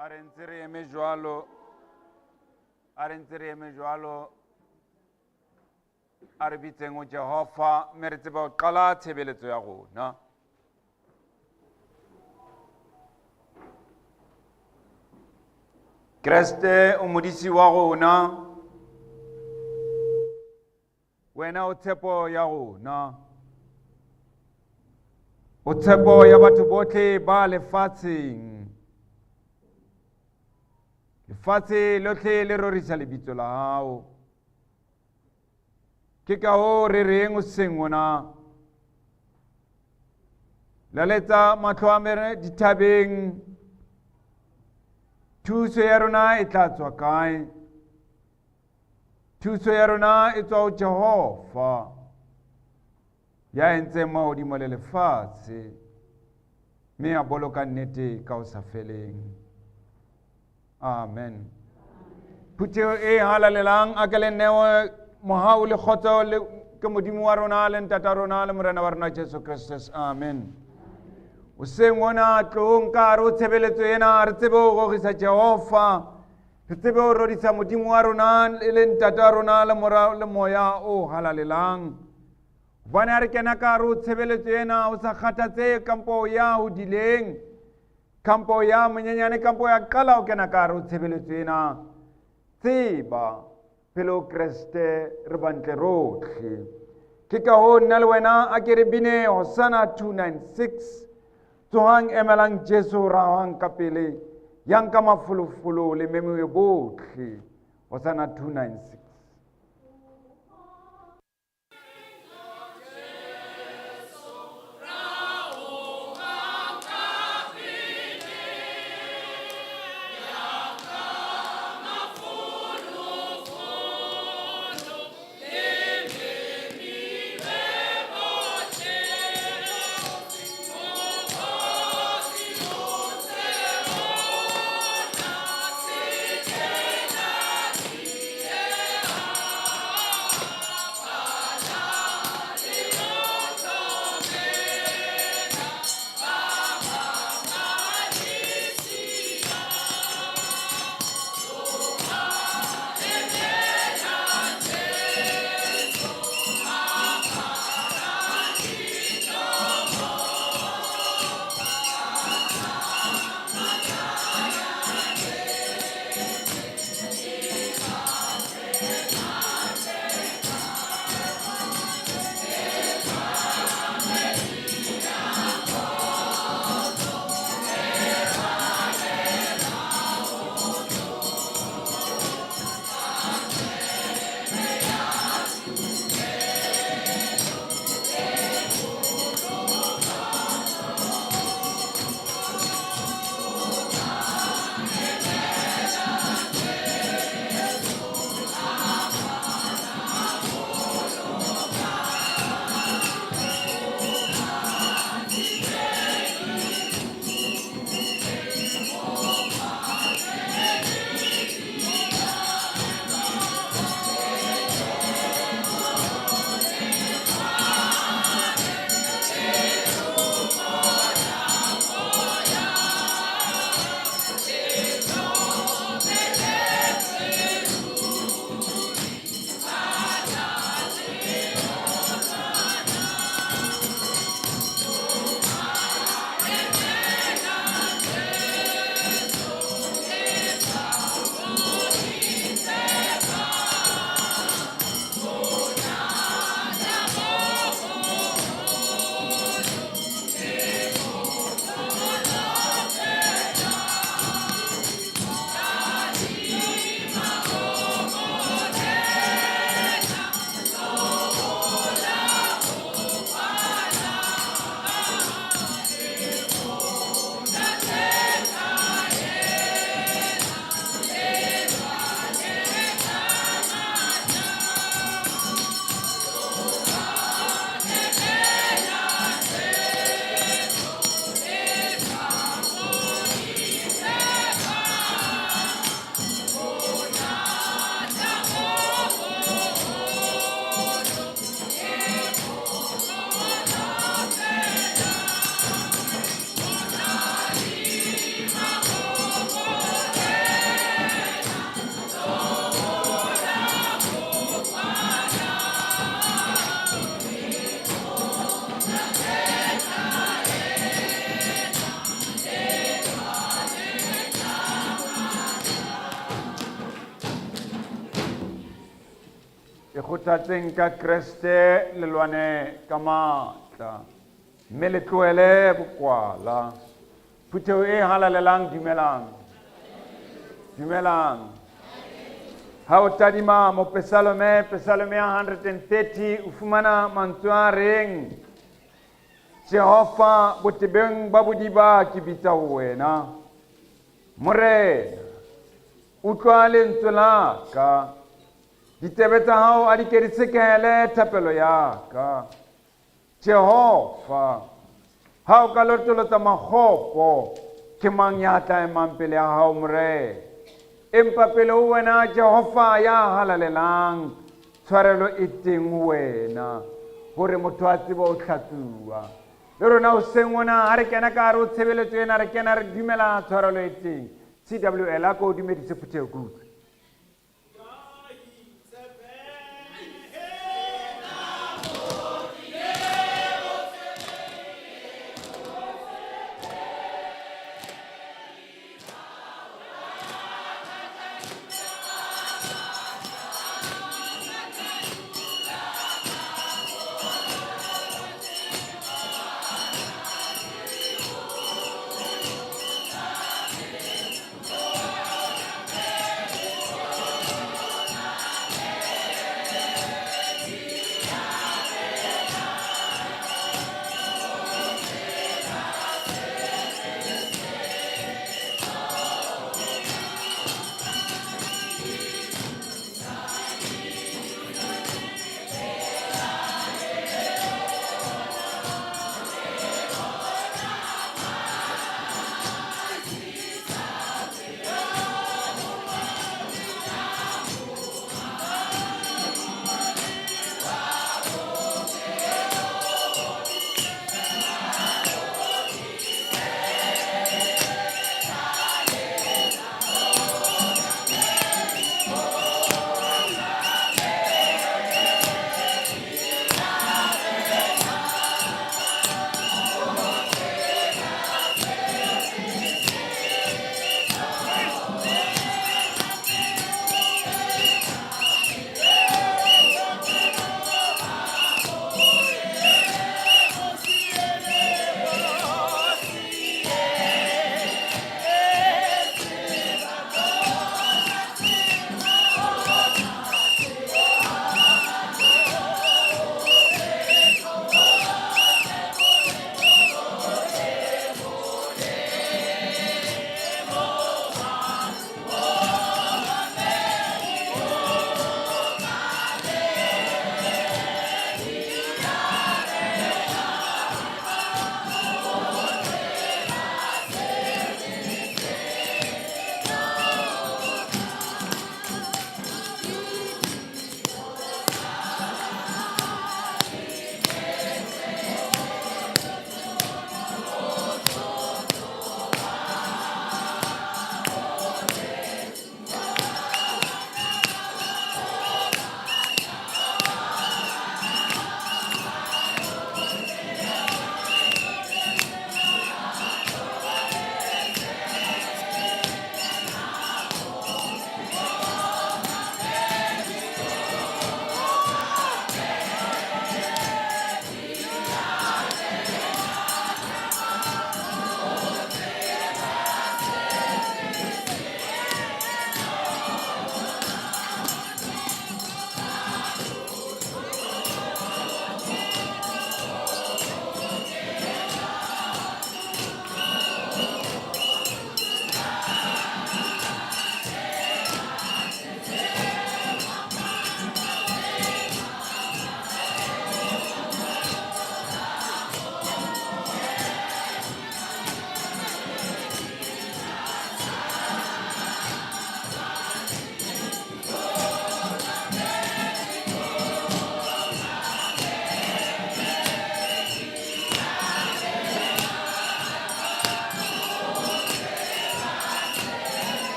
A re ntse re eme jwalo, a re ntse re eme jwalo, a re bitseng ho Jehova mme re tsebe ho qala tshebeletso ya rona. Kreste o modisi wa rona, wena o tshepo ya rona, o tshepo ya batho botlhe ba lefatsheng. Lefatshe lotlhe le rorisa lebitso la hao. Ke ka hoo re reng hoseng hona, laletsa mahlo a mere dithabeng, thuso ya rona e tla tswa kae? Thuso ya rona e tswa ho Jehova, ya entseng mahodimo le lefatshe, mme a boloka nnete ka ho sa feleng. Amen. Phutheho e halalelang, a ke le newe mohau le kgotso le ke Modimo wa rona le Ntata rona le Morena wa rona Jesu Kristus. Amen. Hoseng hona tlohong ka hare ho tshebeletso ena, re tsebe ho rorisa Jehova, re tsebe ho rorisa Modimo wa rona e le Ntata wa rona le Mora le Moya o halalelang. Hobane ha re kena ka hare ho tshebeletso ena, ho sa kgathatsehe kampo ya hodileng, kampo ya monyenyane, kampo ya qala ho kena ka hare ho tshebeletso ena, tseba pele ho Kreste re bantle rotlhe. Ke ka hoo nna le wena a ke re bine Hosanna 296, tsohang emelang Jesu rahang ka pele, yang ka mafolofolo le memiwe botlhe. Hosanna 296. Ikgothatseng ka Kreste le lwane ka matla, mme le tlohele bokwala. Phutheho e halalelang, dumelang. Dumelang. Ha o tadima mopesalome, pesalome ya 130, o fumana mantswe a reng, Jehova, botebeng ba bodiba ke bitsa ho wena. Morena, utlwa lentswe la ka. Ditsebe tsa hao a di ke di sekehele thapelo ya ka. Jehova, ha o ka lotolotsa makgopo, ke mang ya tla emang pele ya hao, Morena? Empa pele ho wena, Jehova ya halalelang, tshwarelo e teng ho wena, hore motho a tsebe ho hlatsuwa. Le rona hoseng hona, ha re kena ka hare ho tshebeletso ena, re kena re dumela tshwarelo e teng. CWL, a ko o dumedise phutheho ke utlwe.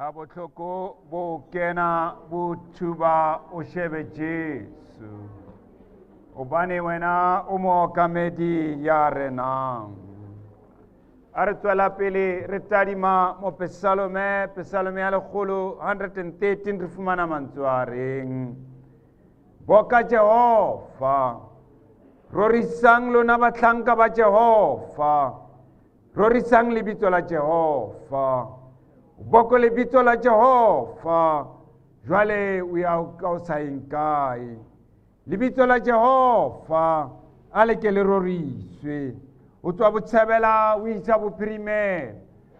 Ha bohloko bo kena bo thuba o shebe Jesu. Hobane wena o mookamedi ya renang. A re tswela pele re tadima mopesalome, pesalome ya lekgolo 113 re fumana mantswe a reng. Boka Jehova, rorisang lona bahlanka ba Jehova, rorisang lebitso la Jehova. Boko lebitso la Jehova, jwale o ya ka o sa eng kae. Lebitso la Jehova a le ke le roriswe. O tswa botjhabela o isa bophirimela.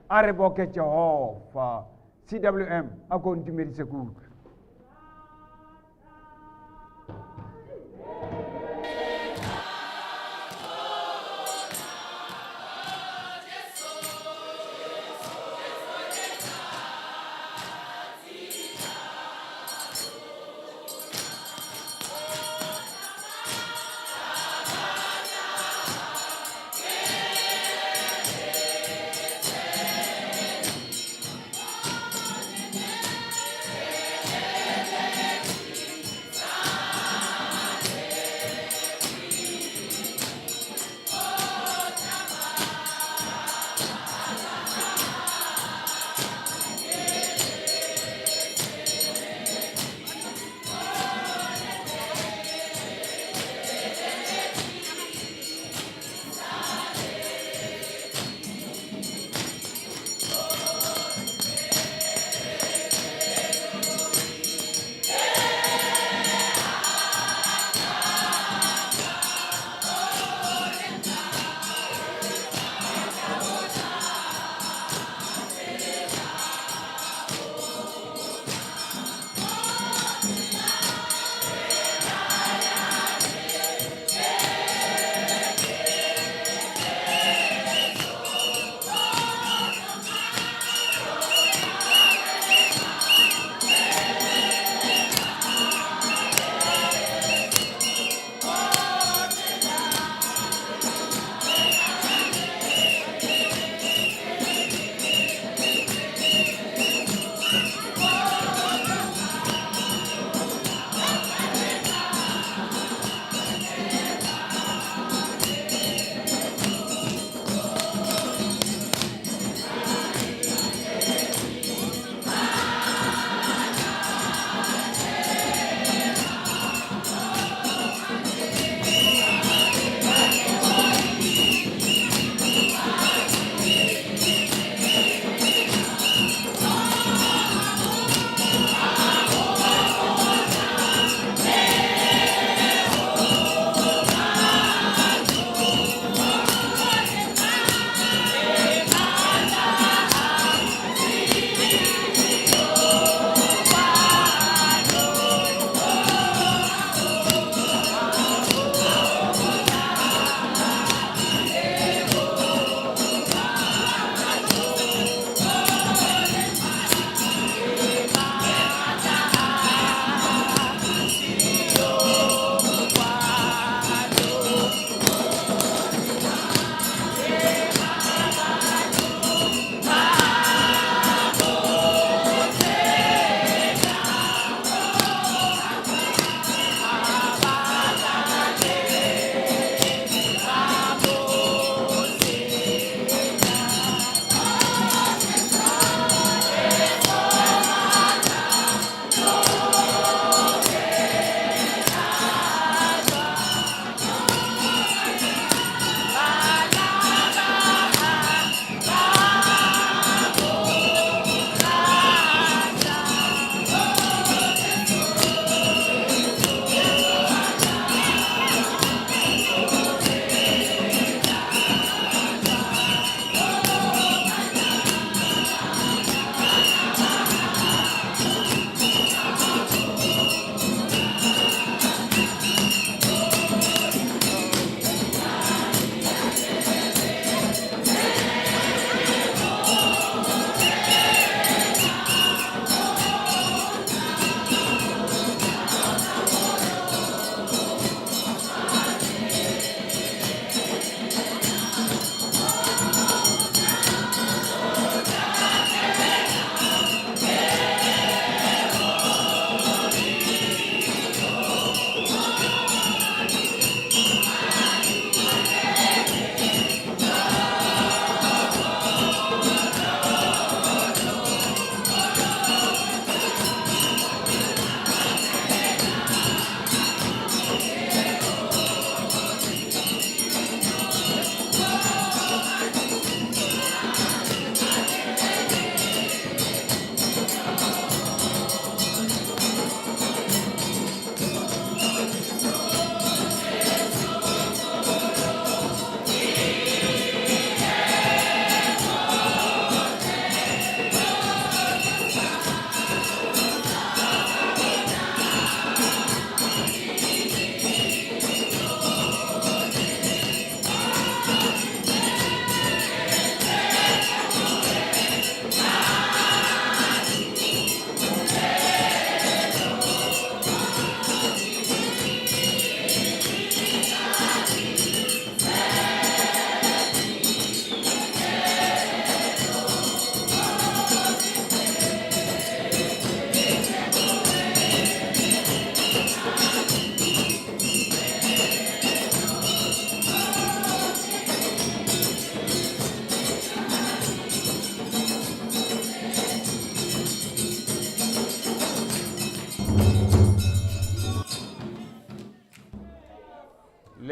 A re boke Jehova. CWM a ko ntumedise ke utlwe.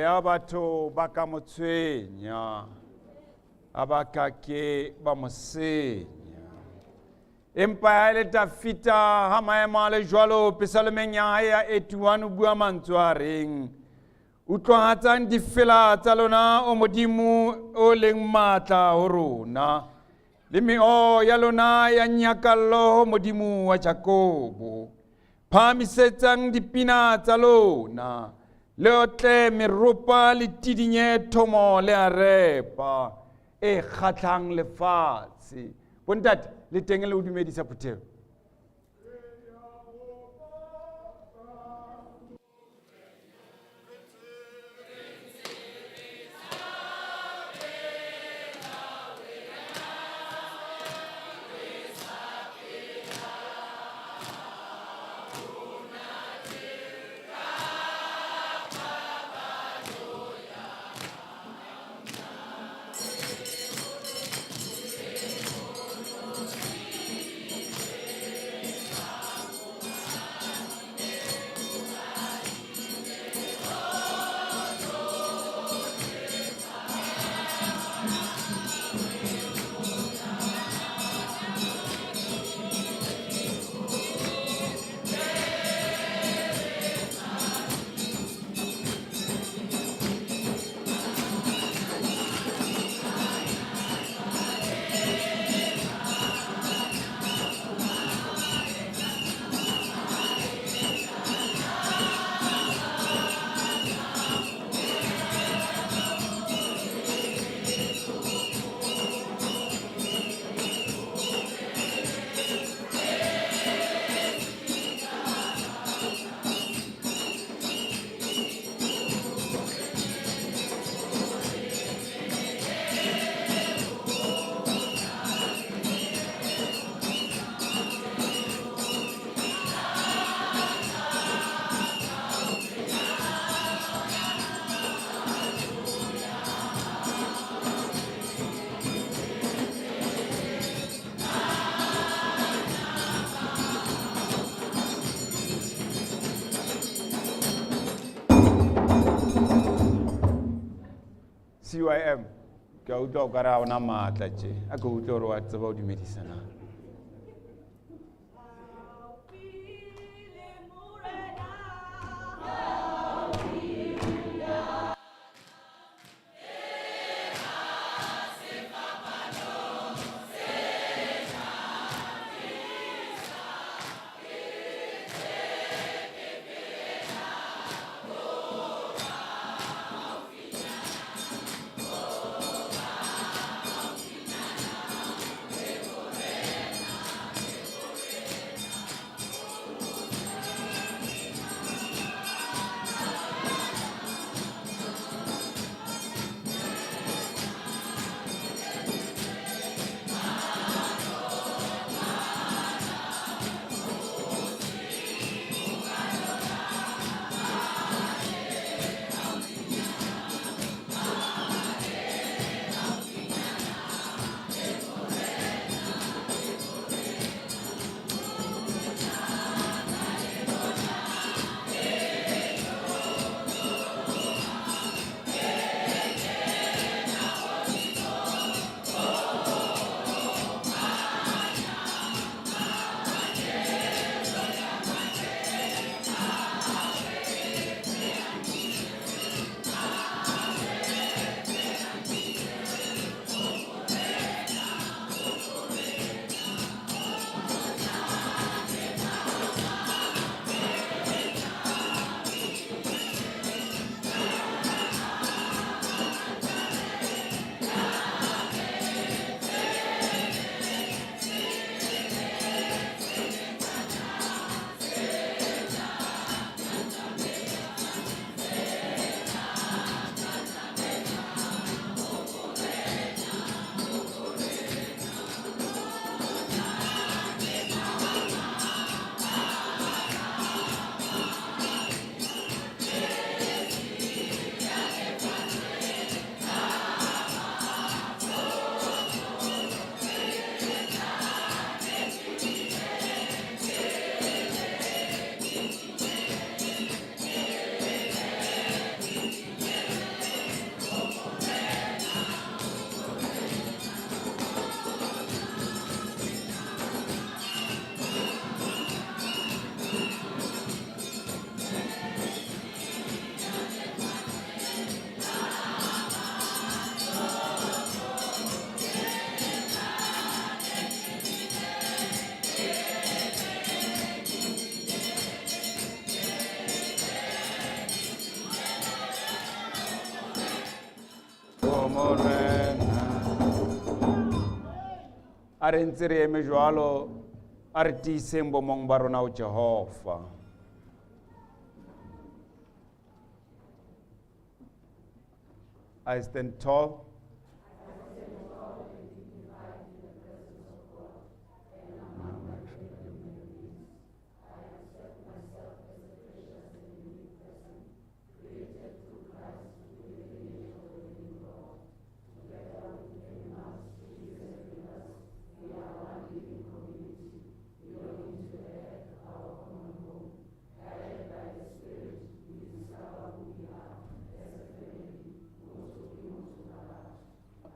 Le ha batho ba ka mo tshwenya, ha ba ka ke ba mo senya. Empa ha e le Dafita ha maemo a le jwalo pesalomeng ya hae ya 81 o bua mantswe a reng utlwahatsang difela tsa lona o Modimo o leng matla ho rona le meoya ya lona ya nyakallo ho Modimo wa Jakobo. Phahamisetsang dipina tsa lona le otle meropa le tidinye thomo le arepa e kgatlhang lefatshe. Bontate le teng le o dumedisa phuthego. CYM ke a utlwa o ka re ha ona maatla tje a ke utlwe gore wa tseba o dumedisa na. A re ntse re eme jwalo, a re tiiseng bomong ba rona ho Jehova. I stand tall.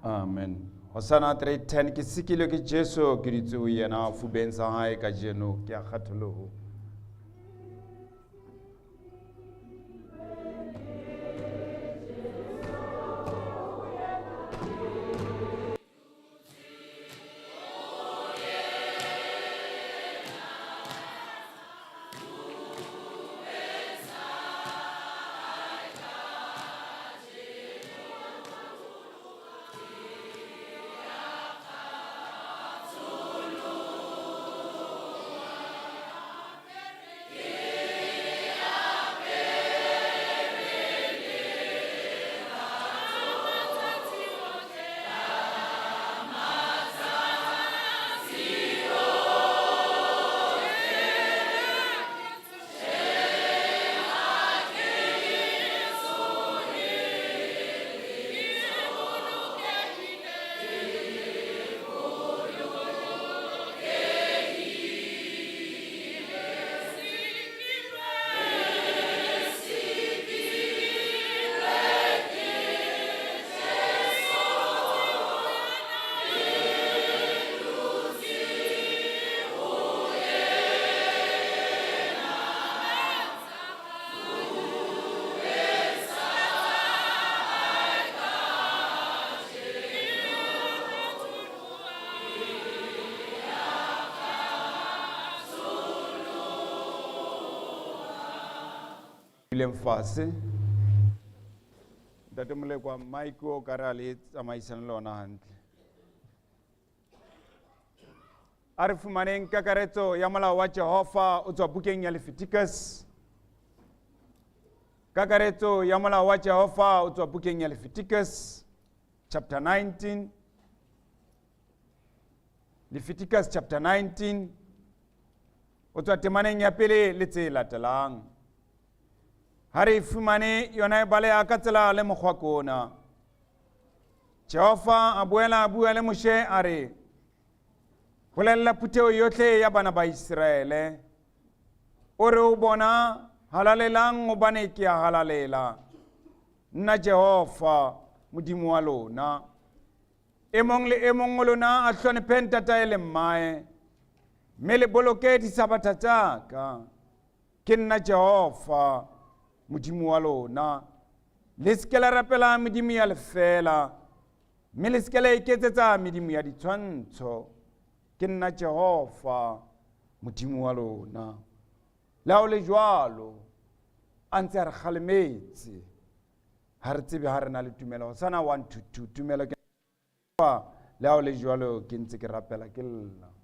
Amen. Hosanna 3:10 ke sikilwe ke Jesu ke dutse ho yena fubeng sa hae kajeno ke a kgatholoho. Ileng fatshe. Ntate Molekwa, Mike o ka re a le tsamaisang le ona hantle. A re fumaneng kakaretso ya molao wa Jehova o tswa bukeng ya Leviticus. Kakaretso ya molao wa Jehova o tswa bukeng ya Leviticus chapter 19. Leviticus chapter 19 o tswa temaneng ya pele le tse latelang. Ha re e fumane yona e baleha ka tsela le mokgwa kona. Jehova a boela a bua le Moshe a re, bolella phutheo yohle ya bana ba Iseraele, o re o bona, halalelang hobane ke a halalela, nna Jehova, Modimo wa lona. E mong le e mong o lona a hlonephe ntatae le mmae, mme le boloke disabatha tsa ka. Ke nna Jehova, Modimo wa lona. Le se ke la rapela medimo ya lefeela, mme le se ke la iketsetsa medimo ya ditshwantsho. Ke nna Jehova, Modimo wa lona. Le ha o le jwalo, a ntse a re kgalemetse. Ha re tsebe ha re na le tumelo. Hosana 1 to 2, tumelo ke le ha o le jwalo ke ntse ke rapela ke lla.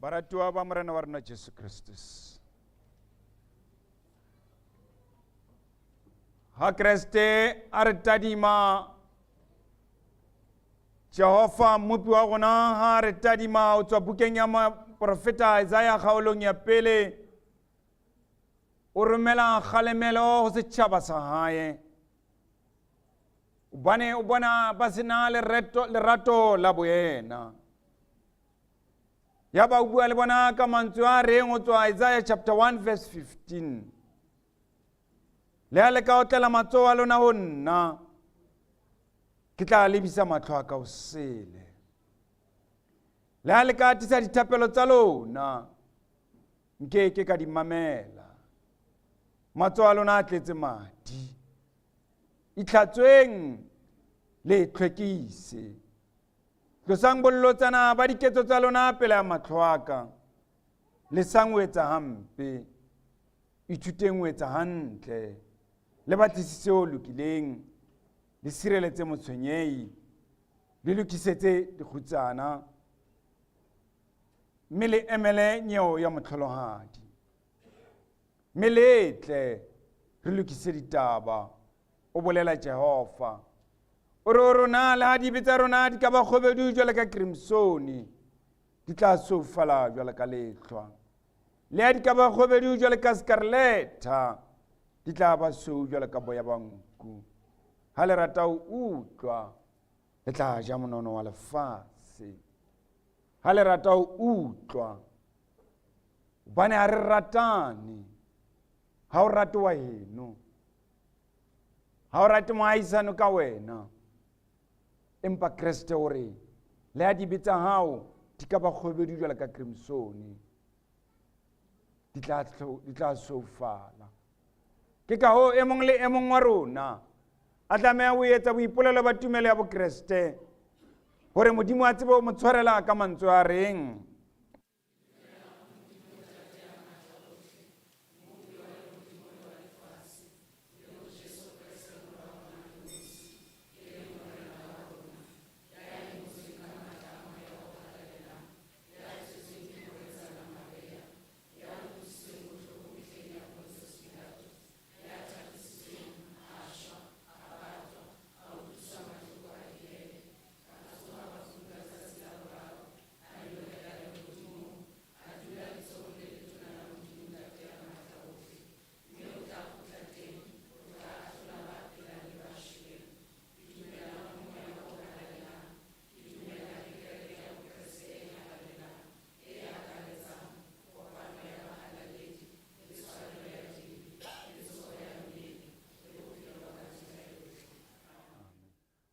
Baratuwa ba Morena wa rona Jesu Kristus. Ha Kreste a re tadima, Jehova Mmopi wa rona ha a re tadima o tswa bukeng ya moprofeta Isaiah kgaolong ya pele, o romela kgalemelo ho setjhaba sa hae. Hobane o bona ba sena lerato la boena. Ya ba o bua le bona ka mantswe a reng ho tswa Isaiah chapter 1 verse 15. Le ha le ka otlela matsoho a lona ho nna, ke tla lebisa matlho a ka o sele. Le ha le ka atisa dithapelo tsa lona, nke ke ka di mamela. Matsoho a lona a tletse madi. Itlhatsweng le tlhwekise. Tlosang bollotsana ba diketso tsa lona pele a matlho a ka. Lesang ho etsa hampe. Ithuteng ho etsa hantle. Le batlisise o lokileng. Le sireletse motshwenyehi. Le lokisetse dikgutsana. Mme le emele nyeo ya motlholohadi. Mme le tle re lokise ditaba, o bolela Jehova. O re ho rona, le ha dibe tsa rona di ka ba kgobedu jwalo ka krimsone, di tla soufala jwalo ka lehlwa. Le ha di ka ba kgobedu jwalo ka skarleta, di tla ba sweu jwalo ka boya ba nku. Ha le rata ho utlwa, le tla ja monono wa lefatshe. Ha le rata ho utlwa, hobane ha re ratane. Ha o rate wa heno, ha o rate moahisano ka wena, empa Kreste o re le ha dibe tsa hao di ka ba kgobedu jwalo ka crimsone, di tla soufala. Ke ka hoo e mong le e mong wa rona a tlameha ho etsa boipolelo ba tumelo ya Bokreste hore Modimo a tsebe ho mo tshwarela ka mantswe a reng.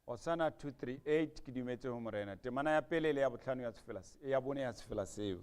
Hosana 238 ke dumetse ho Morena. Temana ya pele le ya bohlano ya sefela ya bone ya sefela seo.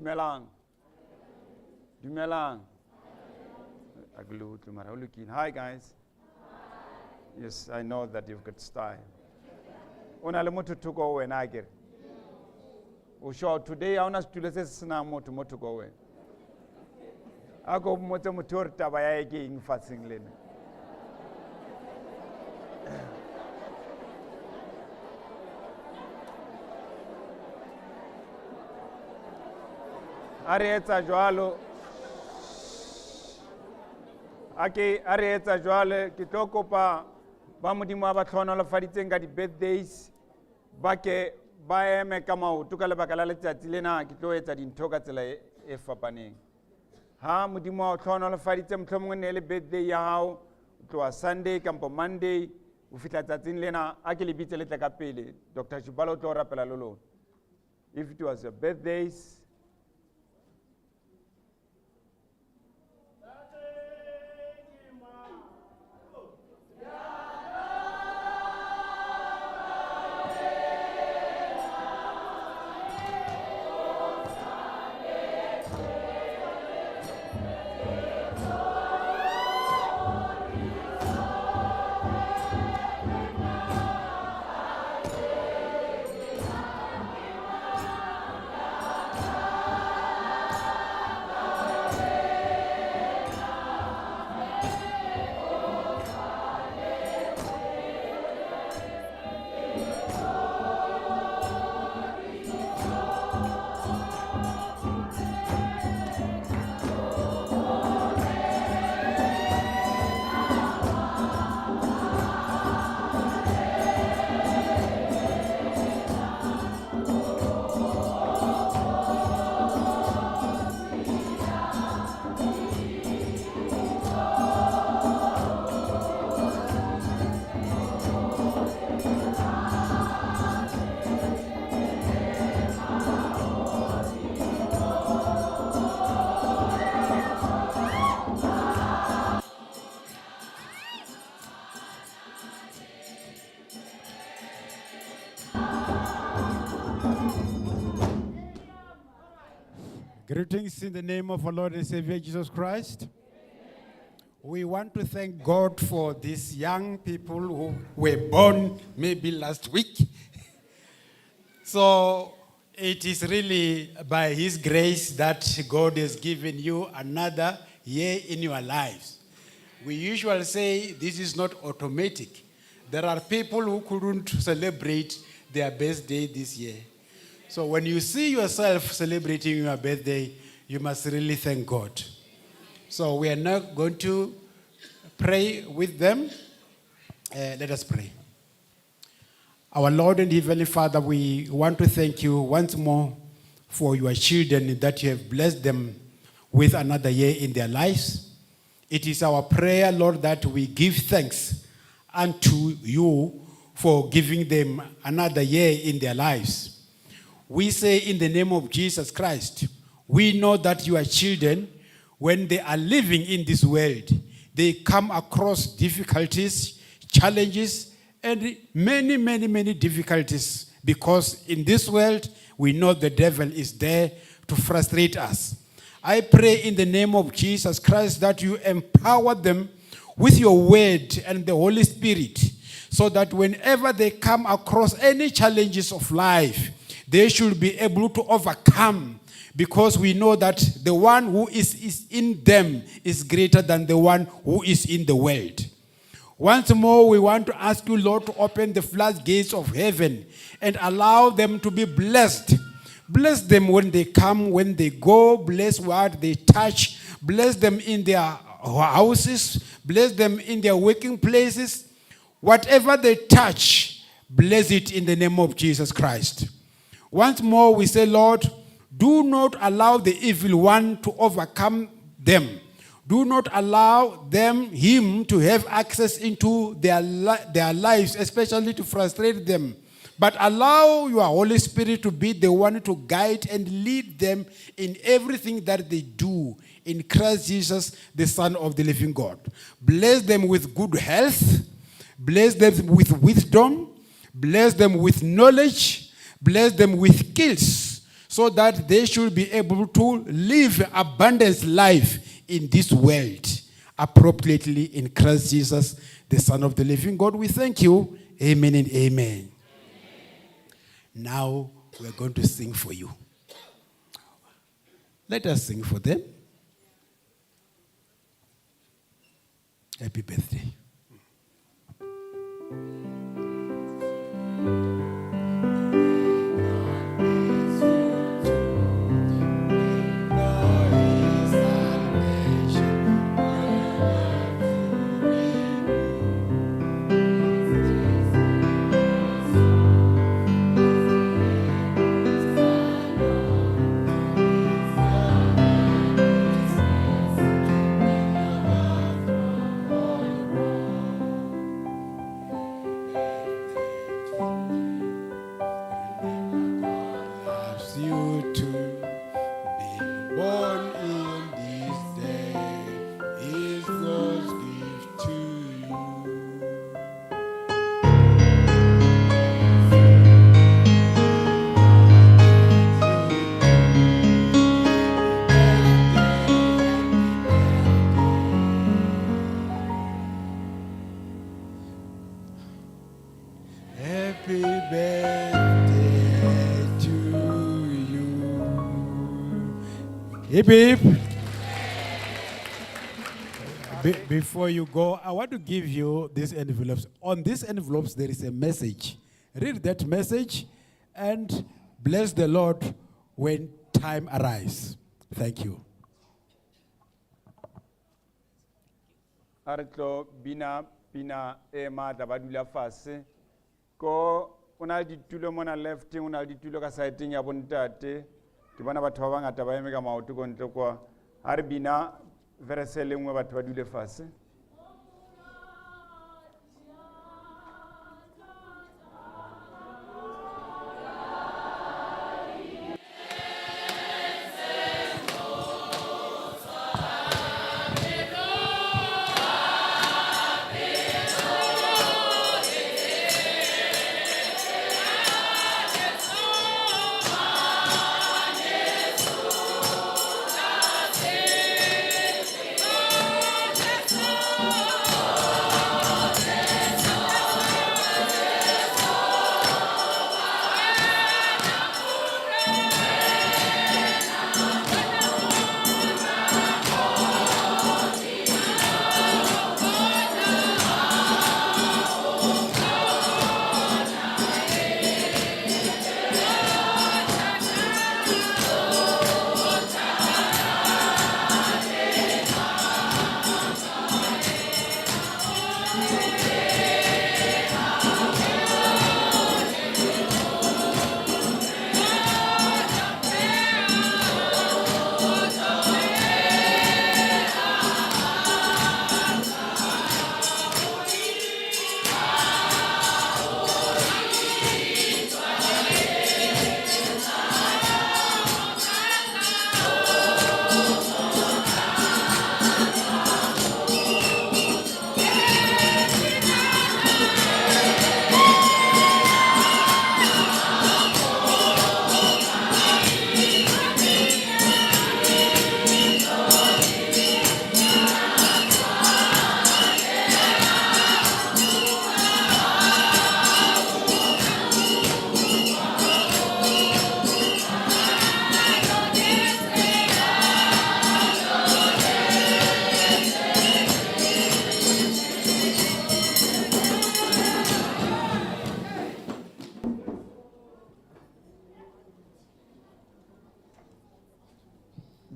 Dumelang. Dumelang. A ke le utlwe mara ho lokile. Hi guys. Yes, I know that you've got style. O na le motho thoko ho wena akere? O sure today ha ona setulo se se senang motho mo thoko ho wena. A ko mmotse motho o re taba ya hae ke eng fatsheng lena. A re etsa jwalo. A ke a re etsa jwale ke tlo kopa ba Modimo a ba hlohonolofaditseng ka di-birthdays ba ke ba eme ka maoto ka lebaka la letsatsi lena ke tlo etsa dintho ka tsela e fapaneng. Ha Modimo a o hlohonolofaditse mohlomongwe ne le birthday ya hao o tloha Sunday kampo Monday o fihla tsatsing lena a ke le bitse le tle ka pele Dr. Shibala o tlo rapela le lona. If it was your birthdays. Greetings in the name of our Lord and Savior Jesus Christ. We want to thank God for these young people who were born maybe last week. So it is really by His grace that God has given you another year in your lives. We usually say this is not automatic. There are people who couldn't celebrate their birthday this year. So when you see yourself celebrating your birthday, you must really thank God. So we are now going to pray with them. Let us pray. Our Lord and Heavenly Father, we want to thank you once more for your children that you have blessed them with another year in their lives. It is our prayer, Lord, that we give thanks unto you for giving them another year in their lives. We say in the name of Jesus Christ, we know that your children, when they are living in this world, they come across difficulties, challenges, and many, many, many difficulties because in this world, we know the devil is there to frustrate us. I pray in the name of Jesus Christ that you empower them with your word and the Holy Spirit so that whenever they come across any challenges of life, they should be able to overcome because we know that the one who is in them is greater than the one who is in the world. Once more, we want to ask you, Lord, to open the floodgates of heaven and allow them to be blessed. Bless them when they come, when they go. Bless what they touch. Bless them in their houses. Bless them in their working places. Whatever they touch, bless it in the name of Jesus Christ. Once more, we say, Lord, do not allow the evil one to overcome them. Do not allow him to have access into their lives, especially to frustrate them. But allow your Holy Spirit to be the one to guide and lead them in everything that they do in Christ Jesus, the Son of the living God. Bless them with good health. Bless them with wisdom. Bless them with knowledge. Bless them with skills, so that they should be able to live abundant life in this world appropriately in Christ Jesus, the Son of the living God. We thank you. Amen and amen. Now we're going to sing for you. Let us sing for them. Happy birthday. Loves you too. Being born in this day is God's gift to you. Happy birthday to you. Hip hip. Before you go, I want to give you these envelopes. On these envelopes, there is a message. Read that message and bless the Lord when time arrives. Thank you. A re tlo bina pina e maatla ba dula fase ko o na le ditulo mona lefteng, o na le ditulo ka saeteng ya bontate. Ke bona batho ba bangata ba eme ka maoto ko ntle kwa. Ha re bina verse e le nngwe, batho ba dule fase.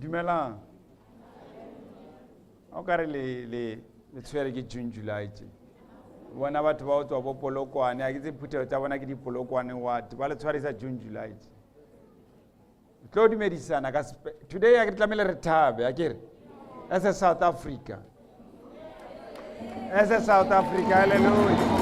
Dumelang. O ka re le tshwere ke June July tje. Bona batho ba o tswa bo Polokwane, a ke tse phuthego tsa bona ke di Polokwane what, ba le tshwarisa June July tje. Tlo dumedisana ka today a ke tlamehile re thabe, a ke re? As a South Africa. As a South Africa, hallelujah.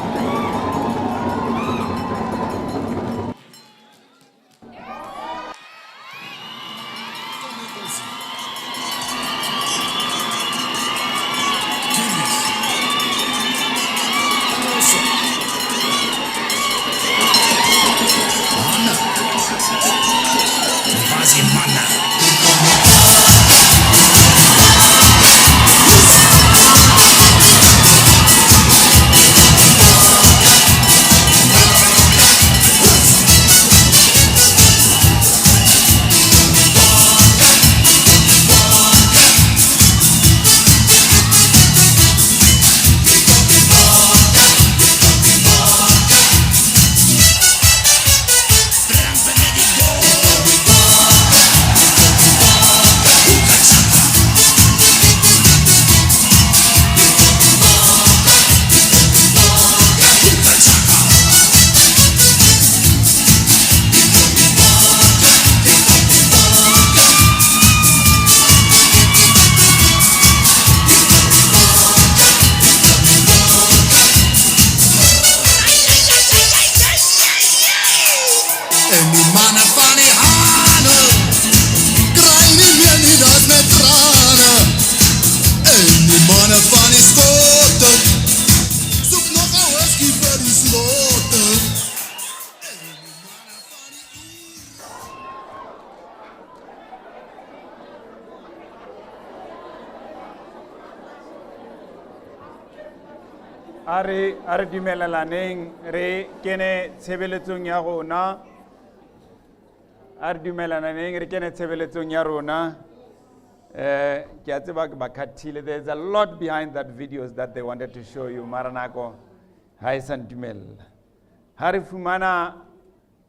En die manne van die hane kry nie meer nie, dat met trane. En die manne van die skotte soek nog 'n whisky vir die slotte. En die manne van die A re a re dumelelaneng re kene tshebeletsong ya rona. A re dumelelaneng re kene tshebeletsong ya rona. Ke a tseba ke ba khathile. There's a lot behind that videos that they wanted to show you. Mara nako ha e sa ntumella. Ha re fumana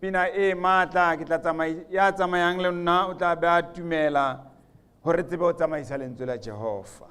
pina e matla ke tla tsamai ya tsamayang le nna o tla be a tumela hore tsebe ho tsamaisa lentswe la Jehova.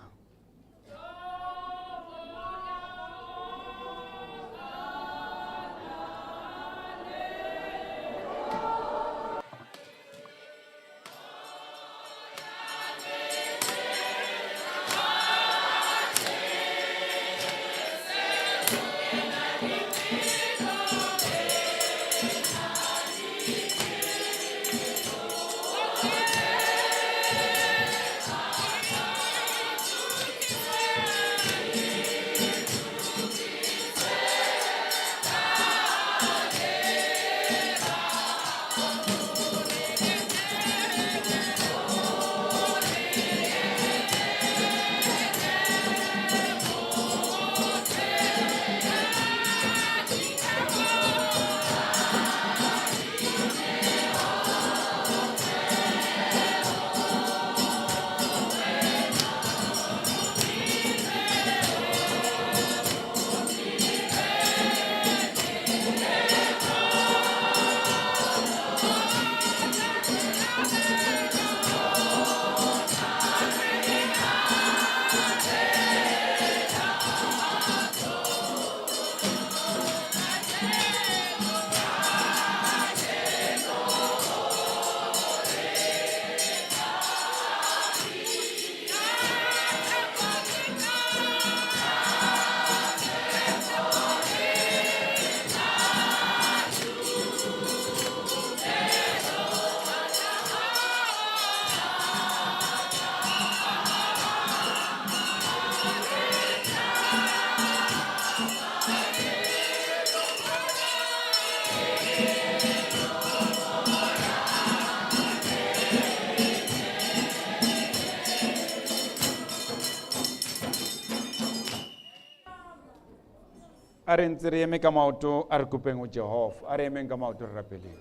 A re ntse re eme ka maoto a re kopeng ho Jehova. A re emeng ka maoto re rapeleng.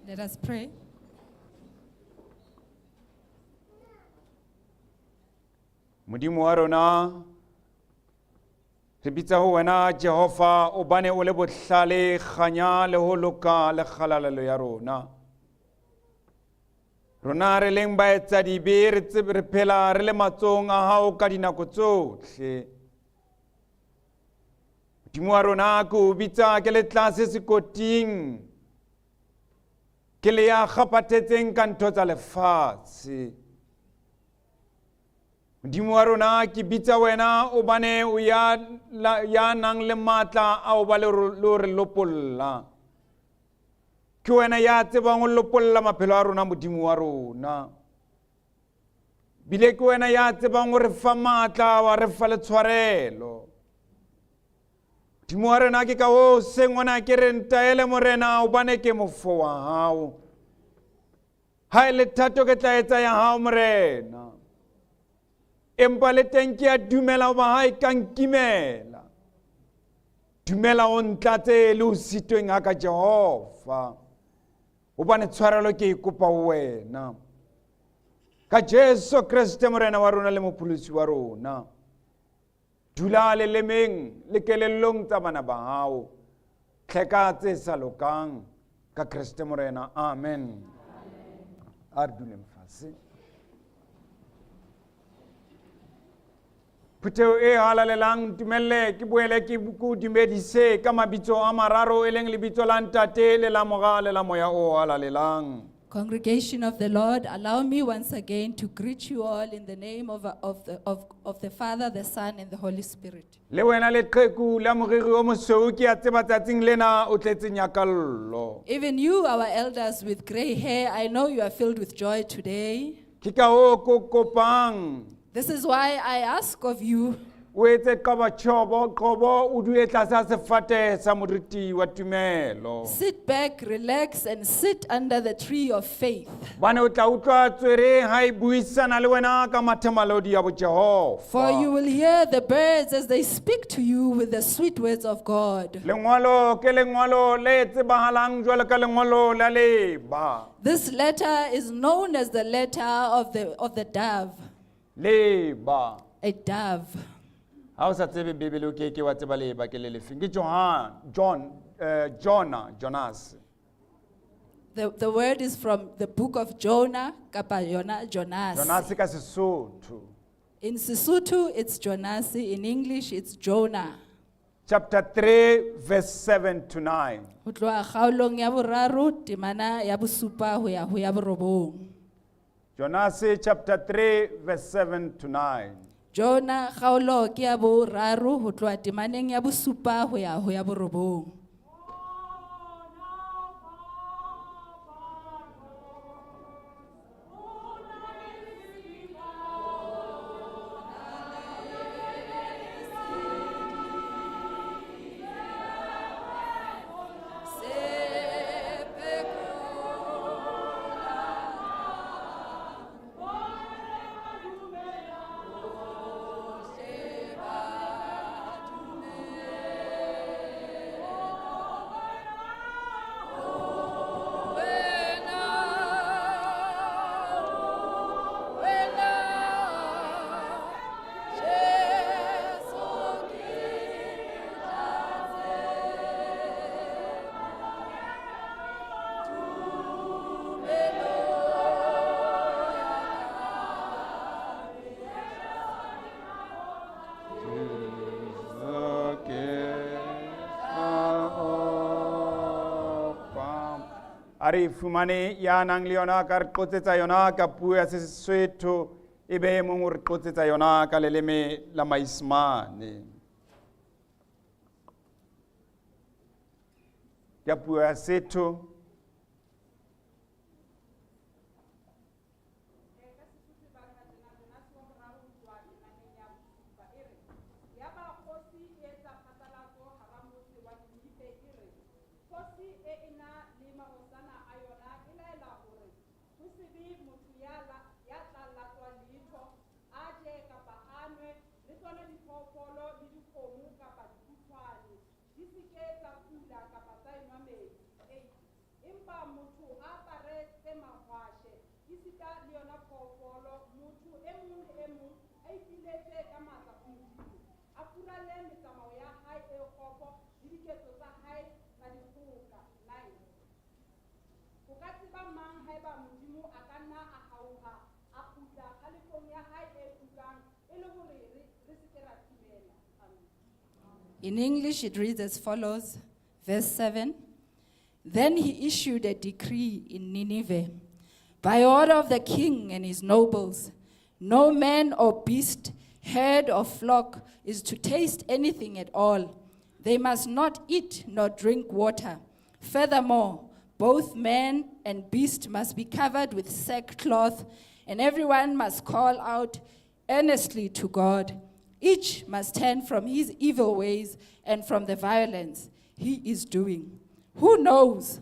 Let us pray. Modimo wa rona re bitsa ho wena Jehova o bane o le bohlale kganya le ho loka le kgalalelo ya rona. Rona re leng baetsadibe re tsebe re phela re le matsohong a hao ka dinako tsohle. Modimo wa rona ke o bitsa ke le tlase sekoting ke le ya kgaphathetseng ka ntho tsa lefatshe. Modimo wa rona ke bitsa wena o bane o ya, ya nang le matla a o ba le ho re lopolla. Ke wena ya tsebang ho lopolla maphelo a rona Modimo wa rona. Bile ke wena ya tsebang ho re fa matla wa re fa le tshwarelo. Modimo wa rona ke ka hoo seng ona ke re ntaele morena hobane ke mofo wa hao. Ha e le thato ke tla etsa ya hao morena. Empa le teng ke a dumela hoba ha e ka nkimela. Dumela o ntlatse le ho sitweng ha ka Jehova. Hobane tshwarelo ke e kopa ho wena. Ka Jesu Kreste morena wa rona le mopholosi wa rona. Dula lelemeng le kelellong tsa bana ba hao. Tlheka tse sa lokang ka Kreste morena. Amen. A re duleng fatshe. Phutheho e halalelang ntumelle ke boele ke ko dumedise ka mabitso a mararo e leng lebitso la Ntate le la Mora le la Moya o halalelang. Congregation of the Lord, allow me once again to greet you all in the name of the Father, the Son, and the Holy Spirit. Le wena leqheku la moriri o mosweu ke a tseba tsatsing lena o tletse nyakallo. Even you, our elders with gray hair, I know you are filled with joy today. Ke ka hoo ko kopang This is why I ask of you o etse qabatjhobo qobo o dule tlasa sefate sa moriti wa tumelo. sit back, relax, and sit under the tree of faith. Bane o tla utlwa tswere ha e buisana le wena ka mathemalodi ya boJehova. For you will hear the birds as they speak to you with the sweet words of God. Lengolo ke lengolo le tsebahalang jwalo ka lengolo la leba. This letter is known as the letter of the dove, Leba. A dove. Ha o sa tsebe Bibele o ke ke wa tseba leba ke le lefeng. Ke Johan, John, Jonah, Jonas. The word is from the book of Jonah, kapa yona Jonas. Jonas ka Sesotho. In Sesotho, it's Jonasi. In English, it's Jonah. Chapter 3 verse 7 to 9. Ho tloha kgaolong ya boraro, temana ya bosupa ho ya ho ya borobong. Jonas chapter 3 verse 7 to 9. Jonah kgaolo ke ya boraro ho tloha temaneng ya bosupa ho ya ho ya borobong. A re fumane ya nang le yona ka re qotsetsa yona ka puo ya Sesotho e be e mong o re qotsetsa yona ka leleme la Maisemane. Ka puo ya Setho. Ka Sesotho ba ka tjena, Jonase wa boraro ho tloha temaneng ya bosupa e re, yaba kgosi e etsa phatlalatso hara motse wa Ninive e re, kgosi e ena le mahosana a yona e laela hore ho se be motho ya tla latswa letho, a je kapa a nwe, le tsona diphoofolo le dikgomo kapa dikgutshwane di se ke tsa fula kapa tsa enwa metsi. Eight. Empa motho a apare tse mahwashe, esita le yona phoofolo, motho e mong le e mong a ipiletse ka matla ho Modimo, a furalle metsamao ya hae e kgopo le diketso tsa hae tsa dikgoka. Nine. Ho ka tseba mang haeba Modimo a ka nna a hauha, a kgutla kgalefong ya hae e tukang, e le hore re se ke ra timela. Amen. In English, it reads as follows, verse 7. Then he issued a decree in Nineveh, by order of the king and his nobles, no man or beast, herd or flock is to taste anything at all. They must not eat nor drink water. Furthermore, both man and beast must be covered with sackcloth, and everyone must call out earnestly to God. Each must turn from his evil ways and from the violence he is doing. Who knows?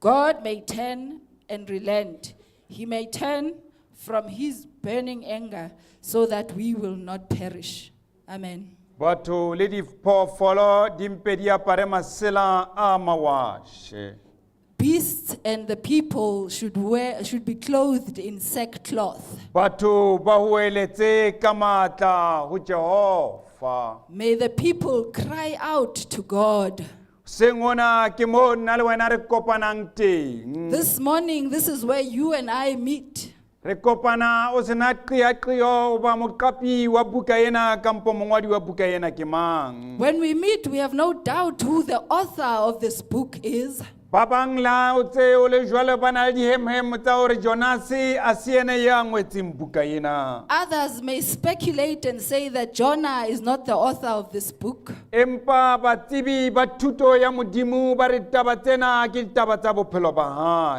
God may turn and relent. He may turn from his burning anger so that we will not perish. Amen. Batho le diphoofolo di mpe di apare masela a mawashe. Beasts and the people should be clothed in sackcloth. Batho ba hoeletse ka matla ho Jehova. May the people cry out to God. Hoseng hona ke mo nna le wena re kopanang teng. This morning, this is where you and I meet. Re kopana o sena qeaqeo ba moqapi wa buka ena kampo mongwadi wa buka ena ke mang. When we meet, we have no doubt who the author of this book is. Ba bang la o tse o le jwalo ba na le dihemhem tsa hore Jonase a se yena ya ngwetseng buka ena. Others may speculate and say that Jonah is not the author of this book. Empa batsebi ba thuto ya Modimo ba re taba tsena ke ditaba tsa bophelo ba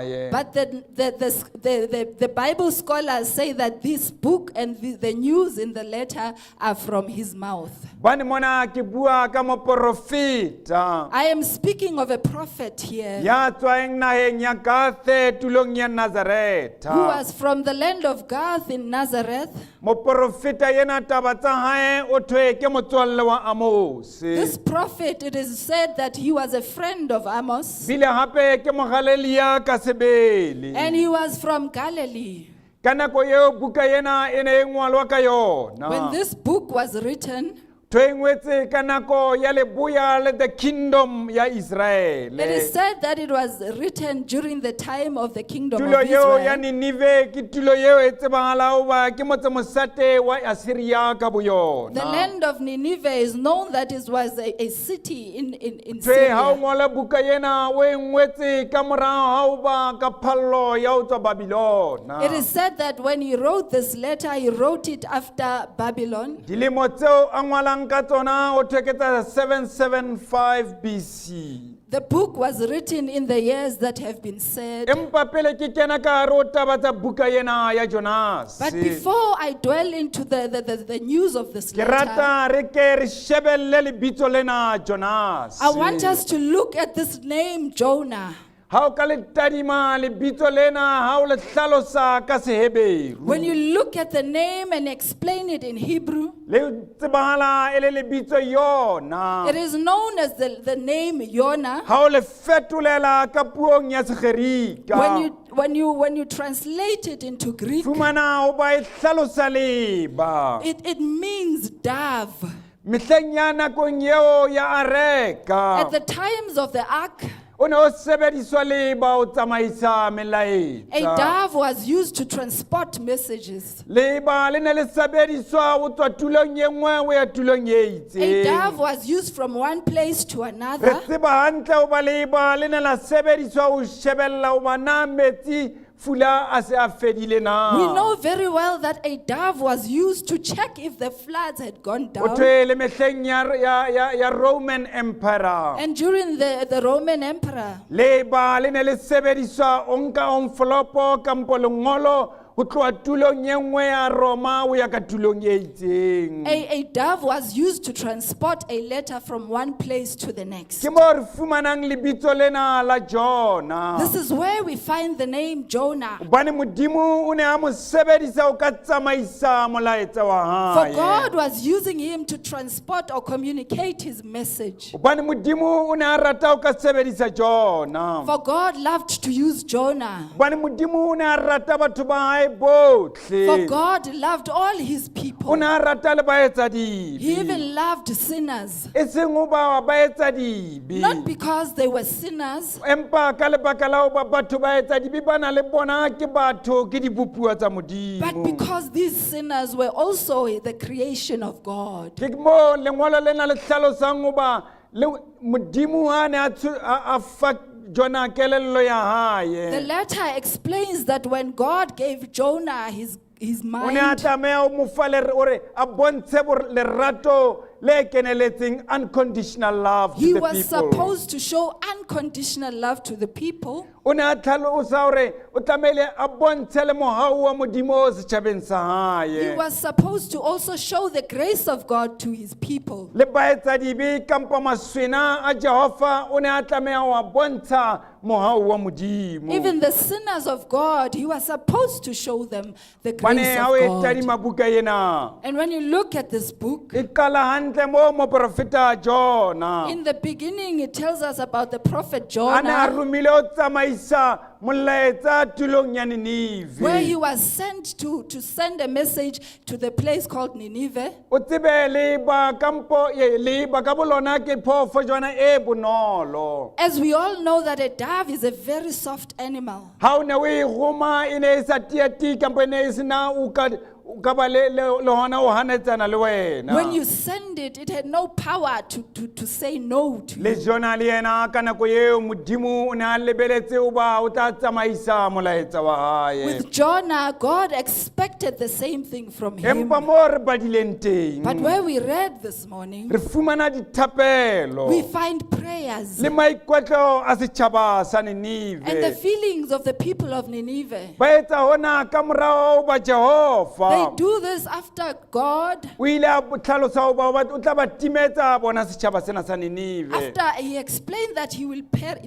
hae. But the Bible scholars say that this book and the news in the letter are from his mouth. Bane mona ke bua ka moporofeta I am speaking of a prophet here ya tswang naheng ya Gathe tulong ya who Nazaretha. was from the land of Gath in Nazareth. Moporofeta yena taba tsa hae o thwe ke motswalle wa Amose. This prophet, it is said that he was a friend of Amos Bile hape ke Mogalelia ka sebele. and he was from Galilee. Ka nako eo buka ena e ne e ngwalwa ka When yona. this book was written, Tho e ngwetse ka nako ya leboya le the kingdom ya it is Israele. said that it was written during the time of the kingdom Tulo of eo ya Israel. Ninive ke tulo eo e tsebahala hoba ke motsemosate wa Assyria ka The boyona. land of Nineveh is known that it was a city in Tse ha o Syria. ngola buka ena o e ngwetse ka morao ha o ba ka phallo ya ho tswa Babylona. It is said that when he wrote this letter, he wrote it after Babylon. Dilemo tseo a ngwalang ka tsona o thwe ke tsa 775 BC. The book was written in the years that have been said. Empa pele ke kena ka hare ho taba tsa buka ena ya Jonase. But before I dwell into the news of this Ke letter, rata re ke re shebelle lebitso lena Jonase. I want us to look at this name, Jonah. Ha o ka le tadima lebitso lena ha o le hlalosa ka Seheberu. When you look at the name and explain it in Hebrew, Le tsebahala e le lebitso Yona. it is known as the name Yonah. Ha o le fetolela ka puong ya Segerika. When you translate it into Greek, Fumana ho ba e hlalosa leba. it means dove. Mehleng ya nakong eo ya areka. At the times of the ark, O ne o sebediswa leba ho tsamaisa a melaetsa. dove was used to transport messages. Leba le ne le sebediswa ho tswa tulong e nngwe ho ya tulong e A itseng. dove was used from one place to Re another. tseba hantle hoba leba le ne la sebediswa ho shebella hoba na metsi fula a se a fedile na. We know very well that a dove was used to check if the floods had gone O down. thwe le mehleng ya Roman Emperor. And during the Roman Emperor, Leba le ne le sebediswa o nka envelope kampo lengolo ho tloha tulong e nngwe ya Roma ho ya ka tulong e itseng. a dove was used to transport a letter from one place to the next. Ke moo re fumanang lebitso lena la Jona. This is where we find the name Jonah. Hobane Modimo o ne a mo sebedisa ho ka tsamaisa molaetsa wa For hae. God was using him to transport or communicate his message. Hobane Modimo o ne a rata ho ka sebedisa Jona. For God loved to use Jonah. Hobane Modimo o ne a rata batho ba hae bohle. For God loved all his O people. ne a rata le He baetsadibe. even loved sinners. E seng ho ba baetsadibe. Not because they were sinners, Empa ka lebaka la hoba batho ba etsadibe ba na le bona ke batho ke dibopuwa tsa but Modimo. because these sinners were also the creation of God. Ke mo lengolo lena le hlalosang hoba le Modimo ha ne a fa Jona kelello ya The hae. letter explains that when God gave Jonah his O ne a mind, tlameha ho mo fa hore a bontshe lerato le keneletseng unconditional love to he the was people. supposed to show unconditional love to the people. O ne a tlhalosa hore o tlamehile a bontshe le mohau wa Modimo setjhabeng sa He hae. was supposed to also show the grace of God to his people. Le baetsadibe kampa maswena a Jehova o ne a tlameha ho a bontsha mohau wa Modimo. Even the sinners of God, he was supposed to show them the Bane grace ha o e of God. tadima buka ena And when you look at this book, e qala hantle mo moprofeta Jona in the beginning it tells us about the prophet a ne a Jonah, romile ho tsamaisa molaetsa tulong ya Ninive. where he was sent to send a message to the place called Nineveh. O tsebe leeba kampo leeba ka bolona ke phoofo jwana e bonolo. As we all know that a dove is a very soft animal. Ha o ne o e roma e ne e sa tiati kampo e ne e sena o ka o ka ba le le le hona o hanetsana le When wena. you send it, it had no power to say no to Le you. Jona le yena ka nako eo Modimo o ne a lebeletse ho ba o tla tsamaisa molaetsa wa hae. With Jonah, God expected the same thing from him. Empa mo re badileng teng But where we read this morning, re fumana dithapelo we find prayers le maikutlo a setjhaba sa and the Ninive. feelings of the people of Nineveh. Ba etsa hona ka morao ba They Jehova. do this after God, O ile a tlhalosa hoba o tla ba timetsa bona setjhaba sena sa Ninive. after he explained that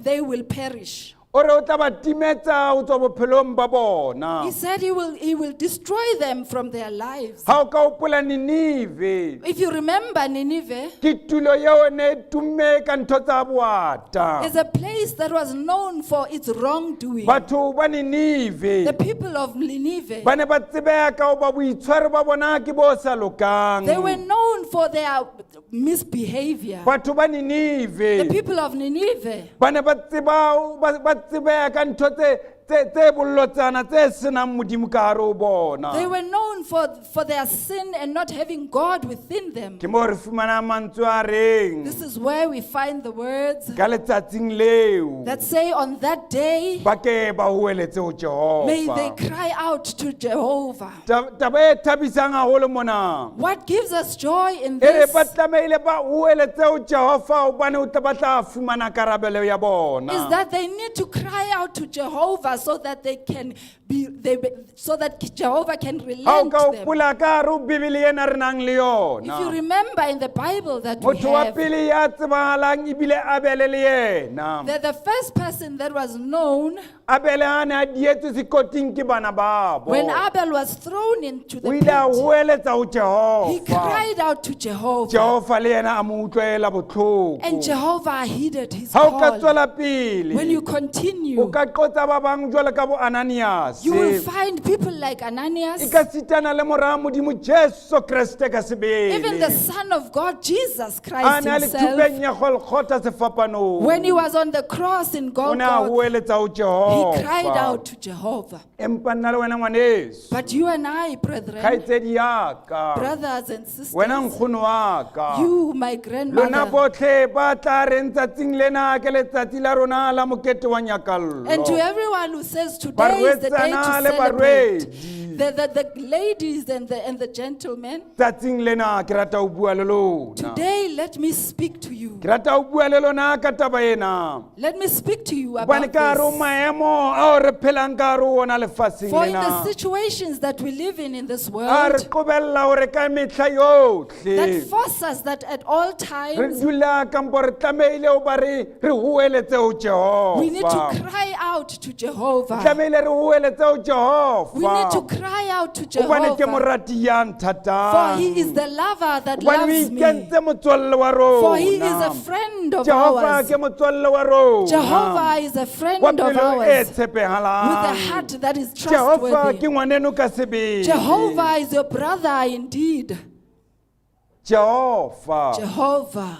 they will perish. O re o tla ba timetsa ho tswa bophelong ba bona. He said he will destroy them from their lives. Ha o ka hopola Ninive, If you remember, Nineveh ke tulo eo ne e tumme ka ntho tsa boata. is a place that was known for its wrongdoing. Batho ba Ninive The people of Nineveh, ba ne ba tsebeha ka hoba boitshwaro ba bona ke bo sa lokang. they were known for their misbehavior. Batho ba The Ninive people of Nineveh, ba ne ba tseba ba tsebeha ka ntho tse bollotsana tse senang Modimo ka hare ho bona. they were known for their sin and not having God within them. Ke moo re fumanang mantswe a reng This is where we find the words ka letsatsing leo that say, on that day, ba ke ba hoeletse ho may they Jehova. cry out to Jehovah. Taba e thabisang haholo mona What gives us joy in e re this ba tlamehile ba hoeletse ho Jehova hobane o tla ba tla fumana karabelo ya bona. is that they need to cry out to Jehovah so that they can be they so that Jehovah can Ha o relent ka them. hopola ka hare ho Bibele ena re nang le If you yona. remember in the Bible that we Motho wa have, pele ya tsebahalang ebile Abele le yena. the first person that was known Abele ha ne a dietswe sekoting ke bana babo. when Abel was thrown into the O ile a pit, hoeletsa ho he Jehova. cried out to Jehovah, Jehova le yena a mo utlwela botlhoko. and Jehovah heeded his Ha o ka call. tswela pele, When you o continue, ka qotsa ba bang jwalo ka bo Ananias. you will find people like E Ananias, ka sitana le mora wa Modimo Jesu Kreste ka even the sebele. Son of God, Jesus A Christ ne a le himself. thupeng ya Golgotha sefapanong. When he was on the cross in O ne a Golgotha, hoeletsa ho he cried Jehova. out to Jehovah. Empa nna le wena ngwaneso, But you and I, brethren, kgaitsedi ya ka, brothers and wena sisters, nkgono wa ka, you, my lona grandmother, botlhe ba tla reng tsatsing lena ke letsatsi la rona la mokete wa and to nyakallo. everyone who says today is the day to Barwetsana le celebrate, barwedi. the ladies and the gentlemen, Tsatsing lena ke rata ho bua le lona. today let me speak to you. Ke rata ho bua le lona ka taba ena. Let me speak to you Hobane about ka hare ho this. maemo ao re phelang ka hare ho ona lefatsheng For in the lena, situations that we live in this a re world, qobella hore ka mehla that yohle force us that at all re times dula kampo re tlamehile hoba re hoeletse ho we need to Jehova. cry out to Jehovah. Tlamehile re hoeletse ho We need to Jehova. cry out to Hobane ke Jehovah. morati ya For he is nthatang. the lover that Hobane o loves me. ikentse motswalle wa For he is a rona. friend of Jehova ours. ke motswalle wa rona. Jehovah is a Wa friend of pelo e ours with a tshepehalang. heart that is Jehova ke trustworthy. ngwaneno ka sebele. Jehovah is your brother indeed. Jehova. Jehovah.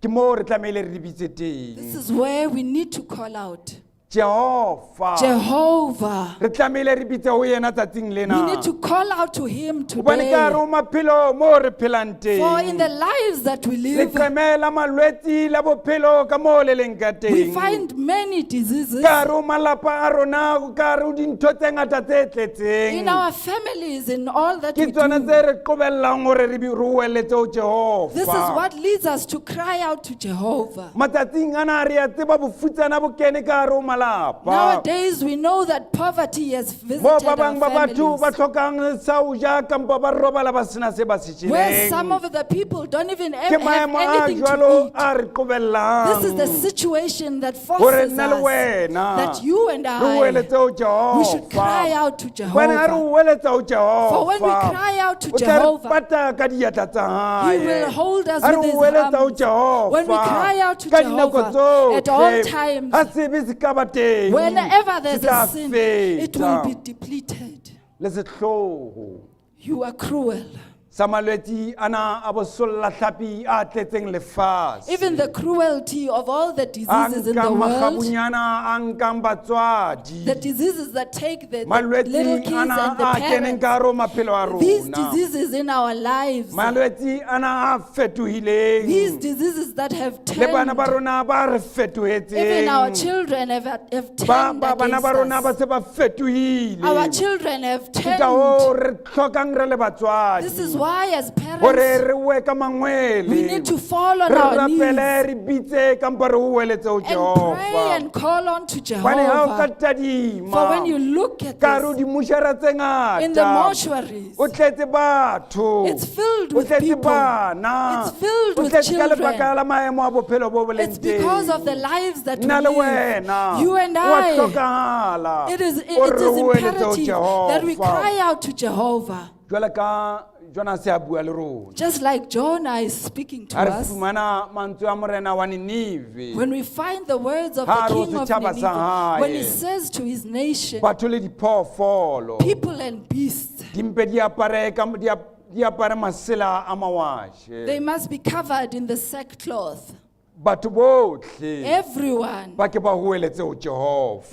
Ke moo re tlamehile re bitse This teng. is where we need to call out. Jehova. Jehovah. Re tlamehile re bitse ho yena tsatsing We lena. need to call out to him Hobane ka hare today. ho maphelo moo re phelang For in teng. the lives that we live, Leqeme la malwetsi la bophelo ka moo le leng ka we teng. find many diseases Ka hare ho malapa a rona, ka hare ho dintho tse ngata tse tletseng. in our families, in all that Ke we tsona do. tse re qobellang hore re hoeletse ho This is Jehova. what leads us to cry out to Jehovah. Matsatsing ana re a tseba bofutsana bo kene ka hare ho malapa. Nowadays, we know that poverty has Mo visited ba our bang ba batho ba families. hlokang sa ho ja kampa ba robala ba sena se ba se Where some jeleng. of the people don't even Ke have maemo a anything to jwalo eat. a re qobellang This is the situation that hore forces nna le us wena that you and re I, hoeletse ho we should cry Jehova. out to Hobane ha re Jehovah. hoeletsa ho For when we Jehova, cry out to o tla re Jehovah, pata ka diatla tsa He hae. will hold us Ha re with his hoeletsa ho arms. When we Jehova cry out to ka dinako Jehovah at all tsohle, times, ha sebe se ka ba teng, whenever se there's tla a sin, it will feta. be depleted. Le sehloho You are cruel. Sa malwetsi ana a bosollahlapi a tletseng lefatshe. Even the cruelty of all the A diseases in the nkang world, makgabunyana, a nkang batswadi. the diseases that take the Malwetsi little kids ana and the a keneng parents, ka hare ho maphelo a these rona. diseases in our lives, Malwetsi ana a fetohileng. these diseases that have Le bana turned, ba rona ba re even our fetohetseng. children have Ba turned ba bana against ba rona ba us. se ba fetohile. Our children have Ke ka hoo turned. re hlokang re le batswadi. This is why, as Hore parents, re we ka mangwele. we need to fall on Re our rapele, knees re bitse kampa re hoeletse ho and pray Jehova. and call on to Hobane ha o ka Jehovah. tadima For when you look at ka hare ho this, dimushara tse in the ngata, mortuaries, o tletse batho, it's filled o with tletse people. bana, It's filled o with tletse ka children. lebaka la maemo a bophelo bo bo leng It's because of the teng. lives that we Nna le live. wena You and wa I, hlokahala it o re is hoeletse ho imperative that we Jehova. cry out to Jehovah. Jwale ka Jonas a bua le rona, Just like Jonah is speaking to ha re us, fumana mantswe a morena wa Ninive, when we find the words of the Ha re ho king of setjhaba sa Nineveh, when he hae. says to his nation, batho le diphoofolo people and beasts, di mpe di apare ka di apare masela a mawashe. they must be covered in the sackcloth. Batho bohle Everyone ba ke ba hoeletse ho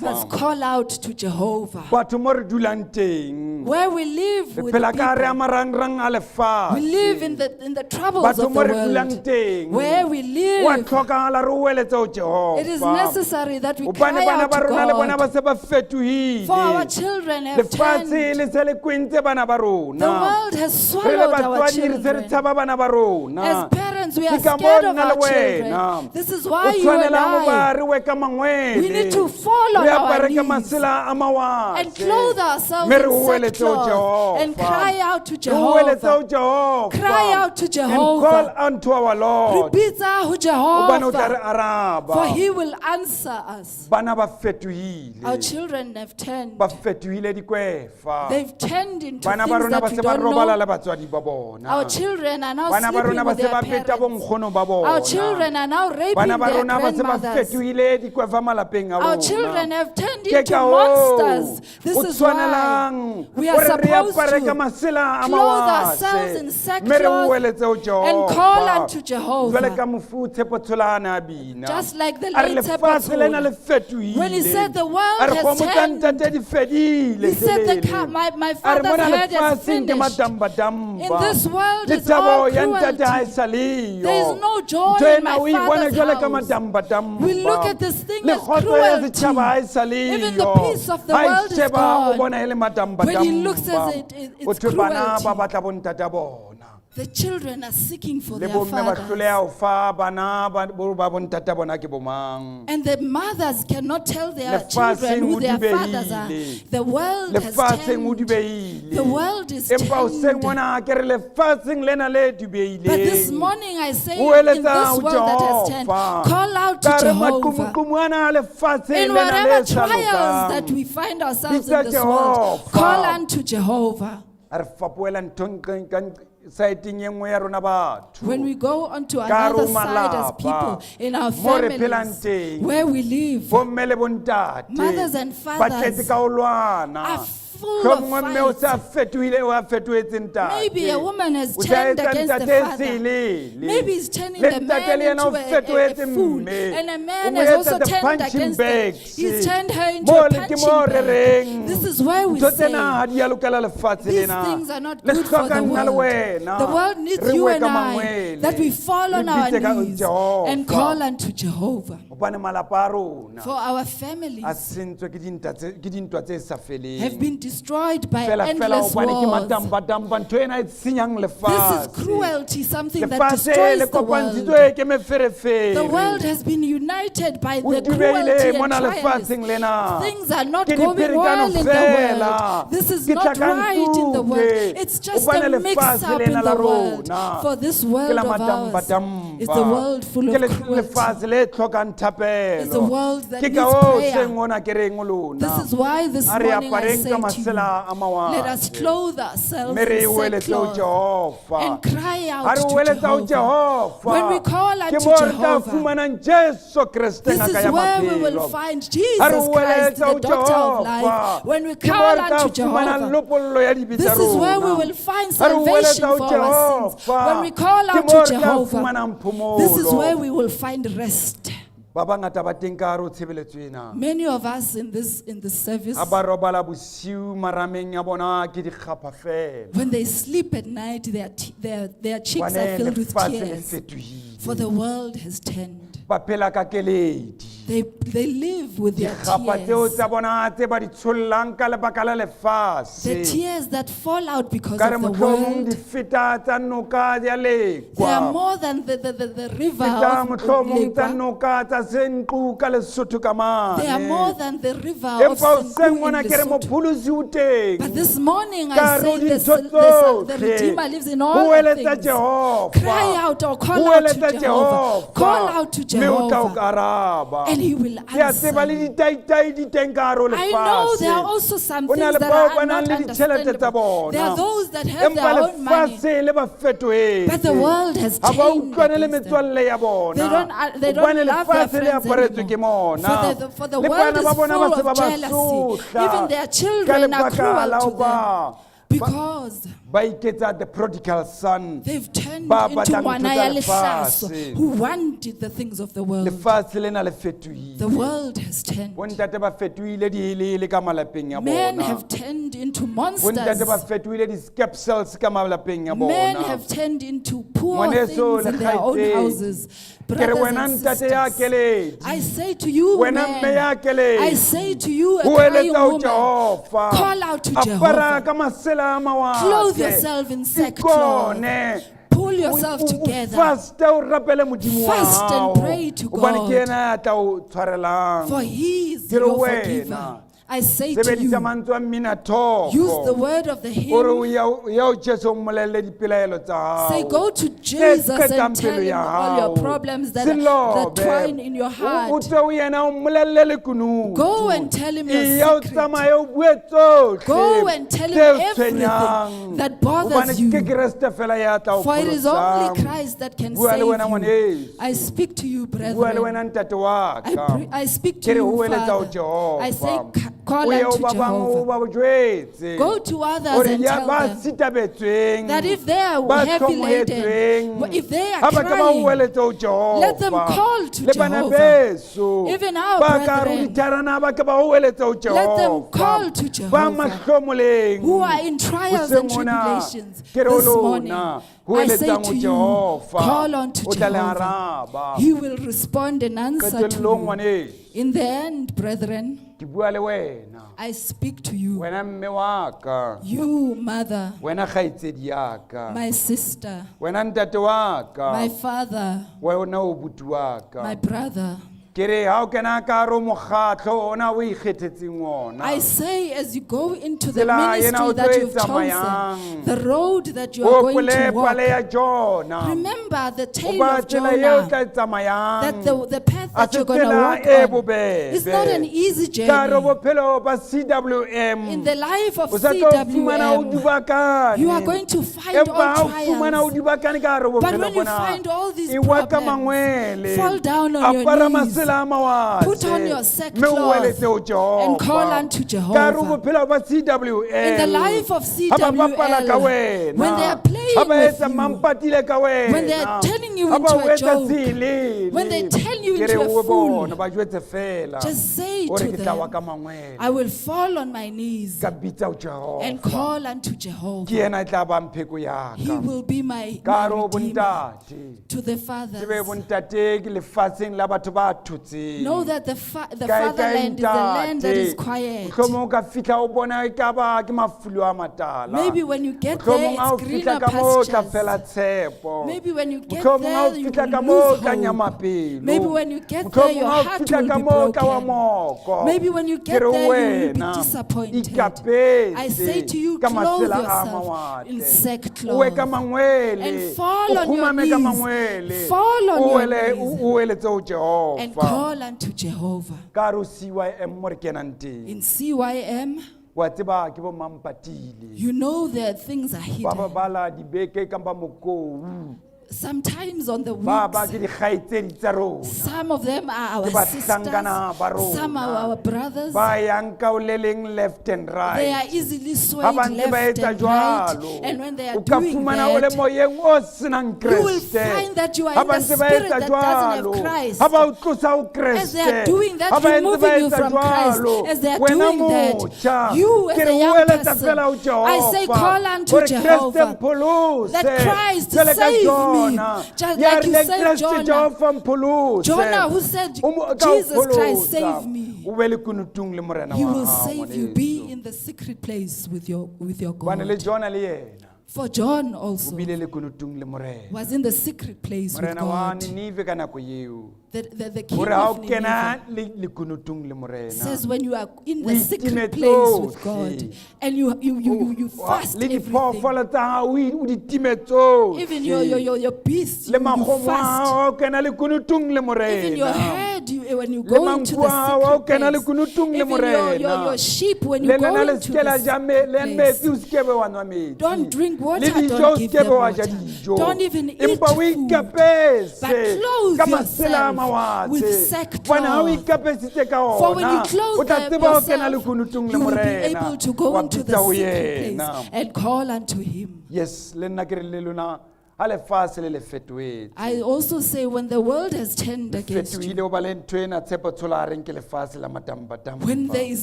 must Jehova. call out to Jehovah. Batho mo re dulang teng, Where we live re with phela ka hare a people, marangrang a we lefatshe. live in the troubles Batho of mo the re dulang world. teng, Where we wa live, hlokahala re hoeletse ho it is Jehova. necessary that we Hobane cry bana out ba to rona le bona ba God. se ba fetohile. For our children have Lefatshe turned. le se le kwentse bana ba The rona. world has Re le swallowed our batswadi re se re children. tshaba bana ba rona. As parents, we are Ke ka scared moo of nna our le wena children. This is o why you and tshwanelang ho ba I, re we ka mangwele. we need to fall on Re our apare ka knees masela a mawashe. and clothe ourselves Mme re in hoeletse ho sackcloth and Jehova. cry out to Re hoeletse Jehovah. ho Jehova. Cry out to And Jehovah. call unto our Re Lord. bitsa ho Hobane o tla re Jehovah, araba. for he will answer us. Bana ba Our fetohile. children have turned. Ba fetohile dikwefa. They've turned into Bana ba things rona ba that we se ba don't robala le know. batswadi ba bona. Our children are now Bana ba sleeping rona ba with se their ba beta parents. bonkgono ba Our bona. children are now raping Bana ba their rona ba se ba grandmothers. fetohile dikwefa malapeng a Our children rona. have turned Ke into ka hoo monsters. This o is why tshwanelang we are hore re supposed apare ka to masela a clothe ourselves in mawashe mme re sackcloth hoeletse ho and call Jehova. unto Jehovah. Jwale ka mofu Tshepo Tsholane a bina. Just like the A re late Tshepo lefatshe lena le Tshola. fetohile. When he said the world A re has kgomo tsa turned, ntate di fedile, he said the sebele. my A re father's mona head has lefatsheng ke finished. madambadamba. In this world Le is thabo all ya ntate ha e cruelty. sa leyo. There is no joy Ntho in my ena o e bona father's jwale ka house. madambadamba. We look at this thing Le as kgotso ya cruelty. setjhaba ha e sa leyo. Even the peace of the Ha e world is sheba, o gone. bona e le madambadamba. When he looks at it, O it's thwe bana cruelty. ba batla bontata bona. The children are seeking for Le their bomme ba fathers. hloleha ho fa bana ba bontata bona ke bomang. And the mothers cannot tell their Lefatsheng children who o their fathers are. dubehile. The world has Lefatsheng o turned. dubehile. The world is Empa hoseng turned. mona ke re lefatsheng lena le dubehileng. But this morning I say, O in eletsa this ho world that has turned, Jehova. call out to Ka re Jehovah. maqhumuqhumu ana a lefatsheng In lena whatever le sa trials that lokang. we find ourselves Bitsa in this world, Jehova. call unto Jehovah. A re fapohela nthong ka saeteng e nngwe ya rona batho. When we go onto Ka hare ho another side as malapa, people, in our mo re phelang families, teng, where we live, bomme le bontate Mothers and ba tletse fathers ka ho lwana. are full of Mohlomongwe mme o se a fights. fetohile, o a fetohetse ntate. Maybe a woman has O se a turned etsa against the ntate father. selele. Maybe he's turning Le the ntate man le yena o into a fetohetse fool. mme. And a O man mo has etsa also the turned punching against the, bags. he's turned her into Mo a le ke punching mo re bag. reng. This is where we Ntho tsena ha say di a lokela lefatshe these lena. things are not Le good for hloka the nna le world. wena. The world needs Re you we and ka I mangwele. that we fall on Re our bitse ka knees Jehova. and call unto Jehovah. Hobane malapa a rona For our a families sentswe ke dintwa tse sa feleng. have been destroyed by Fela fela endless hobane ke wars. madambadamba ntho ena e senyang This is lefatshe. cruelty, something that Lefatshe destroys le the world. kopantshitswe ke meferefere. The world has been united by O the dubehile cruelty and mona trials. lefatsheng lena. Things are not Ke going dipherekano well in the fela. world. This is Ke not right in the world. tlhakantsuke. It's just Hobane a mix lefatshe up in lena la the world. rona For this ke world la of ours madambadamba. It's a world full Ke of cruelty. lefatshe le tlhokang thapelo. It's a world that Ke ka needs hoo prayer. hoseng hona ke reng ho lona. This is why this A re morning I apareng say ka to masela a you, let us mawatle. clothe ourselves Mme re in hoeletse ho sackcloth Jehova. and cry Ha out re to hoeletsa ho Jehovah. Jehova. When we call Ke unto moo re tla Jehovah, fumanang Jesu Kreste this ngaka is ya where we will maphelo. find Ha re Jesus Christ, hoeletsa ho the doctor of Jehova, life. When we ke moo call re tla unto fumanang Jehovah, lopollo ya dibe tsa this is where we rona. will find Ha re salvation hoeletsa ho for our sins. Jehova, When we call ke out moo to re tla Jehovah, fumanang phomolo. this is where we will find rest. Ba bangata ba teng ka hare ho tshebeletso ena. Many of us in this service, Ha ba robala bosiu marameng a bona ke dikgapha fela. when they sleep at night, their cheeks are Hobane filled with lefatshe le tears, fetohile. for the world has turned. Ba phela ka keledi. They live with their Dikgapha tseo tears. tsa bona tse ba di tshollang ka lebaka la The lefatshe. tears that fall out because Ka re of the mohlomong di world, feta tsa noka ya they are Lekwa. more than the river Feta of mohlomong tsa Lekwa. noka tsa Senqu ka Lesotho ka They are more mane. than the river of Empa hoseng Senqu in mona ke re Lesotho. mopholosi o teng. But this morning Ka I hare ho say dintho the tsohle, Redeemer lives in ho all the hoeletsa things. Jehova. Cry out or call out Hoeletsa to Jehovah. Call out to Mme o tla o Jehovah. karaba. And he will Ke a tseba le answer. ditaitai di teng ka hare ho I know there are lefatshe. also some Ho na things le that bao are ba nang not le ditjhelete tsa understandable. There bona. are those that have Empa their own money. lefatshe le ba fetohetse. But the world has Ha ba turned utlwane le against them. metswalle ya bona. They don't Hobane love their lefatshe le friends aparetswe ke anymore. mona. For the Le world bana is ba bona ba full se ba of ba jealousy. sotla. Even their Ka children are lebaka cruel la to ho ba- them because ba iketsa the prodigal son. they've turned Ba into batlang ntho ngwana tsa ya lehlaso lefatshe. who wanted the things of the world. Lefatshe lena le fetohile. The world has turned. Bontate ba fetohile dihelehele ka malapeng a Men bona. have turned into Bontate ba monsters. fetohile di-skepsels ka malapeng a Men bona. have turned into poor Ngwaneso things le in their own kgaitsedi, houses. ke re Brothers wena and ntate ya sisters, keledi, I say to you, wena mme ya man, keledi, I say to you, a ho crying eletsa ho woman, Jehova. call out to Apara Jehovah. ka masela a mawatle. Clothe yourself in sackcloth. Ikone. Pull yourself O together. faste o rapele Modimo wa Fast and hao. pray to Hobane ke God. yena ya tla o tshwarelang. For he is Ke re your wena, forgiver. I say to Sebedisa you, mantswe a mmina thoko. use the word of the O re o hymn. ya o ya ho Jesu o mmolelle dipelaelo tsa Say, hao. go to Tse Jesus and qetang tell pelo him ya all your hao. problems Se that lobe. twine in your O heart. tswe ho yena o mmolelle lekunutu. Go and tell him your Eya o secret. tsamaye o bue tsohle Go and tell him tse o everything tshwenyang. that bothers Hobane you. ke Kreste fela ya tla o For it is only pholosang. Christ that can Bua le save wena you. ngwaneso. I speak to you, Bua le brethren. wena ntate wa ka. I speak Ke to re you, ho eletsa ho Father. I say, Jehova. call O ye ho unto ba bang o Jehovah. ba jwetse. Go to others Hore and ya tell ba them sitabetsweng, that if they are ba heavy laden, hlomohetsweng, if they are ha ba ka ba crying, hoeletse ho Jehova. let them call to Le bana Jehovah. beso, Even our ba ka hare ho brethren, ditharana ba ke ba hoeletse ho let them Jehova. call to Ba Jehovah. mahlomoleng, Who are in trials and hoseng hona, tribulations ke re ho this morning, lona, I say hoeletsang to ho you, Jehova. call unto O tla le Jehovah. araba. He will respond and answer to Qetellong, you. ngwaneso, In the end, brethren, ke bua le wena. I speak to you, Wena mme wa ka. you mother, Wena kgaitsedi ya ka. my sister, Wena ntate wa ka. my father, Wena o buti wa ka. my brother. Ke re ha o kena ka hare ho mokgatlo ona o ikgethetseng ona. I say, as you go into the Tsela ena o ministry tlo that e you've chosen, tsamayang. the road that you O are going hopole to walk, pale ya Jona. remember the tale Hoba of tsela eo Jonah, tla e tsamayang. that the path Ha that se you're going to tsela walk e on bobebe. is not an easy Ka hare ho journey. bophelo ba CWM. In the life of O sa tlo fumana o CWM, dubakane. you are going to find Empa all ha o fumana o trials. dubakane ka hare ho But bophelo when you bona, find all these e wa ka problems, mangwele. fall down on your Apara knees. masela a mawatle. Put on your Mme o sackcloth hoeletse ho Jehova. and call unto Ka hare ho Jehovah. bophelo ba CWM. In the life of Ha ba bapala ka CWL, wena. when they are playing Ha ba with etsa you, mampatile ka wena. when they are turning you Ha ba into o a etsa joke, sehelele. when they turn you Ke re into a o fool, bone, ba jwetse fela. just say O re to ke tla wa them, ka mangwele. I will fall on my knees Ka bitsa ho Jehova. and call unto Ke Jehovah. yena e tla bang pheko ya He ka. will be my, Ka my hare ho redeemer. bontate. To the Tsebe fathers, bontate ke lefatsheng la batho ba thotseng. know that the Kae, kae, fatherland is the land that is ntate. quiet. Mohlomong o ka fihla o bona e ka ba ke mafulo a matala. Maybe when you get there, Mohlomong ha o it's fihla greener ka moo o tla pastures. fela tshepo. Maybe when you get Mohlomong ha o there, you fihla ka will moo o lose tla nyama hope. pelo. Maybe when when you get there, Mohlomong your ha o heart fihla will ka be moo o tla wa broken. moko. Maybe when you Ke get re there, you will be wena, disappointed. ikapese I say to you, ka clothe masela a yourself in mawatle. sackcloth O we ka mangwele and fall o on your kgumame ka knees. mangwele Fall on O your wele- knees. o eletse ho and Jehova call unto Jehovah. ka hare ho CYM mo re kenang teng In CYM, wa tseba ke bo mampatile you know that things are ba ba hidden. bala dibeke kampa mokou Sometimes on the ba ba weeks, ke dikgaitsedi tsa rona some of them are ke our sisters, bahlankana ba some are rona our brothers. ba yang ka o le leng left and They are right easily ha swayed ba ntse ba left etsa and right. jwalo And when they o are ka doing fumana o le that, moyeng o senang you will kreste find that you are ha in ba the ntse ba spirit etsa that doesn't have jwalo Christ. ha ba o tlosa ho As they are kreste doing that, ha ba ntse ba removing you etsa from Christ, jwalo as they are wena doing that, motjha you as ke a re o young eletsa person, fela ho I say, Jehova call unto hore Kreste Jehovah, mpholose that Christ jwale ka save me, Jona just ya like you rileng saved Kreste Jonah. Jehova mpholose Jonah who said, O mo- o tla o Jesus Christ, pholosa. save me. o be lekunutung le morena He wa will hao, save you. ngwaneso. Be in the secret place with your Hobane le God. Jona le yena For John o also bile lekunutung le morena was in the secret place with morena wa God. Ninive ka nako eo The king hore ha o of kena Nineveh le- lekunutung le morena says when you are in O the secret itime place with tsohle. God and you fast le everything, diphoofolo tsa hao o o di time tsohle even your beasts, le you makgomo a fast. hao ha o kena lekunutung le Even your morena head, when you le go into manku the a hao ha o secret kena place, lekunutung le even morena your sheep, when le you go lena le into seke la the ja me- le secret metsi place, o seke be wa nwa metsi don't drink water, le dijo don't o give seke them be wa ja water. dijo Don't even eat empa o food. ikapese But clothe ka masela a yourself mawatle with hobane ha o sackcloth. ikapesitse ka For when you ona o clothe tla tseba ho kena yourself, lekunutung le you will be morena able to go wa into bitsa the ho secret yena place and call unto him. yes le nna ke re le lona ha lefatshe le le fetohetse I also say when the world has turned against you, fetohile ho ba le ntho ena tshepo tshola a reng ke lefatshe la matambatampa when there is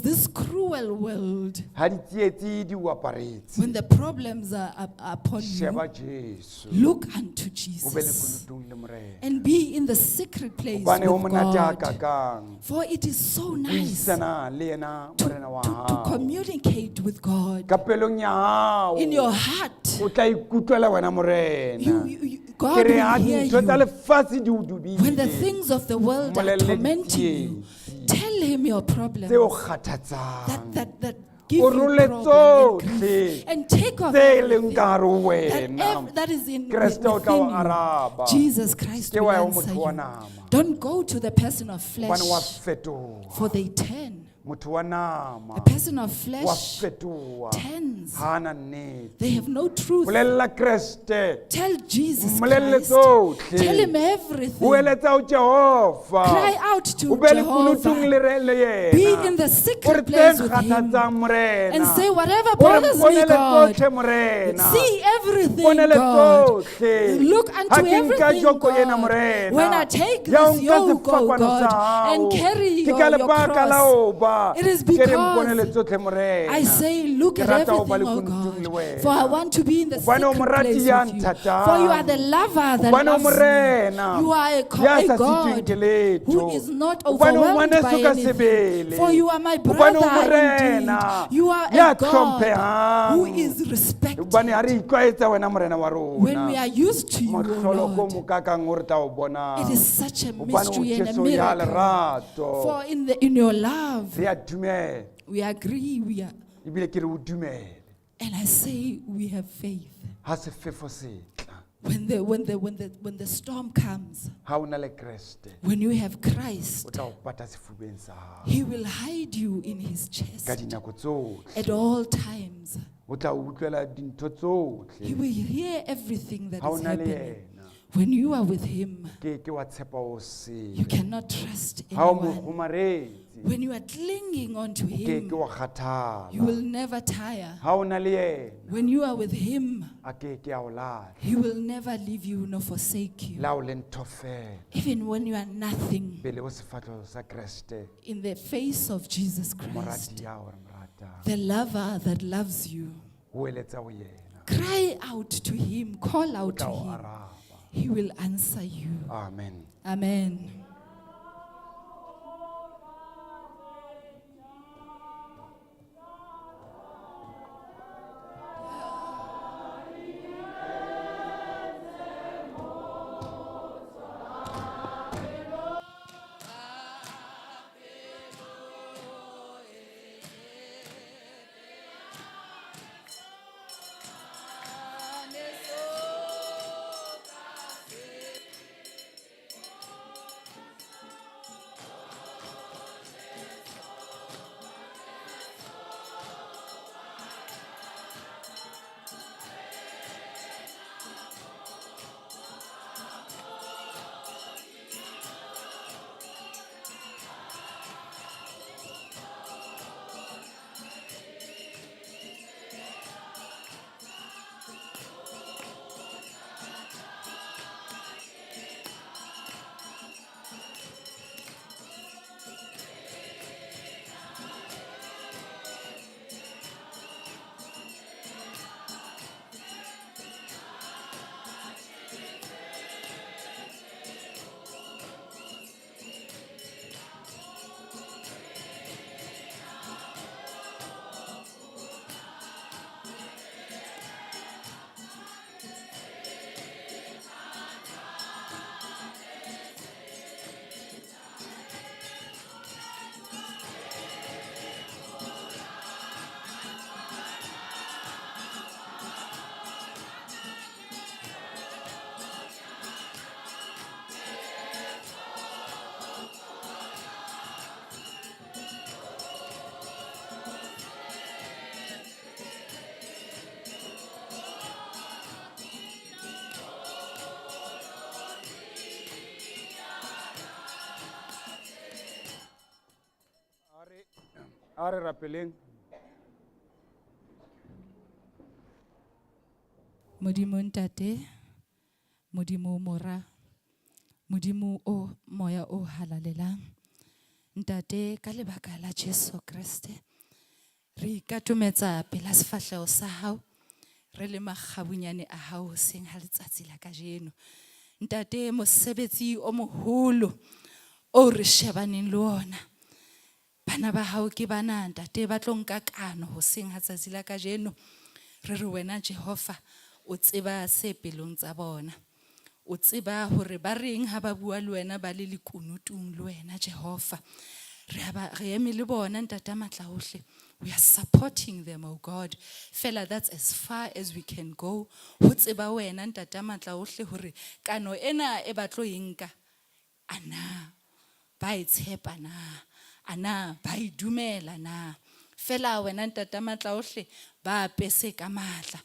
this cruel world, ha ditsietsi di o aparetse when the problems are upon you, sheba jesu look unto o be Jesus lekunutung le morena and be in the secret place hobane ho with monate God. hakakang For it is so nice to, buisana le yena morena wa to hao communicate with God. ka pelong ya hao In your heart, o tla ikutlwela wena morena you, ke God re ha will hear dintho tsa you. lefatshe di o When the dubile things of the world are Mmolelle tormenting you, tell him your problems tse o that, kgathatsang that give O you role problem and tsohle grief, and take off tse leng everything ka hare ho that, wena that is in Kreste o tla o within you. araba. Jesus Christ Ke will wa ya ho answer motho wa you. nama. Don't go to the person of hobane wa flesh, fetoha for they turn. motho wa nama A person of wa flesh fetoha turns. ha a na nnete They have no truth. bolella kreste Tell Jesus Mmolelle Christ. tsohle. Tell him everything. o eletsa ho jehova Cry out to o be lekunutung Jehovah. le re- le yena Be in the O re secret tse place with him. nkgathatsang morena And say, whatever O re bothers me, mponele God. tsohle morena See everything, Mponele God. tsohle. Look Ha unto ke nka everything, joko ena, God. Morena, When I take ya ho this nka yoke, oh sefapano sa God, hao, and carry ke your, ka your lebaka la cross, ho ba it is ke re mponele because tsohle morena I say, look Ke at rata ho ba everything, oh lekunutung le God. wena. For I want to be in the Hobane o secret morati place ya with you. nthatang. For you are the lover that Hobane o loves me. morena You are ya a sa sitweng God ke letho. who is not Hobane o overwhelmed ngwaneso by ka anything. sebele. For you are my Hobane o brother morena indeed. You are ya a God hlomphehang. who is respected. hobane ha re itlwaetsa wena morena wa When we rona are used to you, O mohlolo ko Lord, mokakang o re tla o bonang it is such a hobane o mystery and a Jesu ya miracle. lerato For in your love, re a dumela we agree, we are, ebile ke re o dumele and I say we have faith. ha sefefo se tla When the storm comes, ha o na le kreste when you have Christ, o tla o pata sefubeng sa hao He will hide you in His ka chest dinako tsohle at all times. o tla o utlwela dintho He tsohle will hear everything that ha o is na le happening. yena When you are with Him, ke ke wa tshepa o you sele cannot trust ha o mo anyone. kgomaretse When you are clinging onto o ke Him, ke wa kgathala you will never tire. ha o na le yena When you are with Him, a ke ke a o lahla He will never leave you nor forsake you. le ha o le ntho fela Even when you are nothing pele ho sefahleho sa kreste in the face of Jesus Christ, morati ya o re mo ratang the lover that loves you, o eletsa ho yena cry out to Him, call o out to tla o Him. araba He will answer you. amen Amen. A re rapeleng. Modimo Ntate, Modimo Mora, Modimo o Moya o halalelang. Ntate, ka lebaka la Jesu Kreste, re ikatometsa pela sefahleho sa hao, re le makgabunyane a hao hoseng ha letsatsi la kajeno. Ntate, mosebetsi o moholo o re shebaneng le ona. Bana ba hao ke bana, ntate, ba tlo nka kano hoseng ha tsatsi la kajeno. Re re wena Jehova, o tseba se pelong tsa bona. O tseba hore ba reng ha ba bua le wena ba le lekunutung le wena Jehova. Re a ba, re eme le bona ntate matla ohle. We are supporting them, oh God. Fela, that's as far as we can go. Ho tseba wena ntate matla ohle hore kano ena e ba tlo e nka, ana ba e tshepa na, ana ba e dumela na. Fela wena ntate matla ohle ba apese ka matla.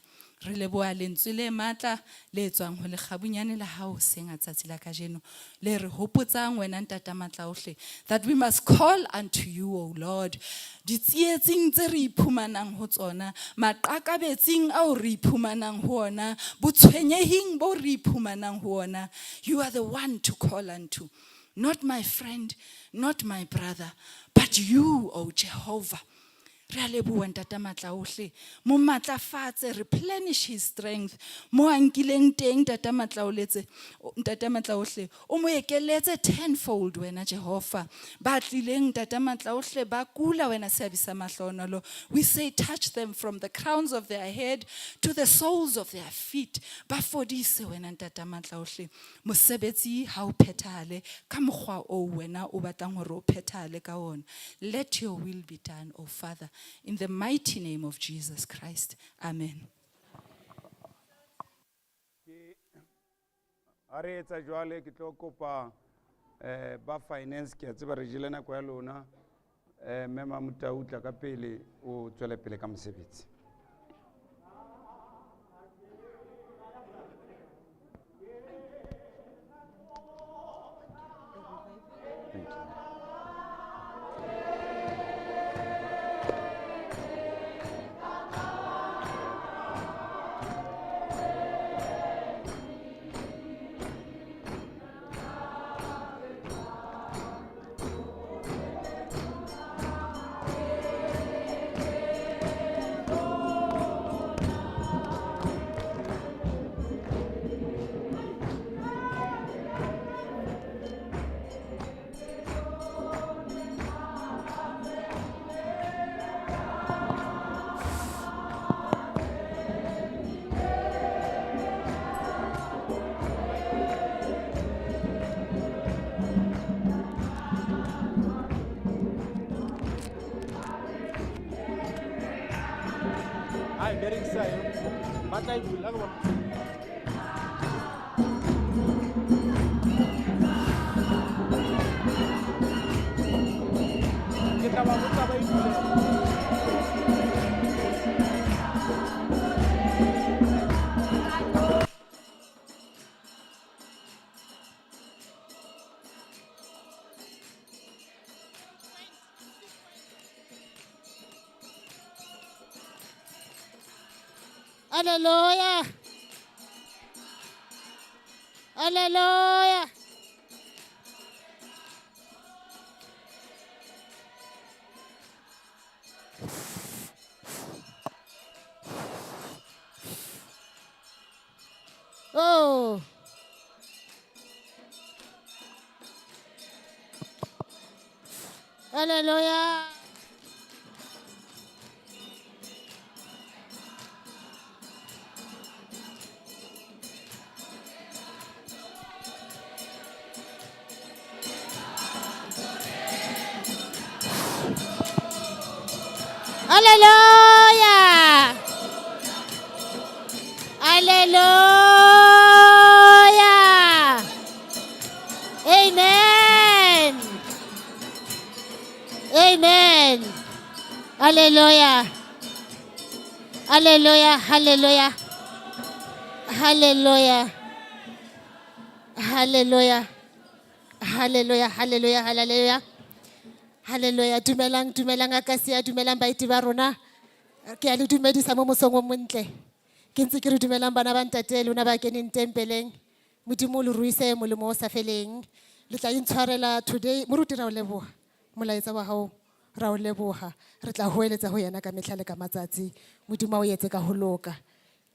Re leboha lentswe le matla le tswang ho lekgabunyane la hao hoseng ha tsatsi la kajeno, le re hopotsang wena ntate matla ohle, that we must call unto you, O Lord. Ditsietsing tse re iphumanang ho tsona, maqakabetsing ao re iphumanang ho ona, botshwenyehing bo re iphumanang ho ona, you are the one to call unto. Not my friend, not my brother, but you, O Jehovah. Re a leboha ntate matla ohle. Mo matlafatse, replenish his strength. Mo a nkileng teng ntate matla oletse, ntate matla ohle. O mo ekeletse tenfold wena Jehova. Ba tlileng ntate matla ohle ba kula wena seabi sa mahlonolo. We say touch them from the crowns of their head to the soles of their feet. Ba fodise wena ntate matla ohle. Mosebetsi ha o phethahale ka mokgwa oo wena o batlang hore o phethahale ka ona. Let your will be done, O Father, in the mighty name of Jesus Christ. Amen. Ha re etsa jwale ke tlo kopa ba finance, ke a tseba re jele nako ya lona. Mme Mamotau tla ka pele o tswele pele ka mosebetsi. Thank you. Ai, berekisa yo. Ba tla e bula ka bona. Ke tla ba botsa ba e bule. Hallelujah. Hallelujah. Oh. Hallelujah. Hallelujah. Hallelujah. Amen. Amen. Hallelujah. Hallelujah. Hallelujah. Hallelujah. Hallelujah. Hallelujah. Hallelujah. Hallelujah. Hallelujah. Dumelang, dumelang Akasia, dumelang baeti ba rona. Ke a le dumedisa mo mosong o montle. Ke ntse ke re dumelang bana ba ntate lona ba keneng tempeleng. Modimo o le ruise molemo o sa feleng. Le tla intshwarela today. Moruti ra o leboha. Molaetsa wa hao ra o leboha. Re tla hoeletsa ho yena ka mehla le ka matsatsi. Modimo a o etse ka ho loka.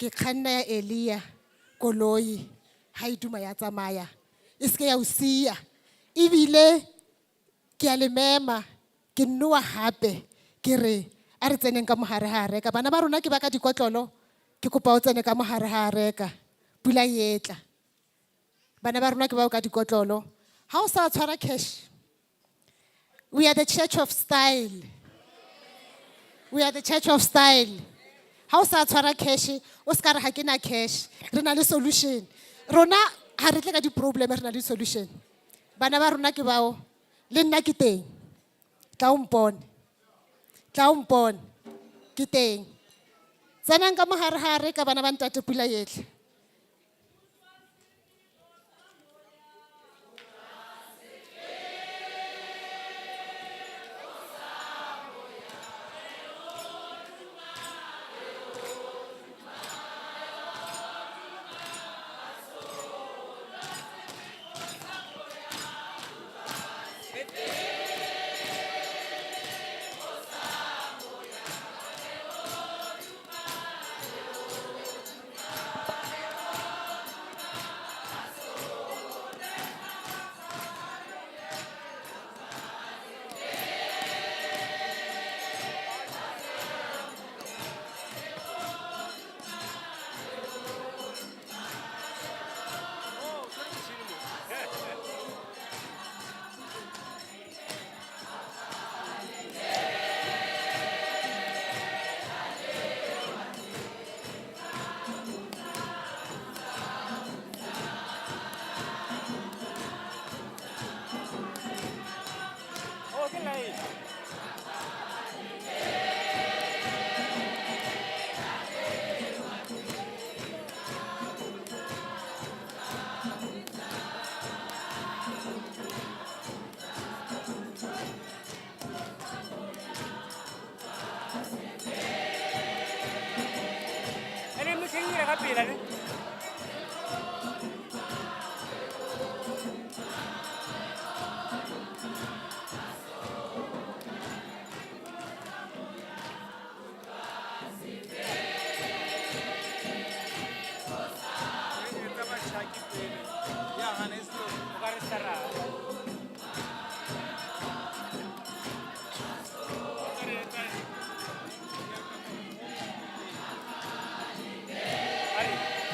Ke kganna ya Elia koloi ha e duma ya tsamaya. E seke ya o siya. Ebile ke a le mema ke nnoa hape ke re a re tseneng ka mogare ga reka bana ba rona ke ba ka dikotlolo ke kopa o tsene ka mogare ga reka pula e etla bana ba rona ke bao ka dikotlolo ha o sa tshwara cash. We are the church of style. We are the church of style. Ha o sa tshwara cash, o se ka re ha ke na cash. Re na le solution. Rona ha re tle ka di-problem, re na le solution. Bana ba rona ke bao, le nna ke teng. Tla o mpone. Tla o mpone. Ke teng. Tsenang ka moharehare ka bana ba ntate pula etle. Ene mo tshengile ka pela ne. O ka re stara. Ari.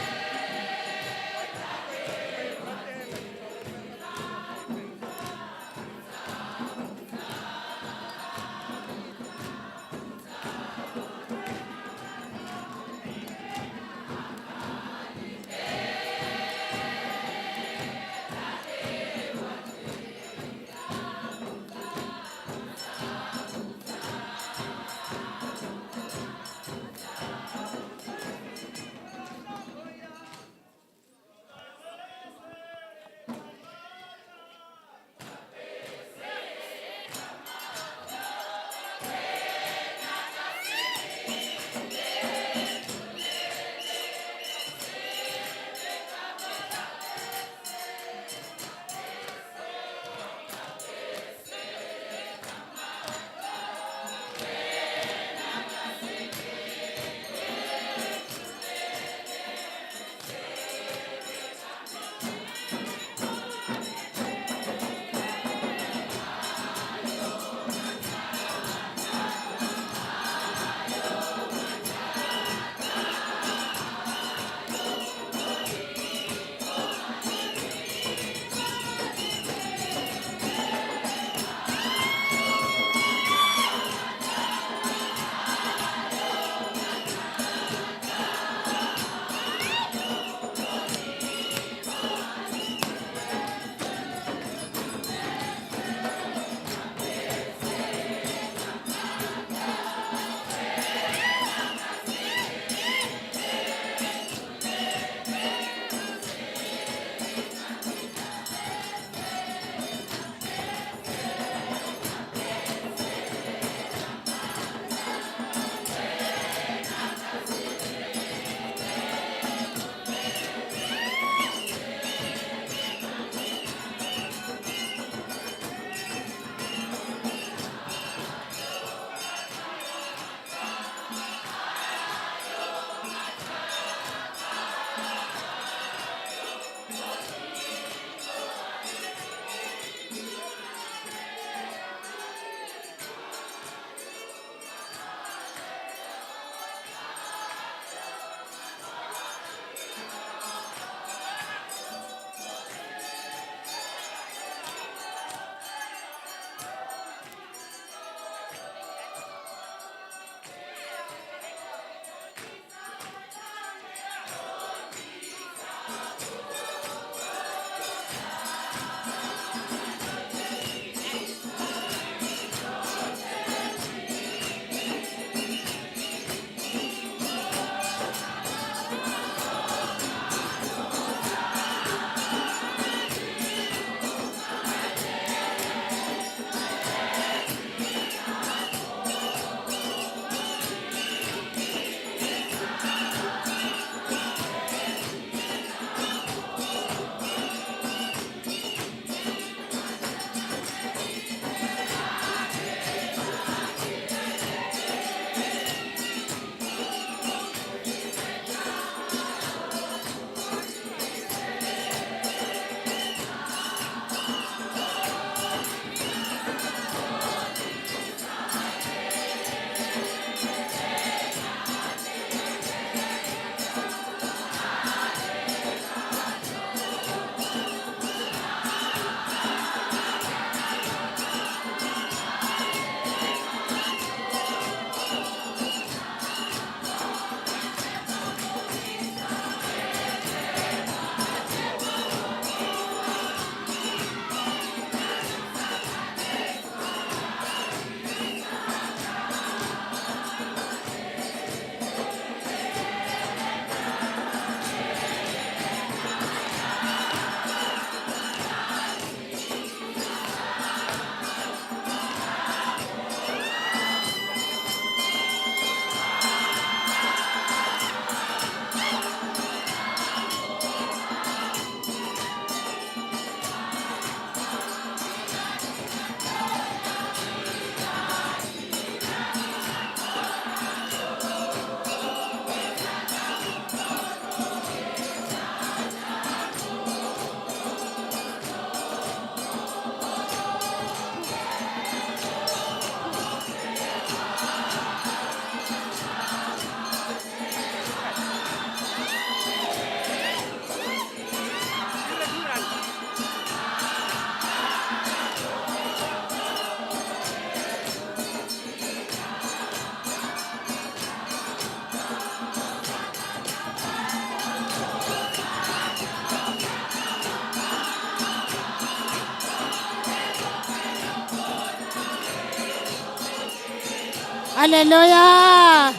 Hallelujah.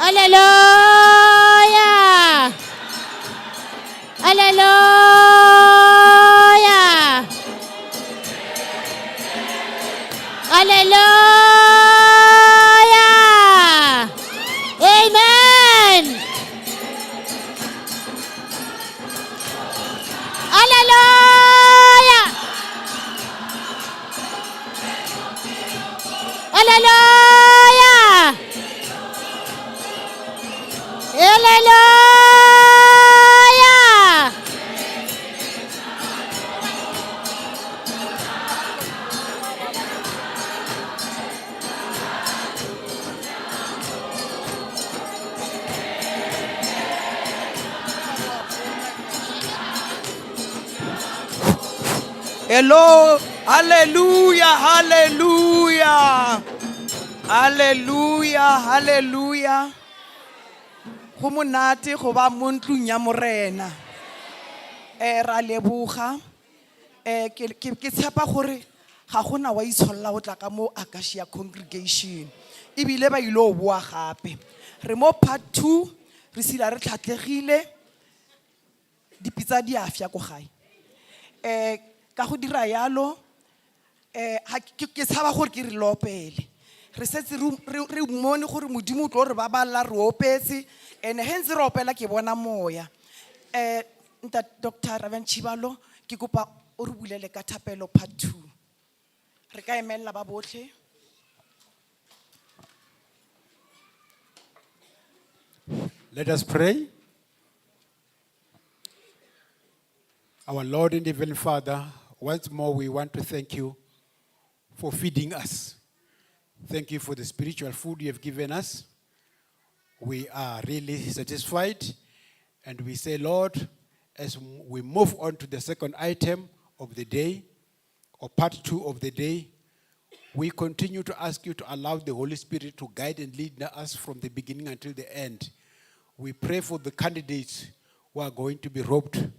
Hallelujah. Hallelujah. Hallelujah. Amen. Hallelujah. Hallelujah. Hallelujah. Hello, hallelujah, hallelujah, hallelujah, hallelujah. Go monate go ba mo ntlong ya morena. Ra leboga. Ke tshepa gore ga gona wa itsholla o tla ka mo Akasia congregation. Ebile ba ile go boa gape. Re mo part 2, re sila re tlhatlegile. Dipitsa di a fya ko gae. Ka go dira yalo, ha ke tshaba gore ke re lopele. Re setse re mmone gore Modimo o tlo re baballa, re opetse, and he ntse re opela ke bona moya. Ntate Doctor Reverend Chibalo, ke kopa o re bulele ka thapelo part 2. Re ka emella ba botlhe. Let us pray. Our Lord and Heavenly Father, once more we want to thank you for feeding us. Thank you for the spiritual food you have given us. We are really satisfied. And we say, Lord, as we move on to the second item of the day, or part 2 of the day, we continue to ask you to allow the Holy Spirit to guide and lead us from the beginning until the end. We pray for the candidates who are going to be robed,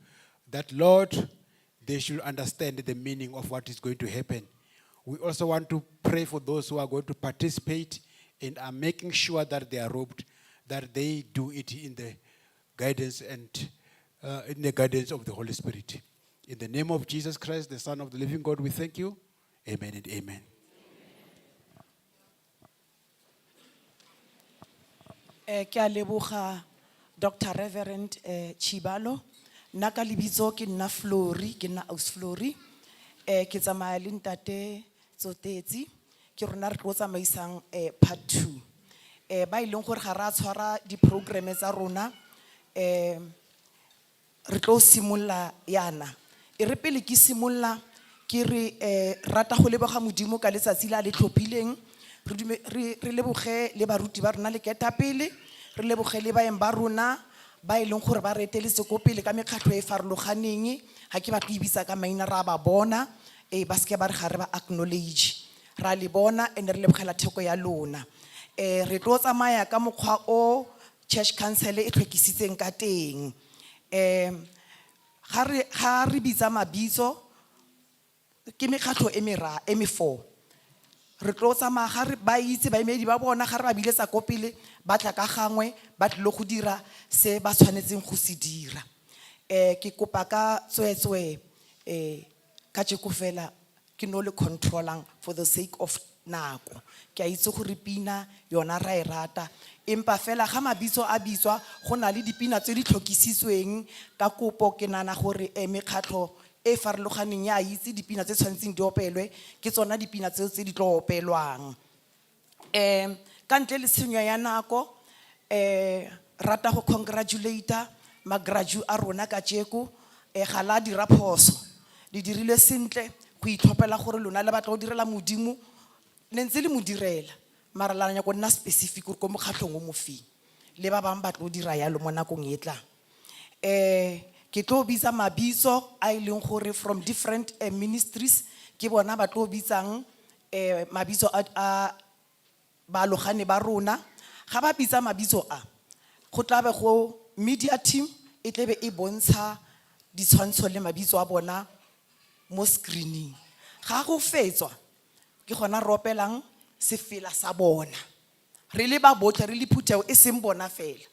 that, Lord, they should understand the meaning of what is going to happen. We also want to pray for those who are going to participate and are making sure that they are robed, that they do it in the guidance and in the guidance of the Holy Spirit. In the name of Jesus Christ, the Son of the living God, we thank you. Amen and amen. Ke a leboga Doctor Reverend Chibalo. Nna ka lebitso ke nna Flory, ke nna Aus Flory. Ke tsamaya le ntate Tsotetsi, ke rona re tlo tsamaisang part 2. Ba e leng gore ga ra tshwara di-programme tsa rona, re tlo simolla yana. E re pele ke simolla, ke re rata go leboga Modimo ka letsatsi la le tlhophileng. Re leboge le baruti ba rona le ketapele, re leboge le baeng ba rona ba e leng gore ba re eteletse ko pele ka mekgatlho e farologaneng. Ga ke batle go e bitsa ka maina, ra ba bona, ba seke ba re ga re ba acknowledge. Ra le bona and re lebogela theko ya lona. Re tlo tsamaya ka mokgwa o Church Council e tlhwekisitseng ka teng. Ga re bitsa mabitso, ke mekgatlho e mera, e me four. Re tlo tsamaya ga re ba itse baemedi ba bona, ga re ba biletsa ko pele, ba tla ka gangwe, ba tlile go dira se ba tshwanetseng go se dira. Ke kopa ka tsweetswe, ka tjeko fela, ke no le controllang for the sake of nako. Ke a itse gore pina yona ra e rata, empa fela ga mabitso a bitswa, go na le dipina tse di tlhokisitsweng. Ka kopo ke nahana gore mekgatlho e farologaneng ya itse dipina tse tshwanetseng di opelwe, ke tsona dipina tseo tse di tlo opelwang. Ka ntle le tshenyo ya nako, rata go congratulate magradu a rona ka tjeko, ga la dira phoso. Le dirile sentle go itlhophela gore lona le batla go direla Modimo, ne ntse le mo direla, mara la nyaka go nna specific gore ko mokgatlhong o mo feng. Le ba bangwe ba tlo dira yalo mo nakong e tlang. Ke tlo bitsa mabitso a e leng gore from different ministries, ke bona ba tlo bitsang mabitso a balogane ba rona. Ga ba bitsa mabitso a, go tla be go media team e tlebe e bontsha ditshwantsho le mabitso a bona mo screening. Ga go fetswa ke gona re opelang sefela sa bona. Re le ba botlhe re le phuthego e seng bona fela.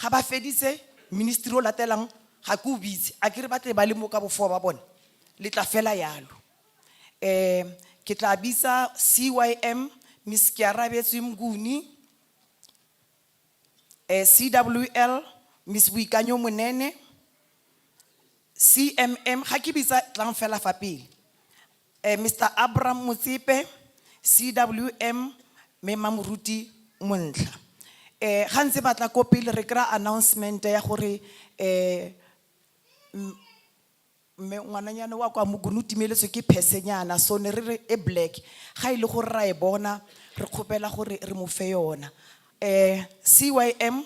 Ga ba feditse ministry o latelang ga ke o bitse a ke re ba tle ba le mo ka bofoa ba bona le tla fela yalo. Ke tla bitsa CYM Miss Kearabetswe Mnguni, CWL Miss Boikanyo Monene, CMM ga ke bitsa tlang fela fa pele. Mr Abraham Motsepe, CWM mme Mamoruti Montlha. Ga ntse ba tla ko pele re kry-a announcement ya gore mme ngwananyana wa kwa Mokone o timeletswe ke phesenyana so ne re re e black ga ile gore ra e bona re kgopela gore re mo fe yona. CYM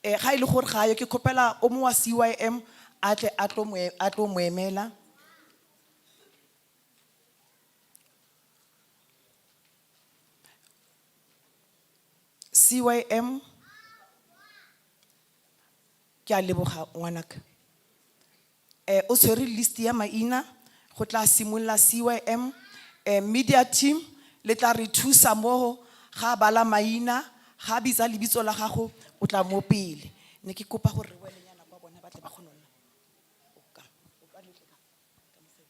ga ile gore ga yo ke kgopela o mongwe wa CYM a tle a tlo mo a tlo mo emela. CYM ke a leboga ngwanaka. O tshwere list ya maina go tla simolola CYM media team le tla re thusa mo ga bala maina ga bitsa lebitso la gago o tla mo pele. Ne ke kopa gore re boelenyana kwa bona ba tle ba kgone ho nna. O ka, o ka letle ka, ka mo side.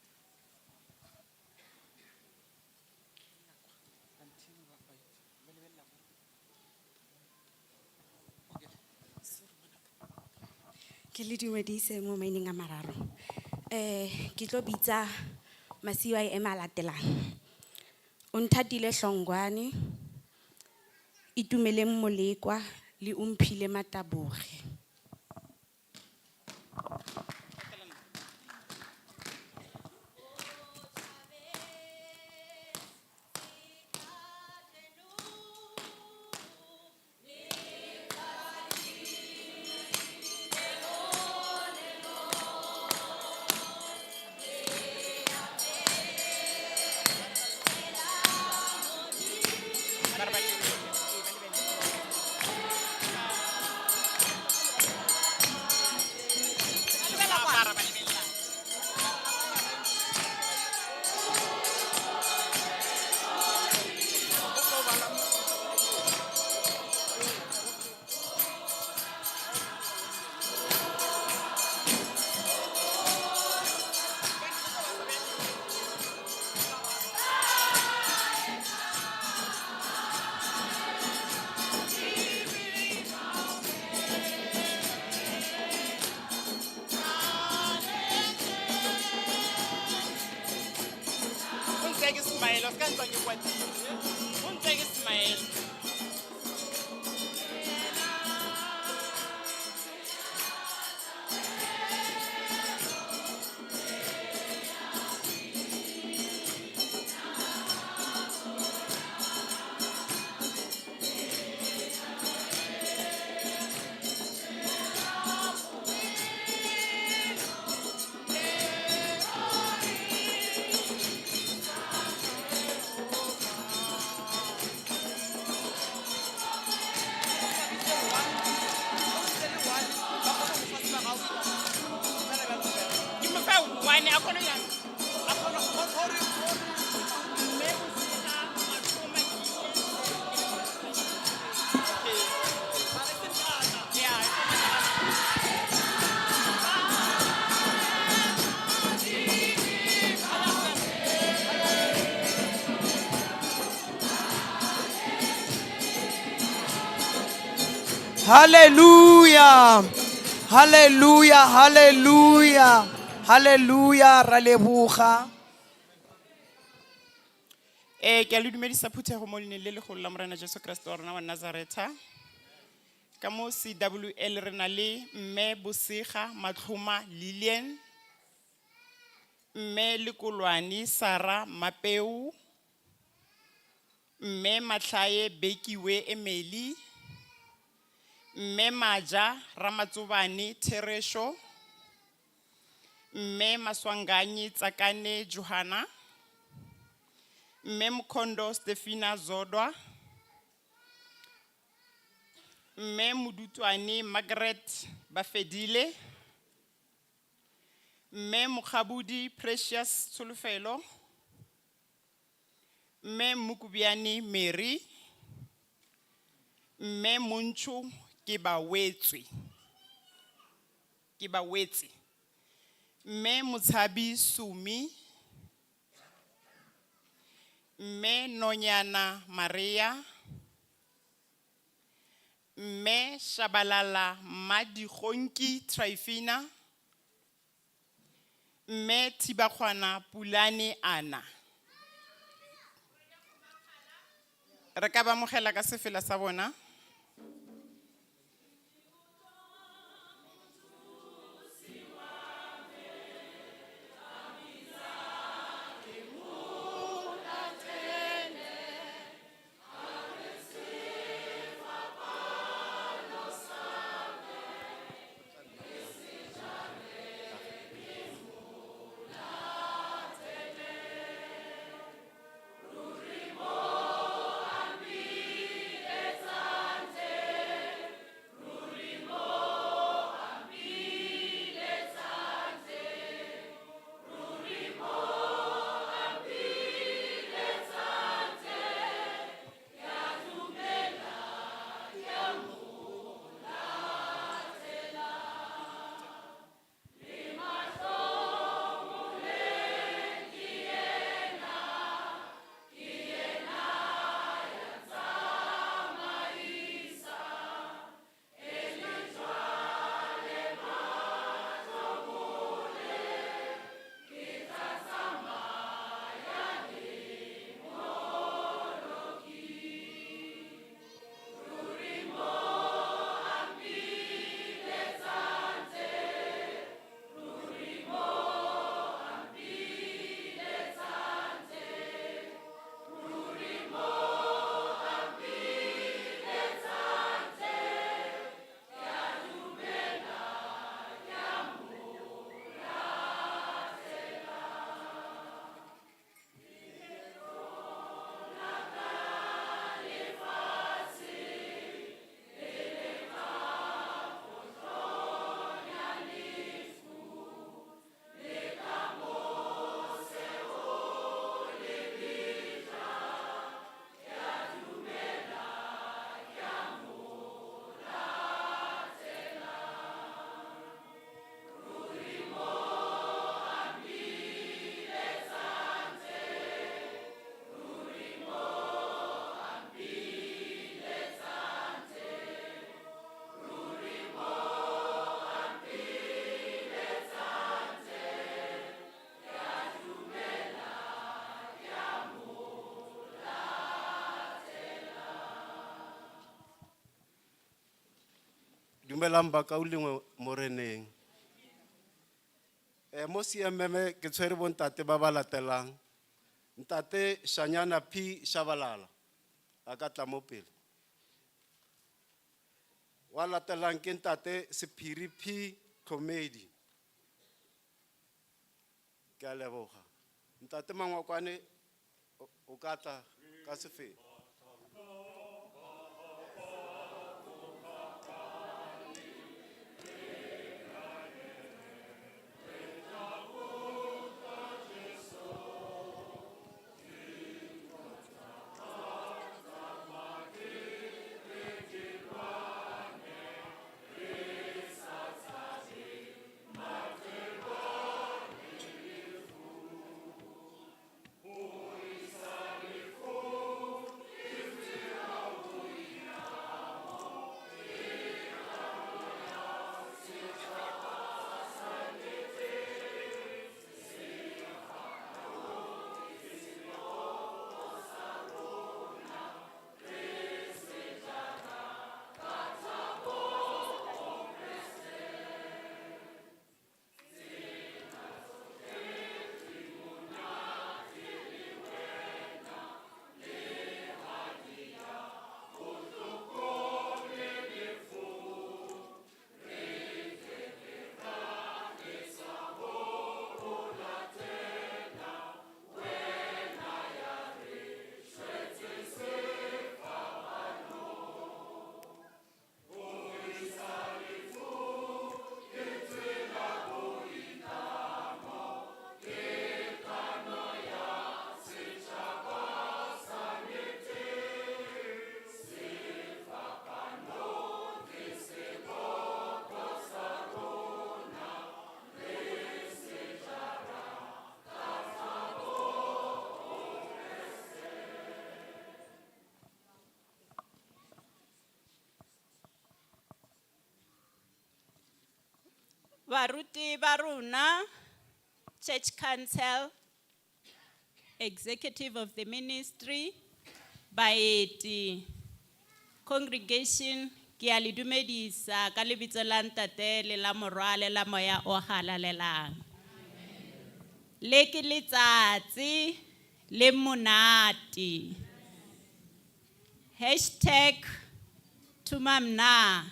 Ke le dumedise mo maineng a mararo. Ke tlo bitsa ma CYM a latelang. Onthatile Hlongwane, Itumeleng Molekwa le Omphile Mataboge. O ntseke smile, o ska ntswa ke kwatile. O ntseke smile. Ke mo fa one a kgone yang. A kgone gore mme o sena matlhoma ke. Yeah. Hallelujah. Hallelujah, hallelujah. Hallelujah, ra leboga. Ke a le dumedisa phuthego mo leineng le legolo la Morena Jesu Kriste wa rona wa Nazareta. Ka mo CWL re na le mme Bosega Matlhoma Lillian, mme Lekolwane Sarah Mapeu, mme Matlhae Bekiwe Emily, mme Maja Ramatsobane Theresho, mme Maswanganyi Tsakane Johanna, mme Mkhondo Stefina Zodwa, mme Modutwane Margaret Bafedile, Mme Mokgabudi Precious Tsholofelo. Mme Mukubiani Mary. Mme Montsho Kebawetswe. Kebawetse. Mme Motshabi Sumi. Mme Nonyana Maria. Mme Shabalala Madigonki Trifina. Mme Thibakgwana Pulane Ana. Re ka ba amogela ka sefela sa bona. Dumelang bakaulengwe moreneng. Mo CMM ke tshwere bontate ba ba latelang. Ntate Shanyana P Shabalala a ka tla mo pele. Wa latelang ke ntate Sephiri P Comedy. Ke a leboga. Ntate Mangwakwane o ka tla ka sefela. Holy Baruti ba rona, Church Council, Executive of the Ministry, baeti, congregation, ke a le dumedisa ka lebitso la Ntate le la Morwa le la Moya o Halalelang. Le ke letsatsi le monate. Hashtag Thuma Mina.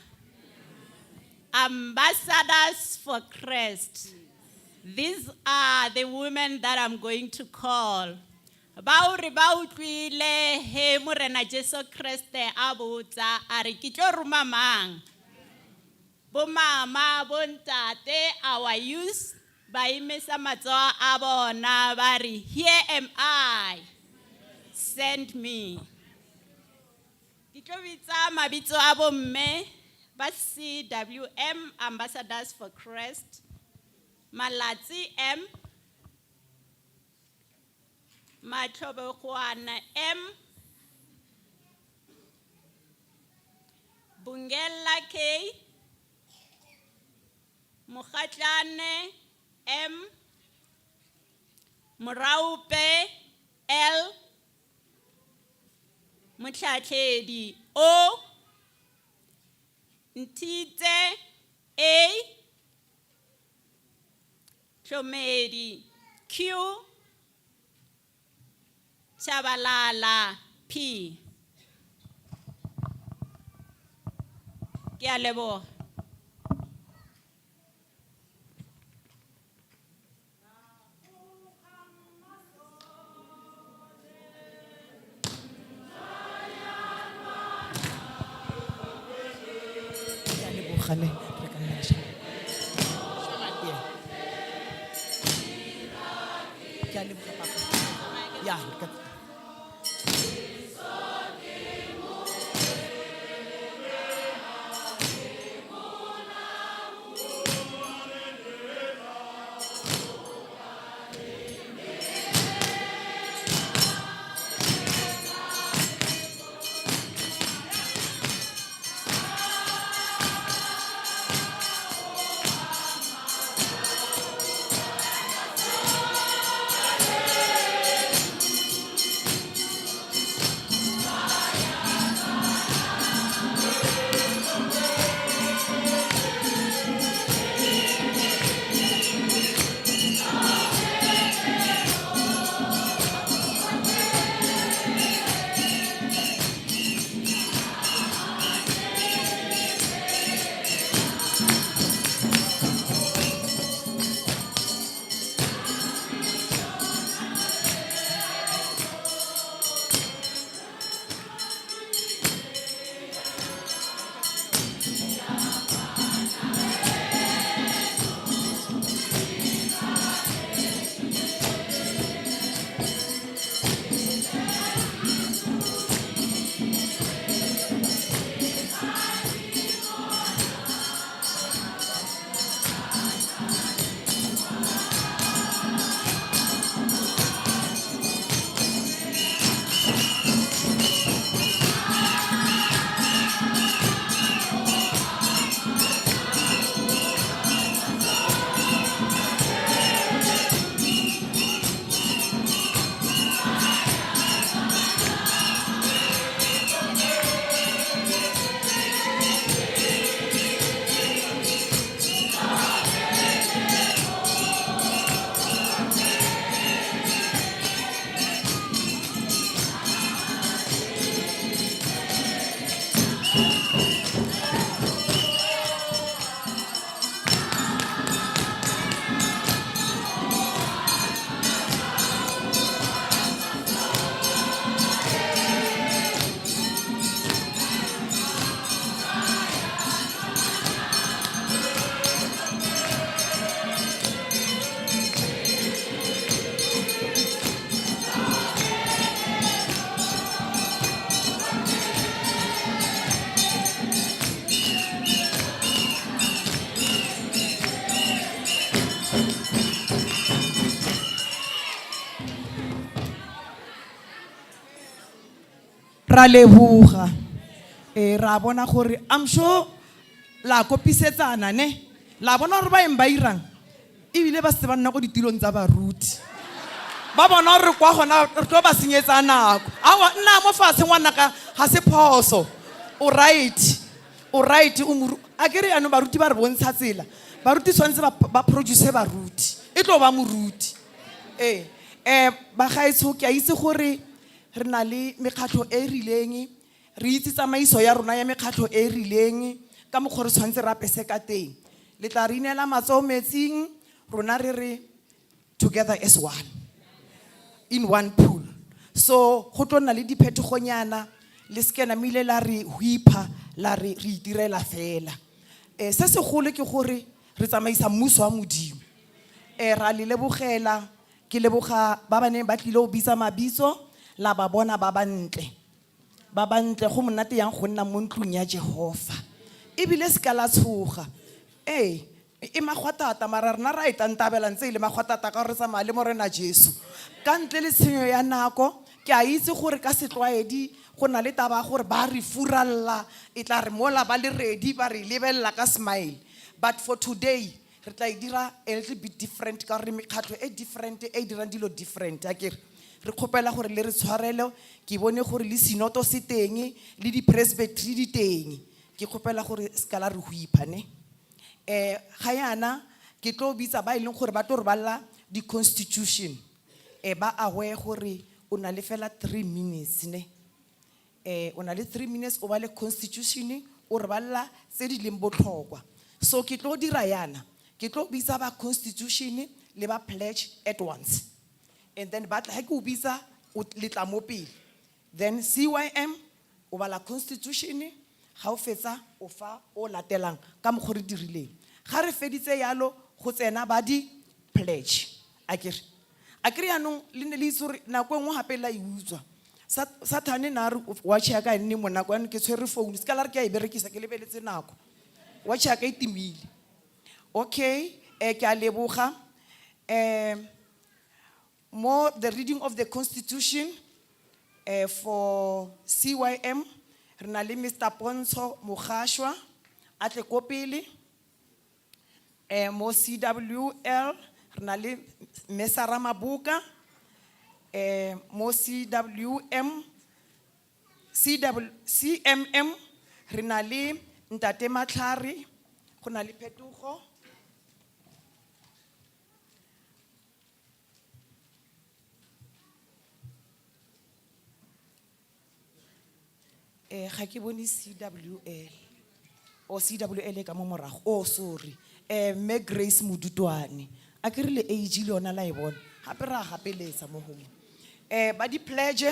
Ambassadors for Christ. These are the women that I'm going to call. Ba o re ba utlwile he Morena Jesu Kriste a botsa a re ke tlo roma mang? Bo mama, bo ntate, our youth ba emisa matsoho a bona ba re here am I, send me. Ke tlo bitsa mabitso a bomme ba CWM Ambassadors for Christ, Malatsi M, Matlhobogwana M, Bungela K, Mogatlane M, Moraupe L, Motlhatlhedi O, Ntite A, Tlhomedi Q, Chabalala P. Ke a leboha. Ke a leboga ne, re ka nna ra sheba. Yeah. Ke a leboga, papa. Ya, re ka- Ra leboga. Ra bona gore I'm sure la kopisetsana ne. La bona gore ba eng ba irang ebile ba setse ba nna ko ditilong tsa baruti ba bona gore kwa gona re tlo ba senyetsa nako. Aowa, nna mo fatshe ngwanaka, ga se phoso, o right, o right, o moru. A ke re yaanong baruti ba re bontsha tsela, baruti tshwanetse ba produce baruti, e tlo ba moruti. Ee, bagaetsho, ke a itse gore re na le mekgatlho e e rileng, re itse tsamaiso ya rona ya mekgatlho e e rileng ka mokgwa re tshwanetse re apese ka teng. Le tla re inela matsogo metsing, rona re re together as one in one pool. So go tlo nna le diphetogonyana, le seke namile la re whipha la re re itirela fela. Se segolo ke gore re tsamaisa mmuso wa Modimo. Ra le lebogela, ke leboga ba ba neng ba tlile go bitsa mabitso, la ba bona ba bantle. Ba bantle, go monate yang go nna mo ntlong ya Jehova. Ebile se ka la tshoga. Ee, e magwatata, mara rena ra e tantabela ntse e le magwatata ka gore re tsamaya le Morena Jesu. Ka ntle le tshenyo ya nako, ke a itse gore ka setlwaedi go na le taba ya gore ba re furalla, e tla re mola ba le ready ba re lebelela ka smile. But for today, re tla e dira a little bit different ka gore mekgatlho e different e e dirang dilo different, akere. Re kgopela gore le re tshwarele, ke bone gore le sinoto se teng, le di-presbytery di teng. Ke kgopela gore se ka la re whipha, ne. Ga yana ke tlo bitsa ba e leng gore ba tlo re balla di-constitution. Ba aware gore o na le fela 3 minutes, ne. O na le 3 minutes o bale constitution, o re balla tse di leng botlhokwa. So ke tlo dira yana, ke tlo bitsa ba constitution le ba pledge at once. And then ba tla, ha ke o bitsa, o le tla mo pele. Then CYM, o bala constitution, ga o fetsa, o fa o latelang ka mokgwa re dirileng. Ga re feditse yalo, go tsena ba di pledge. Akere. Akere yaanong le ne le itse gore nako e nngwe gape la e utswa. Sathane na re watch ya ka e nne mo nako yaanong ke tshwere phone, se ka la re ke a e berekisa, ke lebeletse nako. Watch ya ka e timile. Okay, ke a leboga. Mo the reading of the constitution, for CYM, re na le Mister Pontsho Mogashwa, a tle ko pele. Mo CWL, re na le Mme Sarah Mabuka. Mo CWM, C W, CMM, re na le Ntate Matlhare, go na le phetogo. Ga ke bone CWL. O CWL e ka mo morago. Oh, sorry. Mme Grace Modutwane. A ke re le age le yona la e bona. Gape re a gapeletsa mo gongwe. Ba di pledge.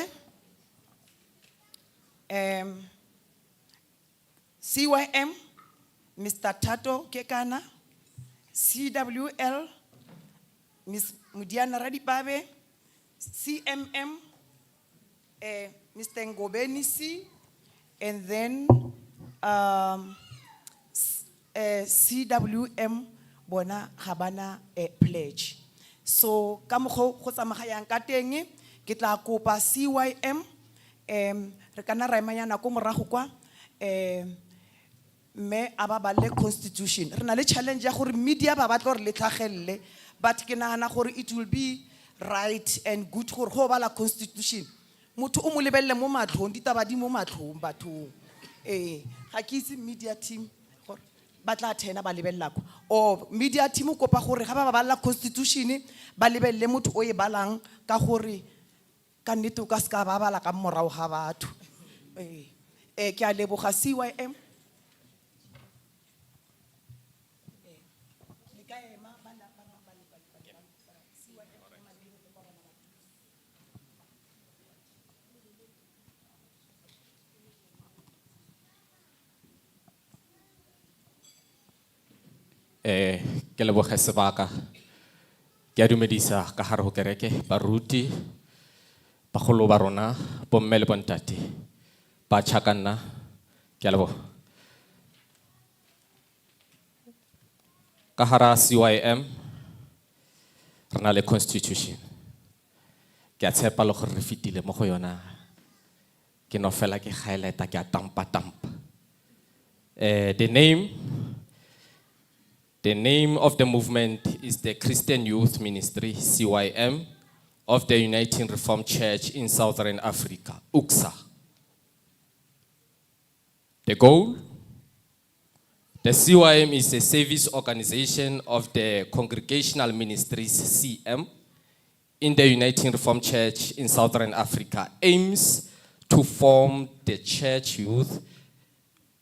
CYM, Mister Thato Kekana, CWL, Miss Mudiana Radipabe, CMM, Mister Ngobeni C, and then CWM bona ga bana, pledge. So ka mokgwa go tsamagayang ka teng, ke tla kopa CYM, re ka nna ra emanyana ko morago kwa, mme a ba balle constitution. Re na le challenge ya gore media ba batla gore le tlhagelele, but ke nagana gore it will be right and good gore go bala constitution, motho o mo lebelele mo matlhong, ditaba di mo matlhong bathong. Ga ke itse media team gore ba tla thena ba lebelela kwa. Or media team o kopa gore ga ba ba balla constitution, ba lebelele motho o e balang ka gore ka nnete o ka se ka ba bala ka morago ga batho. Ke a leboga CYM. Ke leboge sebaka. Ke a dumedisa ka gare ho kereke, baruti, bagolo ba rona, bomme le bontate, batjha ka nna, ke a leboga. Ka hara CYM, re na le constitution. Ke a tshepa le gore re fetile mo go yona. Ke no fela ke highlighta, ke a tampa tampa. The name The name of the movement is the Christian Youth Ministry, CYM, of the United Reformed Church in Southern Africa, UCCSA. The goal? The CYM is a service organization of the Congregational Ministries, CM, in the United Reformed Church in Southern Africa, aims to form the church youth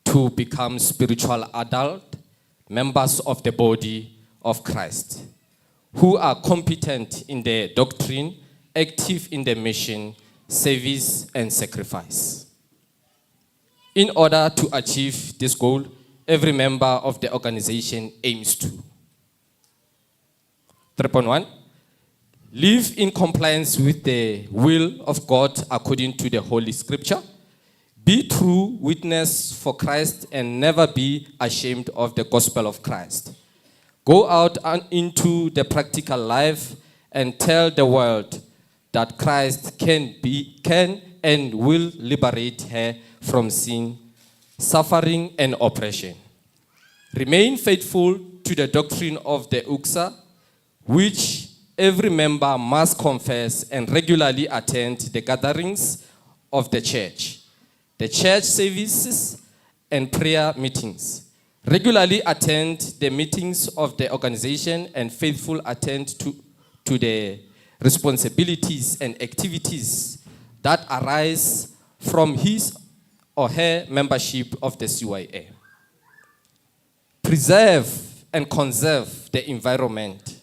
to become spiritual adult members of the body of Christ, who are competent in their doctrine, active in the mission, service, and sacrifice. In order to achieve this goal, every member of the organization aims to. 3.1, live in compliance with the will of God according to the Holy Scripture. Be true witness for Christ and never be ashamed of the gospel of Christ. Go out and into the practical life and tell the world that Christ can and will liberate her from sin, suffering, and oppression. Remain faithful to the doctrine of the UCCSA, which every member must confess and regularly attend the gatherings of the church services and prayer meetings. Regularly attend the meetings of the organization and faithful attend to the responsibilities and activities that arise from his or her membership of the CYA. Preserve and conserve the environment,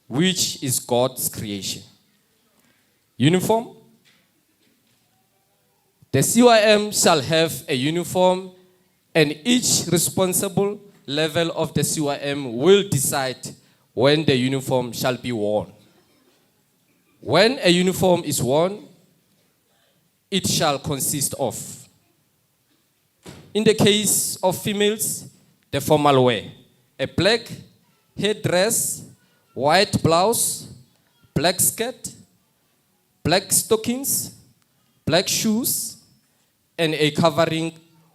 which is God's creation. Uniform. The CYM shall have a uniform, and each responsible level of the CYM will decide when the uniform shall be worn. When a uniform is worn, it shall consist of, in the case of females, the formal wear, a black headdress, white blouse, black skirt, black stockings, black shoes, and a covering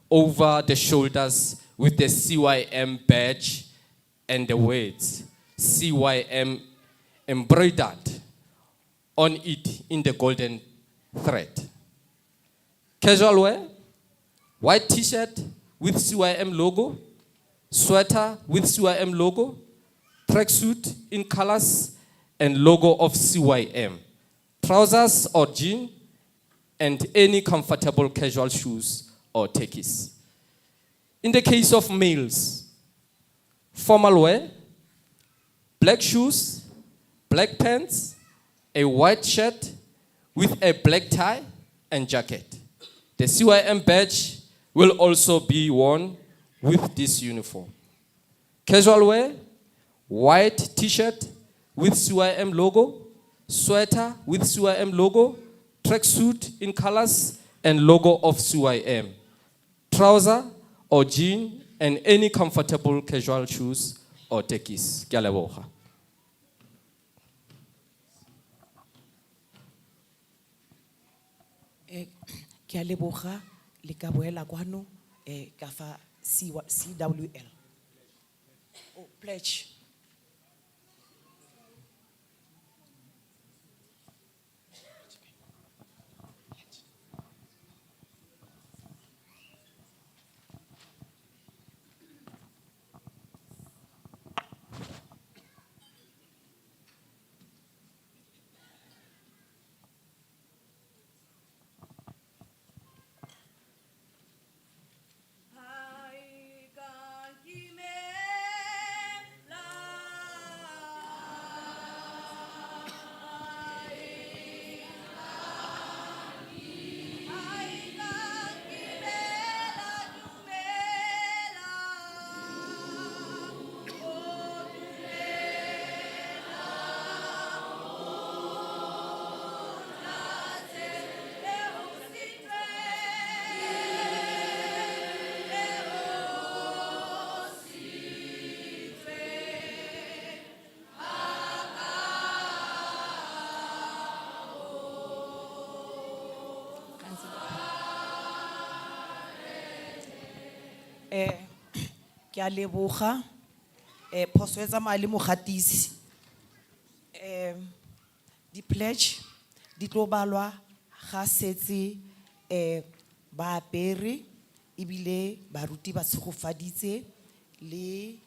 over the shoulders with the CYM badge and the words CYM embroidered on it in the golden thread. Casual wear, white t-shirt with CYM logo, sweater with CYM logo, tracksuit in colors and logo of CYM, trousers or jean, and any comfortable casual shoes or takkies. In the case of males, formal wear, black shoes, black pants, a white shirt with a black tie and jacket. The CYM badge will also be worn with this uniform. Casual wear, white t-shirt with CYM logo, sweater with CYM logo, tracksuit in colors and logo of CYM, trouser or jean, and any comfortable casual shoes or tekkies. Ke a leboga. Ke a leboga le ka boela kwano ka fa CWL. Oh, pledge. Ke a leboga. Phoso e tsamaya le mogatisi. Di-pledge di tlo balwa ga setse ba apere ebile baruti ba tshegofaditse le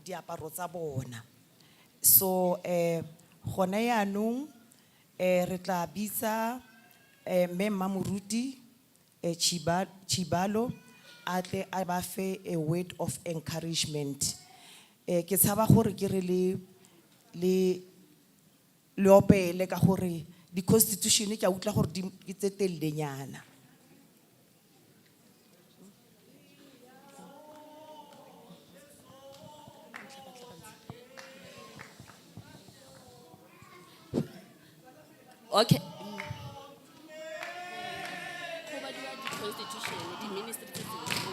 diaparo tsa bona. So gone yaanong re tla bitsa mme Mmamoruti Chibalo a tle a ba fe a word of encouragement. Ke tshaba gore ke re le opele ka gore di-constitution ke a utlwa gore di ke tse telelenyana. Okay. Go badiwa di-constitution, di-ministry tse tse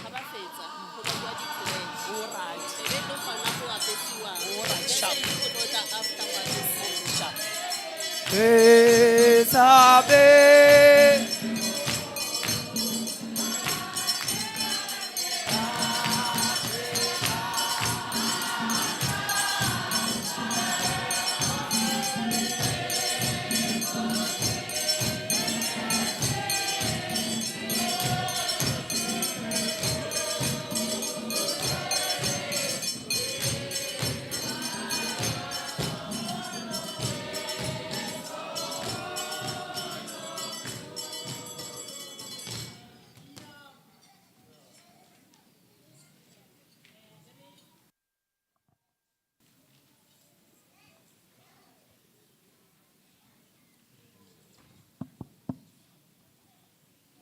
ga ba fetsa go badiwa di-pledge. Alright. E be le gona go apesiwang. Alright, sharp. Go tlo tla after go apesiwa. Sharp. Elizabeth.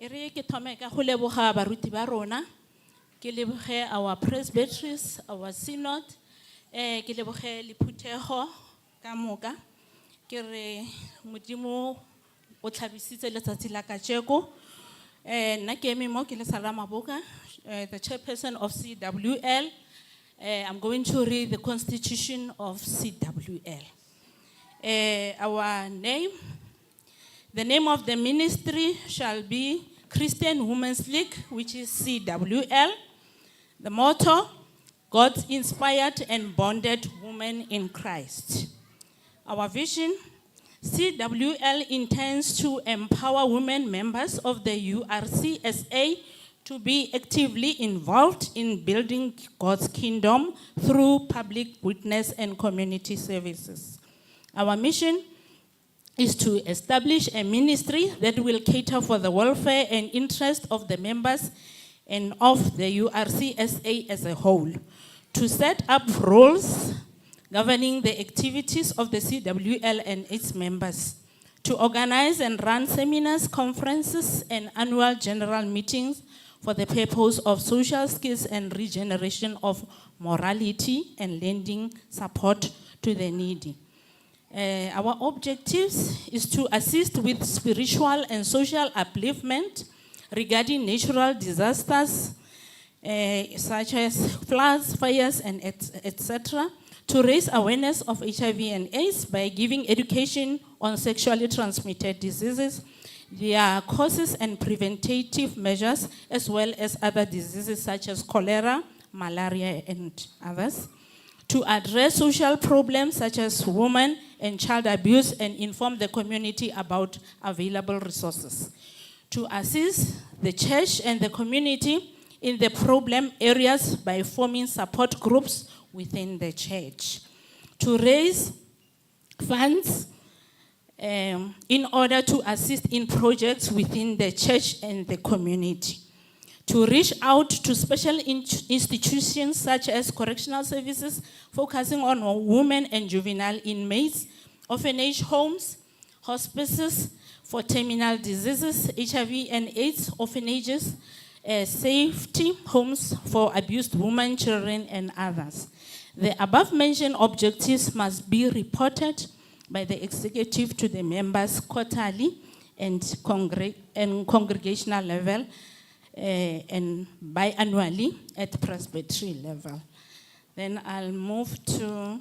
E re ke thome ka go leboga baruti ba rona, ke leboge our presbyteries, our synod, ke leboge le phuthego ka moka. Ke re Modimo o tlhabisitse letsatsi la kajeko. Nna ke eme mo ke le Sarah Maboka, the chairperson of CWL. I'm going to read the constitution of CWL. Our name, the name of the ministry shall be Christian Women's League, which is CWL. The motto, God inspired and bonded women in Christ. Our vision, CWL intends to empower women members of the URCSA to be actively involved in building God's kingdom through public witness and community services. Our mission is to establish a ministry that will cater for the welfare and interest of the members and of the URCSA as a whole, to set up rules governing the activities of the CWL and its members, to organize and run seminars, conferences, and annual general meetings for the purpose of social skills and regeneration of morality and lending support to the needy. Our objectives is to assist with spiritual and social upliftment regarding natural disasters, such as floods, fires, and et cetera, to raise awareness of HIV and AIDS by giving education on sexually transmitted diseases, their causes and preventative measures, as well as other diseases such as cholera, malaria, and others, to address social problems such as women and child abuse and inform the community about available resources, to assist the church and the community in the problem areas by forming support groups within the church, to raise funds in order to assist in projects within the church and the community, to reach out to special institutions such as correctional services, focusing on women and juvenile inmates, orphanage homes, hospices for terminal diseases, HIV and AIDS orphanages, safety homes for abused women, children, and others. The above-mentioned objectives must be reported by the executive to the members quarterly and congregational level, and biannually at presbytery level. Then I'll move to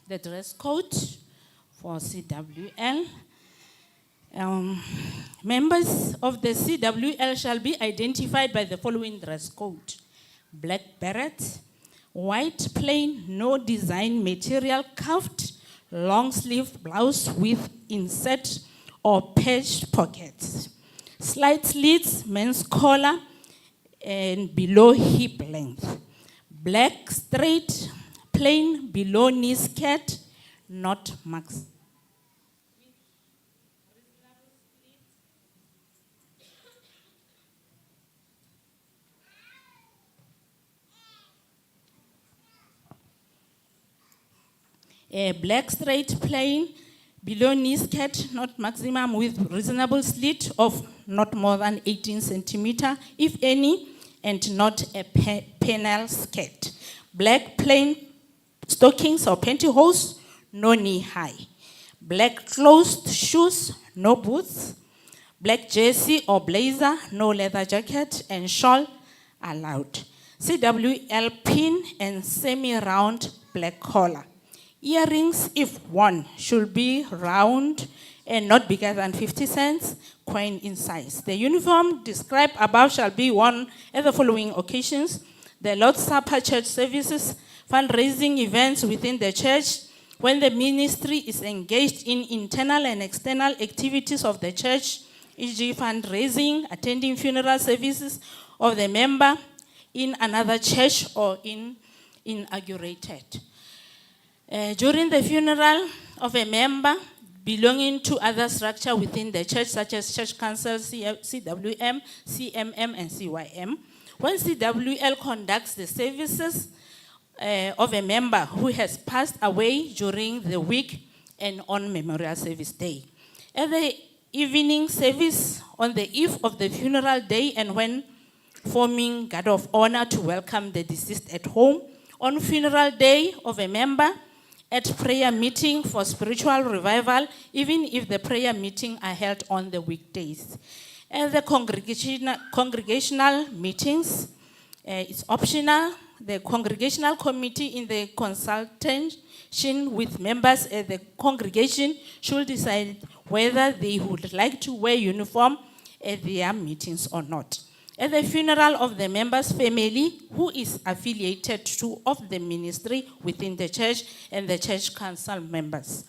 the dress code for CWL. Members of the CWL shall be identified by the following dress code. black beret, white plain, no design material cuffed, long sleeve blouse with inset or patched pockets, slight slits, men's collar, and below hip length, black straight, plain below knee skirt, not max. A black straight plain below knee skirt, not maximum with reasonable slit of not more than 18 centimeter, if any, and not a panel skirt. Black plain stockings or pantyhose, no knee high. Black closed shoes, no boots. Black jersey or blazer, no leather jacket and shawl allowed. CWL pin and semi-round black collar. Earrings, if worn, should be round and not bigger than 50 cents, coin in size. The uniform described above shall be worn at the following occasions: the Lord's Supper church services, fundraising events within the church, when the ministry is engaged in internal and external activities of the church, for example fundraising, attending funeral services of the member in another church or in inaugurated. During the funeral of a member belonging to other structure within the church, such as Church Council, CWM, CMM, and CYM. When CWL conducts the services of a member who has passed away during the week and on Memorial Service Day. At the evening service on the eve of the funeral day and when forming guard of honor to welcome the deceased at home, on funeral day of a member, at prayer meeting for spiritual revival, even if the prayer meeting are held on the weekdays. At the congregational meetings, it's optional. The congregational committee in the consultation with members at the congregation should decide whether they would like to wear uniform at their meetings or not. At the funeral of the member's family who is affiliated to of the ministry within the church and the church council members.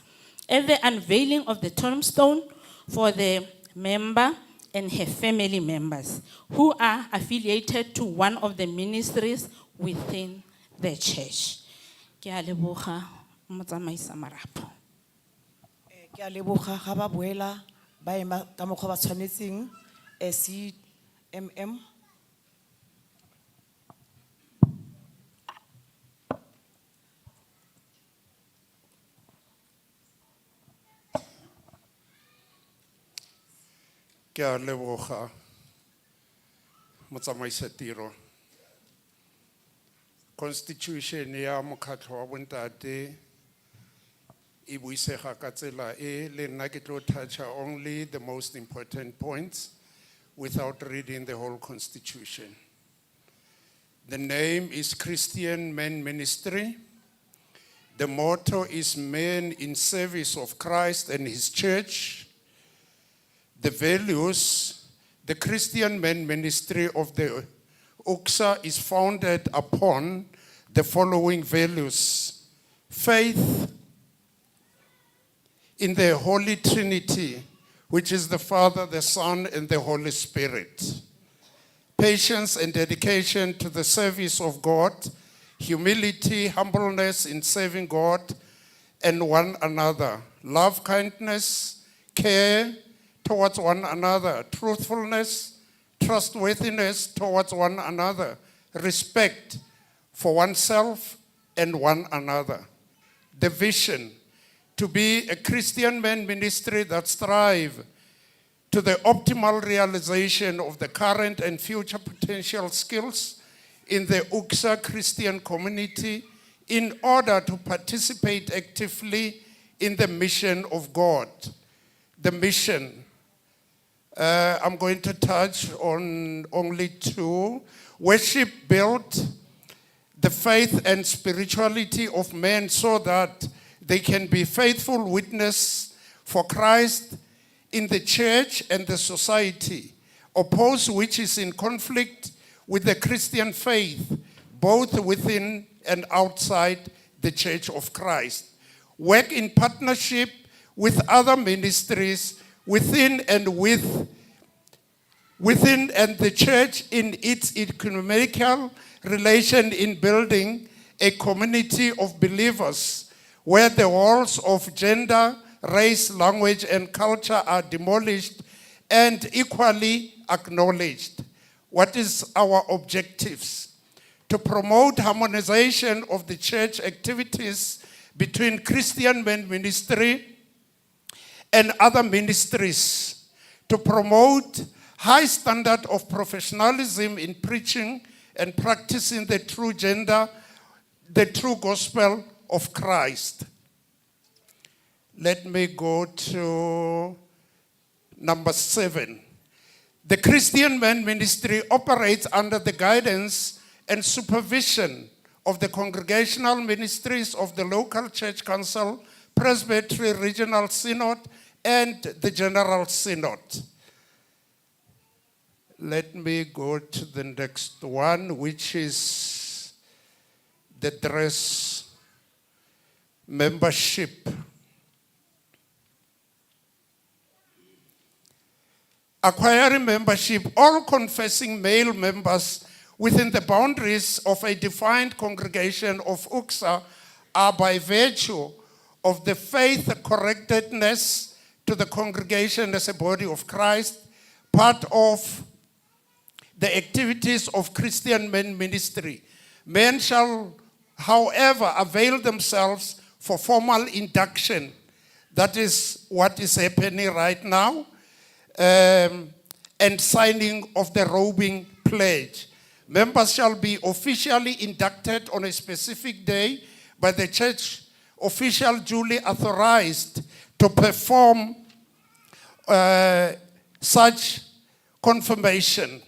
At the unveiling of the tombstone for the member and her family members who are affiliated to one of the ministries within the church. Ke a leboga, motsamaisa marapo. Ke a leboga ga ba boela ba ema ka mokgwa ba tshwanetseng, CMM. Ke a leboga motsamaisa tiro. Constitution ya mokgatlho wa bontate e buisega ka tsela e le nna ke tlo touch-a only the most important points without reading the whole constitution. The name is Christian Men Ministry. The motto is men in service of Christ and his church. The values, the Christian Men Ministry of the UCCSA is founded upon the following values: faith in the Holy Trinity, which is the Father, the Son, and the Holy Spirit. Patience and dedication to the service of God, humility, humbleness in serving God and one another, love, kindness, care towards one another, truthfulness, trustworthiness towards one another, respect for oneself and one another. The vision, to be a Christian man ministry that strive to the optimal realization of the current and future potential skills in the UCCSA Christian community in order to participate actively in the mission of God. The mission, I'm going to touch on only two. Worship built the faith and spirituality of men so that they can be faithful witness for Christ in the church and the society, oppose which is in conflict with the Christian faith both within and outside the Church of Christ. Work in partnership with other ministries within and with within and the church in its ecumenical relation in building a community of believers where the walls of gender, race, language, and culture are demolished and equally acknowledged. What is our objectives? To promote harmonization of the church activities between Christian Men Ministry and other ministries, to promote high standard of professionalism in preaching and practicing the true gender, the true gospel of Christ. Let me go to number 7. The Christian Men Ministry operates under the guidance and supervision of the congregational ministries of the local church council, Presbytery Regional Synod, and the General Synod. Let me go to the next one, which is the dress membership. Acquiring membership, all confessing male members within the boundaries of a defined congregation of UCCSA are by virtue of the faith correctedness to the congregation as a body of Christ, part of the activities of Christian Men Ministry. Men shall, however, avail themselves for formal induction. That is what is happening right now. And signing of the robing pledge. Members shall be officially inducted on a specific day by the church official duly authorized to perform such confirmation.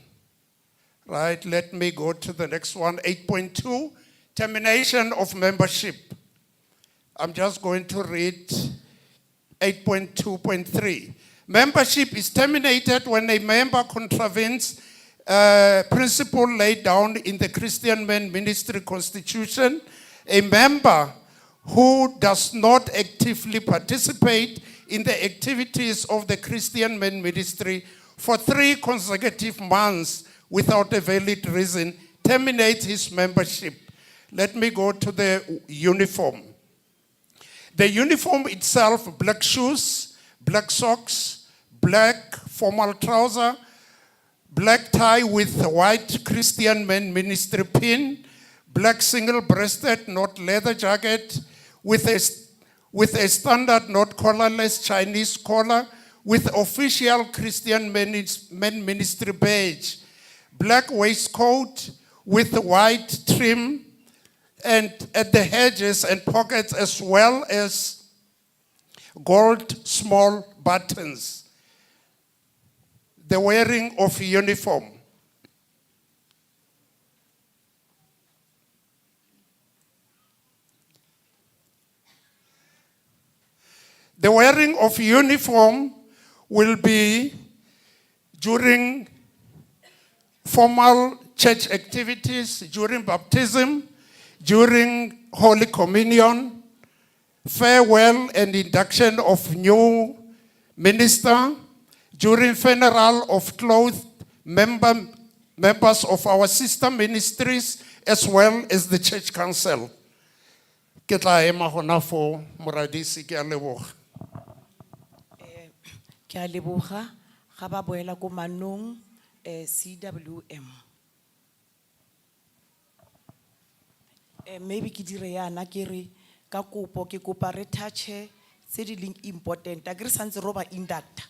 Right, let me go to the next one, 8.2, termination of membership. I'm just going to read 8.2.3. Membership is terminated when a member contravenes principle laid down in the Christian Men Ministry Constitution. A member who does not actively participate in the activities of the Christian Men Ministry for 3 consecutive months without a valid reason terminates his membership. Let me go to the uniform. The uniform itself, black shoes, black socks, black formal trouser, black tie with white Christian Men Ministry pin, black single-breasted, not leather jacket, with a standard, not collarless Chinese collar, with official Christian Men Ministry badge, black waistcoat with white trim, and at the edges and pockets, as well as gold small buttons. The wearing of uniform. The wearing of uniform will be during formal church activities, during baptism, during Holy Communion, farewell and induction of new minister, during funeral of clothed members of our sister ministries, as well as the church council. Ke tla ema hona foo, Moradisi, ke a leboga. Ke a leboga, ga ba boela ko manong, CWM. Maybe ke dire yana ke re ka kopo ke kopa re touch-e tse di leng important. A ke re santse ro ba inductor.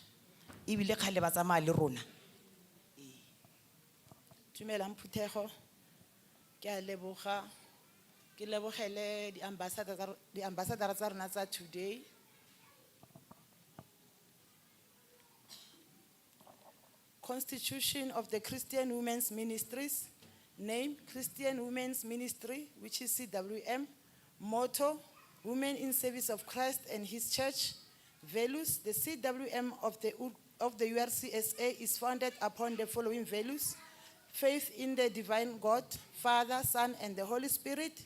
Ebile kgale ba tsamaya le rona. Dumelang phuthego. Ke a leboga. Ke lebogele di-ambassador tsa rona tsa today. Constitution of the Christian Women's Ministries, name Christian Women's Ministry, which is CWM, motto, Women in Service of Christ and His Church, values, the CWM of the URCSA is founded upon the following values. faith in the divine God, Father, Son, and the Holy Spirit,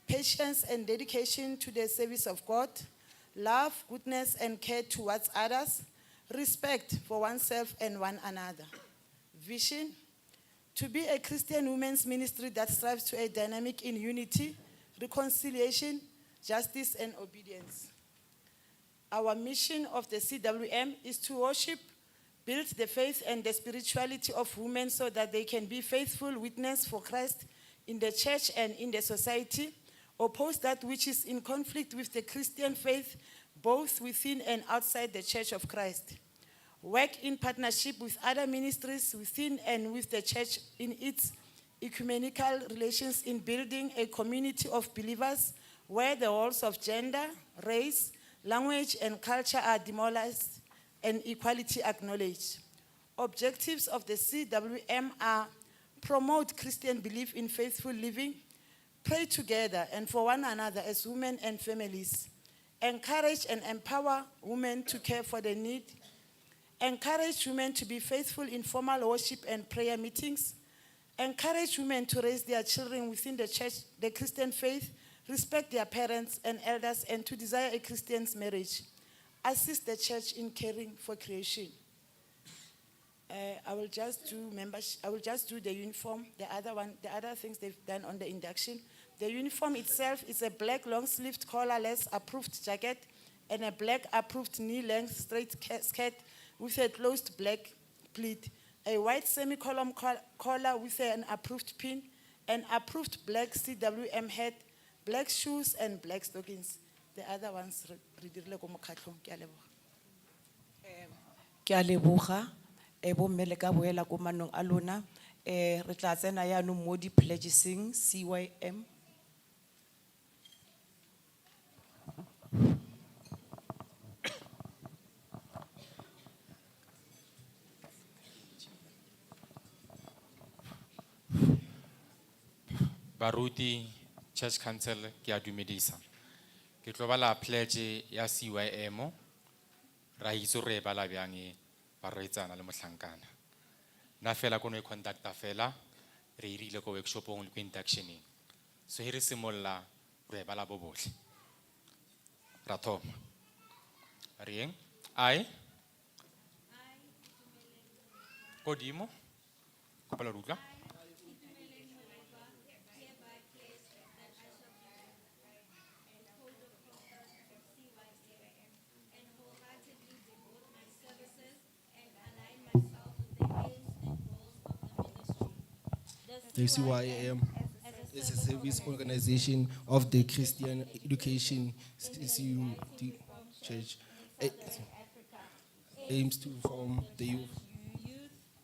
patience and dedication to the service of God, love, goodness, and care towards others, respect for oneself and one another. Vision, to be a Christian women's ministry that strives to a dynamic in unity, reconciliation, justice, and obedience. Our mission of the CWM is to worship, build the faith and the spirituality of women so that they can be faithful witness for Christ in the church and in the society, oppose that which is in conflict with the Christian faith, both within and outside the Church of Christ. Work in partnership with other ministries within and with the church in its ecumenical relations in building a community of believers where the walls of gender, race, language, and culture are demolished and equality acknowledged. Objectives of the CWM are promote Christian belief in faithful living, pray together and for one another as women and families, encourage and empower women to care for the need, encourage women to be faithful in formal worship and prayer meetings, encourage women to raise their children within the church, the Christian faith, respect their parents and elders, and to desire a Christian's marriage, assist the church in caring for creation. I will just do membership, I will just do the uniform, the other one, the other things they've done on the induction. The uniform itself is a black long-sleeved collarless approved jacket and a black approved knee-length straight skirt with a closed black pleat, a white semicolon collar with an approved pin, an approved black CWM hat, black shoes and black stockings. The other ones, re dirile ko mokgatlhong, ke a leboga. Ke a leboga, bomme le ka boela ko manong a lona. Re tla tsena yaanong mo di-pledgeseng, CYM. Baruti Church Council ke a dumedisa. Ke tlo bala pledge ya CYM. Ra itse re e bala bjang e barwetsana le mohlankana. Nna fela ko no e conducta fela re e rile ko workshopong le ko inductioneng. So he re simolla re e bala bo bohle. Ra thoma. Re eng? I. Kodimo. Kopela re utlwa. The CYM is a service organization of the Christian Education CCUD Church. It aims to form the youth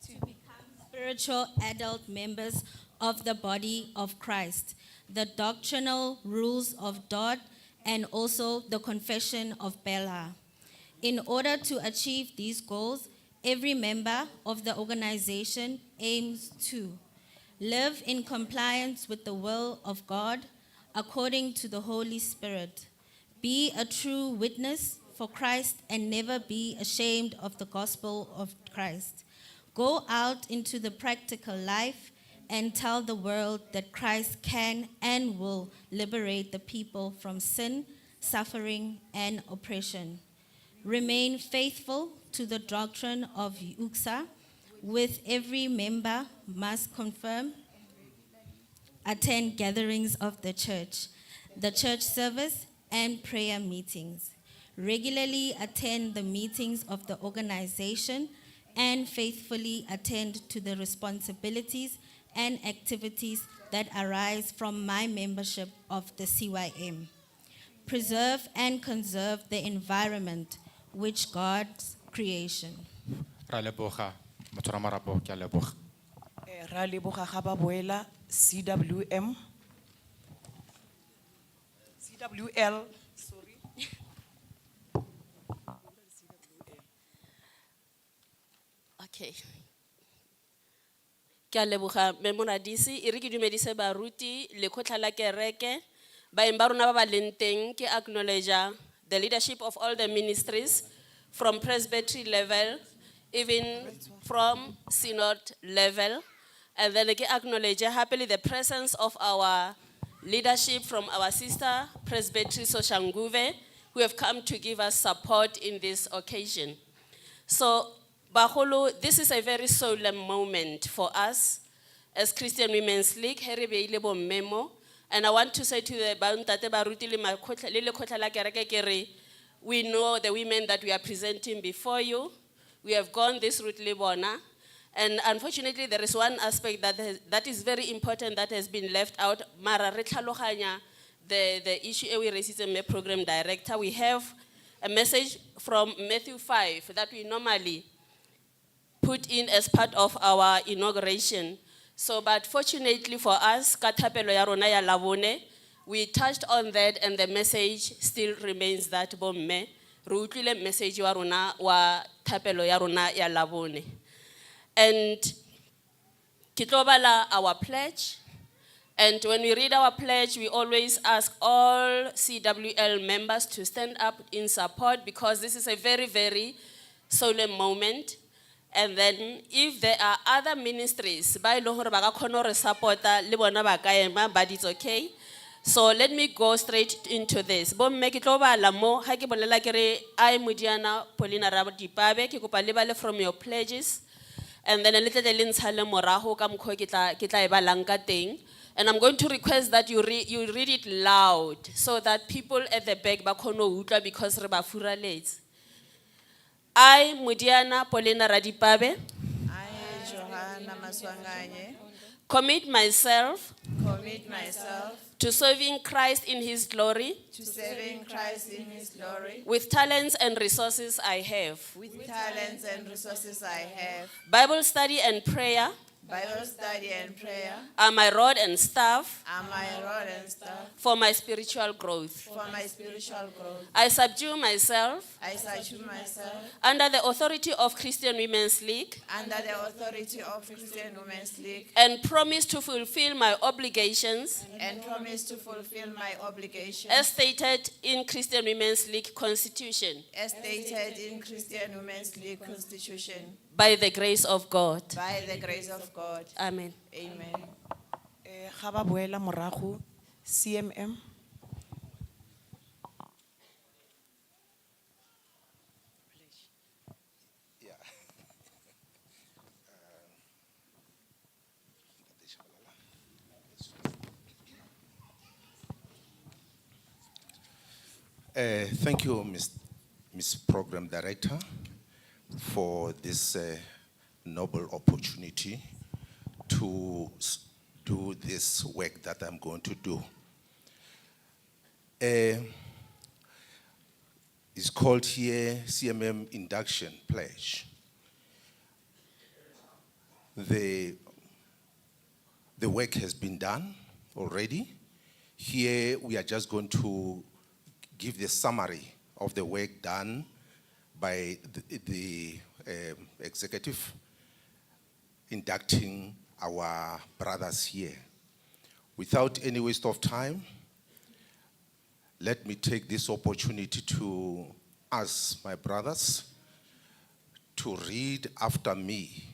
to become spiritual adult members of the body of Christ, the doctrinal rules of Dort, and also the Confession of Bella. In order to achieve these goals, every member of the organization aims to live in compliance with the will of God according to the Holy Spirit, be a true witness for Christ and never be ashamed of the gospel of Christ. Go out into the practical life and tell the world that Christ can and will liberate the people from sin, suffering, and oppression. Remain faithful to the doctrine of UCSA, with every member must confirm, attend gatherings of the church service, and prayer meetings. Regularly attend the meetings of the organization and faithfully attend to the responsibilities and activities that arise from my membership of the CYM. Preserve and conserve the environment, which God's creation. Ra leboga, motho wa marapo, ke a leboga. Ra leboga ga ba boela CWM. CWL, sorry. Okay. Ke a leboga mme Moradisi, e re ke dumedise baruti, lekgotla la kereke, baeng ba rona ba ba leng teng, ke acknowledge the leadership of all the ministries from presbytery level, even from synod level. And then ke acknowledge happily the presence of our leadership from our sister Presbytery Soshanguve, who have come to give us support in this occasion. So, Baholo, this is a very solemn moment for us as Christian Women's League, he re beile bomme mo. And I want to say to the bontate baruti le makgotla- le lekgotla la kereke ke re, we know the women that we are presenting before you. We have gone this route le bona. And unfortunately, there is one aspect that is very important that has been left out. Mara re tlhaloganya the issue e we raised mme program director. We have a message from Matthew 5 that we normally put in as part of our inauguration. So, but fortunately for us, ka thapelo ya rona ya Labone, we touched on that and the message still remains that bomme, re utlwile message wa rona wa thapelo ya rona ya Labone. And ke tlo bala our pledge. And when we read our pledge, we always ask all CWL members to stand up in support because this is a very, very solemn moment. And then if there are other ministries, ba e leng hore ba ka kgona ho re support-a, le bona ba ka ema, but it's okay. So let me go straight into this. Bomme ke tlo bala mo, ha ke bolela ke re, I Modiana Paulina Radipabe, ke kopa le bale from your pledges. And then le tle le ntshale morago ka mokgwa o ke tla e balang ka teng. And I'm going to request that you read it loud so that people at the back ba kgone ho utlwa because re ba furaletse. I, Modiana Paulina Radipabe, I, Johanna Maswanganye, commit myself commit myself to serving Christ in his glory to serving Christ in his glory with talents and resources I have. with talents and resources I have. Bible study and prayer Bible study and prayer are my rod and staff are my rod and staff for my spiritual growth. for my spiritual growth. I subdue myself I subdue myself under the authority of Christian Women's League under the authority of Christian Women's League and promise to fulfill my obligations and promise to fulfill my obligations as stated in Christian Women's League Constitution as stated in Christian Women's League Constitution by the grace of God. by the grace of God. Amen. Amen. Ga ba boela morago, CMM. Thank you, Miss Program Director, for this noble opportunity to do this work that I'm going to do. It's called here CMM Induction Pledge. The work has been done already. Here we are just going to give the summary of the work done by the executive inducting our brothers here. Without any waste of time, let me take this opportunity to ask my brothers to read after me.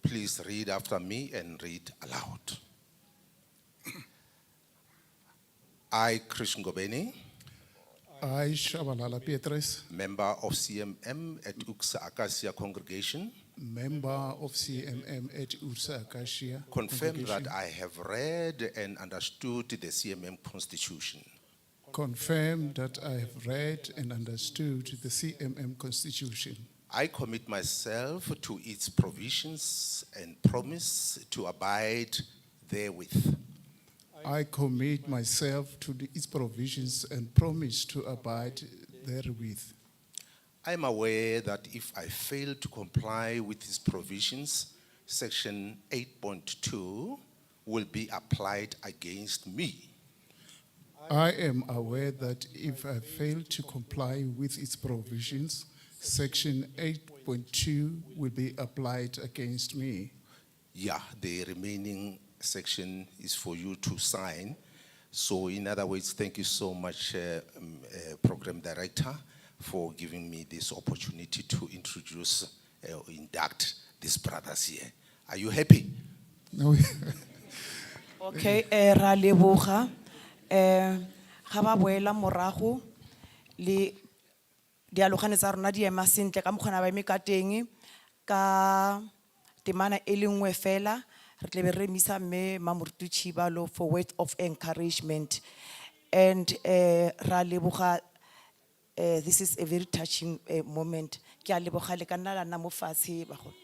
Please read after me and read aloud. I, Chris Ngobeni, I, Shabalala Beatrice, member of CMM at UCCSA Akasia Congregation, member of CMM at UCCSA Akasia confirm that Congregation, I have read and understood the CMM Constitution. Confirm that I have read and understood the CMM Constitution. I commit myself to its provisions and promise to abide therewith. I commit myself to its provisions and promise to abide therewith. I am aware that if I fail to comply with these provisions, Section 8.2 will be applied against me. I am aware that if I fail to comply with its provisions, Section 8.2 will be applied against me. Yeah, the remaining section is for you to sign. So in other words, thank you so much, Program Director, for giving me this opportunity to introduce, induct these brothers here. Are you happy? No. Okay, ra leboga. Ga ba boela morago le dialogane tsa rona di ema sentle ka mokgwa ba eme ka teng ka temana e le nngwe fela re tle be re emisa mme Mamoruti Chibalo for words of encouragement. And ra leboga, this is a very touching moment. Ke a leboga le ka nna la nna mo fatshe bagolo.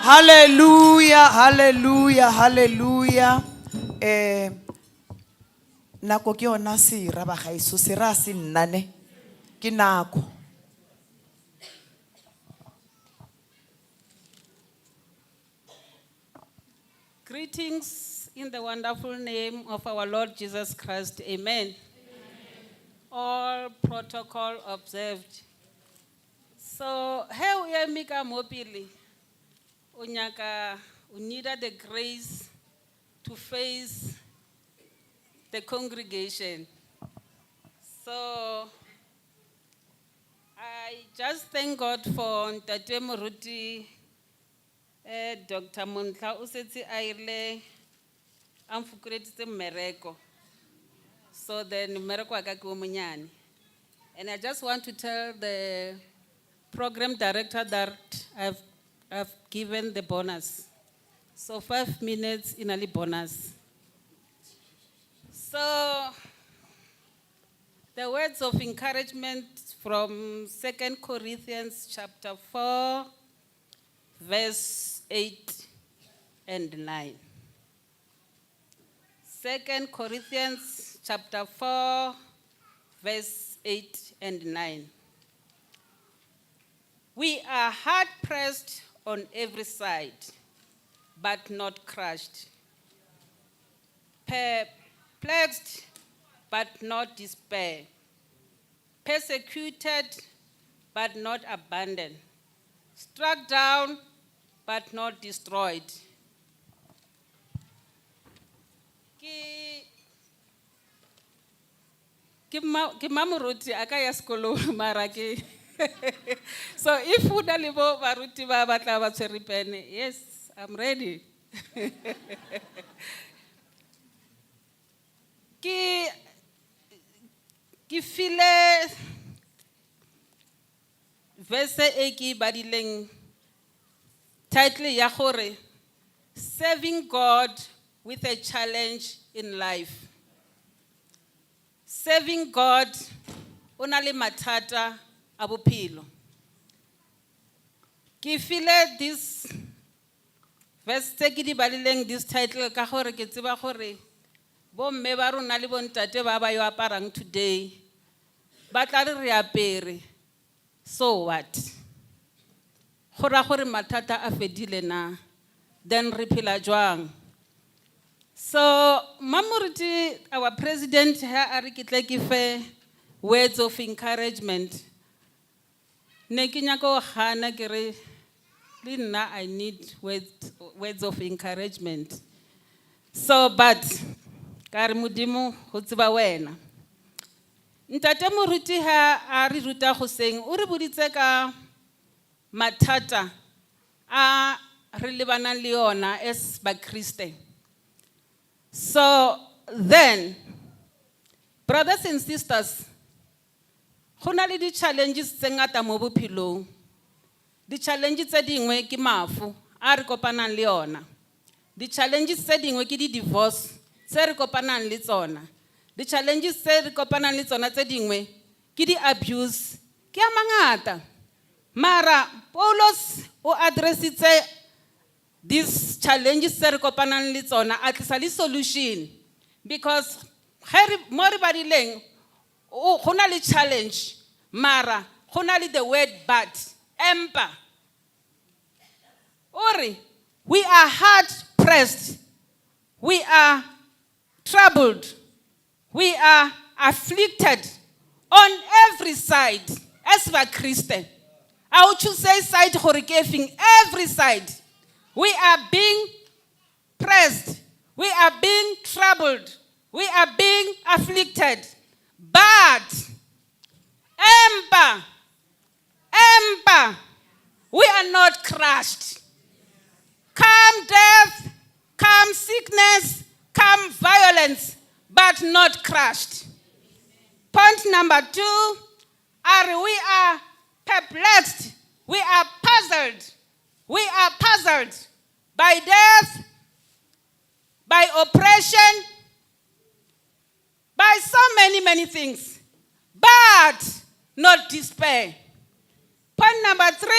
Hallelujah, hallelujah, hallelujah. Nako ke yona sera ba gaeso, sera se nnane ke nako. Greetings in the wonderful name of our Lord Jesus Christ. Amen. All protocol observed. So, he o eme ka mo pele, o nyaka, o needed the grace to face the congregation. So, I just thank God for Ntate Moruti, Dr. Montla o setse a ile a mfokoleditse mmereko. So then mmereko wa ka ke o monyane. And I just want to tell the program director that I've given the bonus. So 5 minutes in a bonus. So the words of encouragement from 2 Corinthians chapter 4, verse 8 and 9. 2 Corinthians chapter 4, verse 8 and 9. We are hard pressed on every side, but not crushed. Perplexed, but not despair. Persecuted, but not abandoned. Struck down, but not destroyed. Ke ma moruti a ka ya sekolong, mara ke So if o na le bo baruti ba batla ba tshwere pene, yes, I'm ready. Ke file verse e ke e badileng title ya gore Serving God with a Challenge in Life. Serving God o na le mathata a bophelo. Ke file this verse tse ke di badileng this title ka gore ke tseba gore bo mme ba rona le bo ntate ba ba yo aparang today ba tla re re apere, so what? Go ra gore mathata a fedile na, then re phela jwang? So Mamoruti, our president, ha a re ke tle ke fe words of encouragement, ne ke nyaka go gana ke re le nna I need words of encouragement. So but ka re Modimo go tseba wena. Ntate Moruti ha a re ruta goseng, o re boditse ka mathata a re lebanang le yona as Bakriste. So then, brothers and sisters, go na le di-challenges tse ngata mo bophelong. Di-challenges tse dingwe ke mafu a re kopanang le yona. Di-challenges tse dingwe ke di-divorce tse re kopanang le tsona. Di-challenges tse re kopanang le tsona tse dingwe ke di-abuse, ke a mangata. Mara Paulus o addressitse these challenges tse re kopanang le tsona, a tlisa le solution. Because Ge re mo re badileng o go na le challenge mara go na le the word but empa. O re we are hard pressed, we are troubled, we are afflicted on every side as ba Christian. A o choose side gore ke efeng, every side. We are being pressed, we are being troubled, we are being afflicted. But, empa, empa, we are not crushed. Come death, come sickness, come violence, but not crushed. Point number 2, are we are perplexed, we are puzzled, we are puzzled by death, by oppression, by so many, many things, but not despair. Point number 3,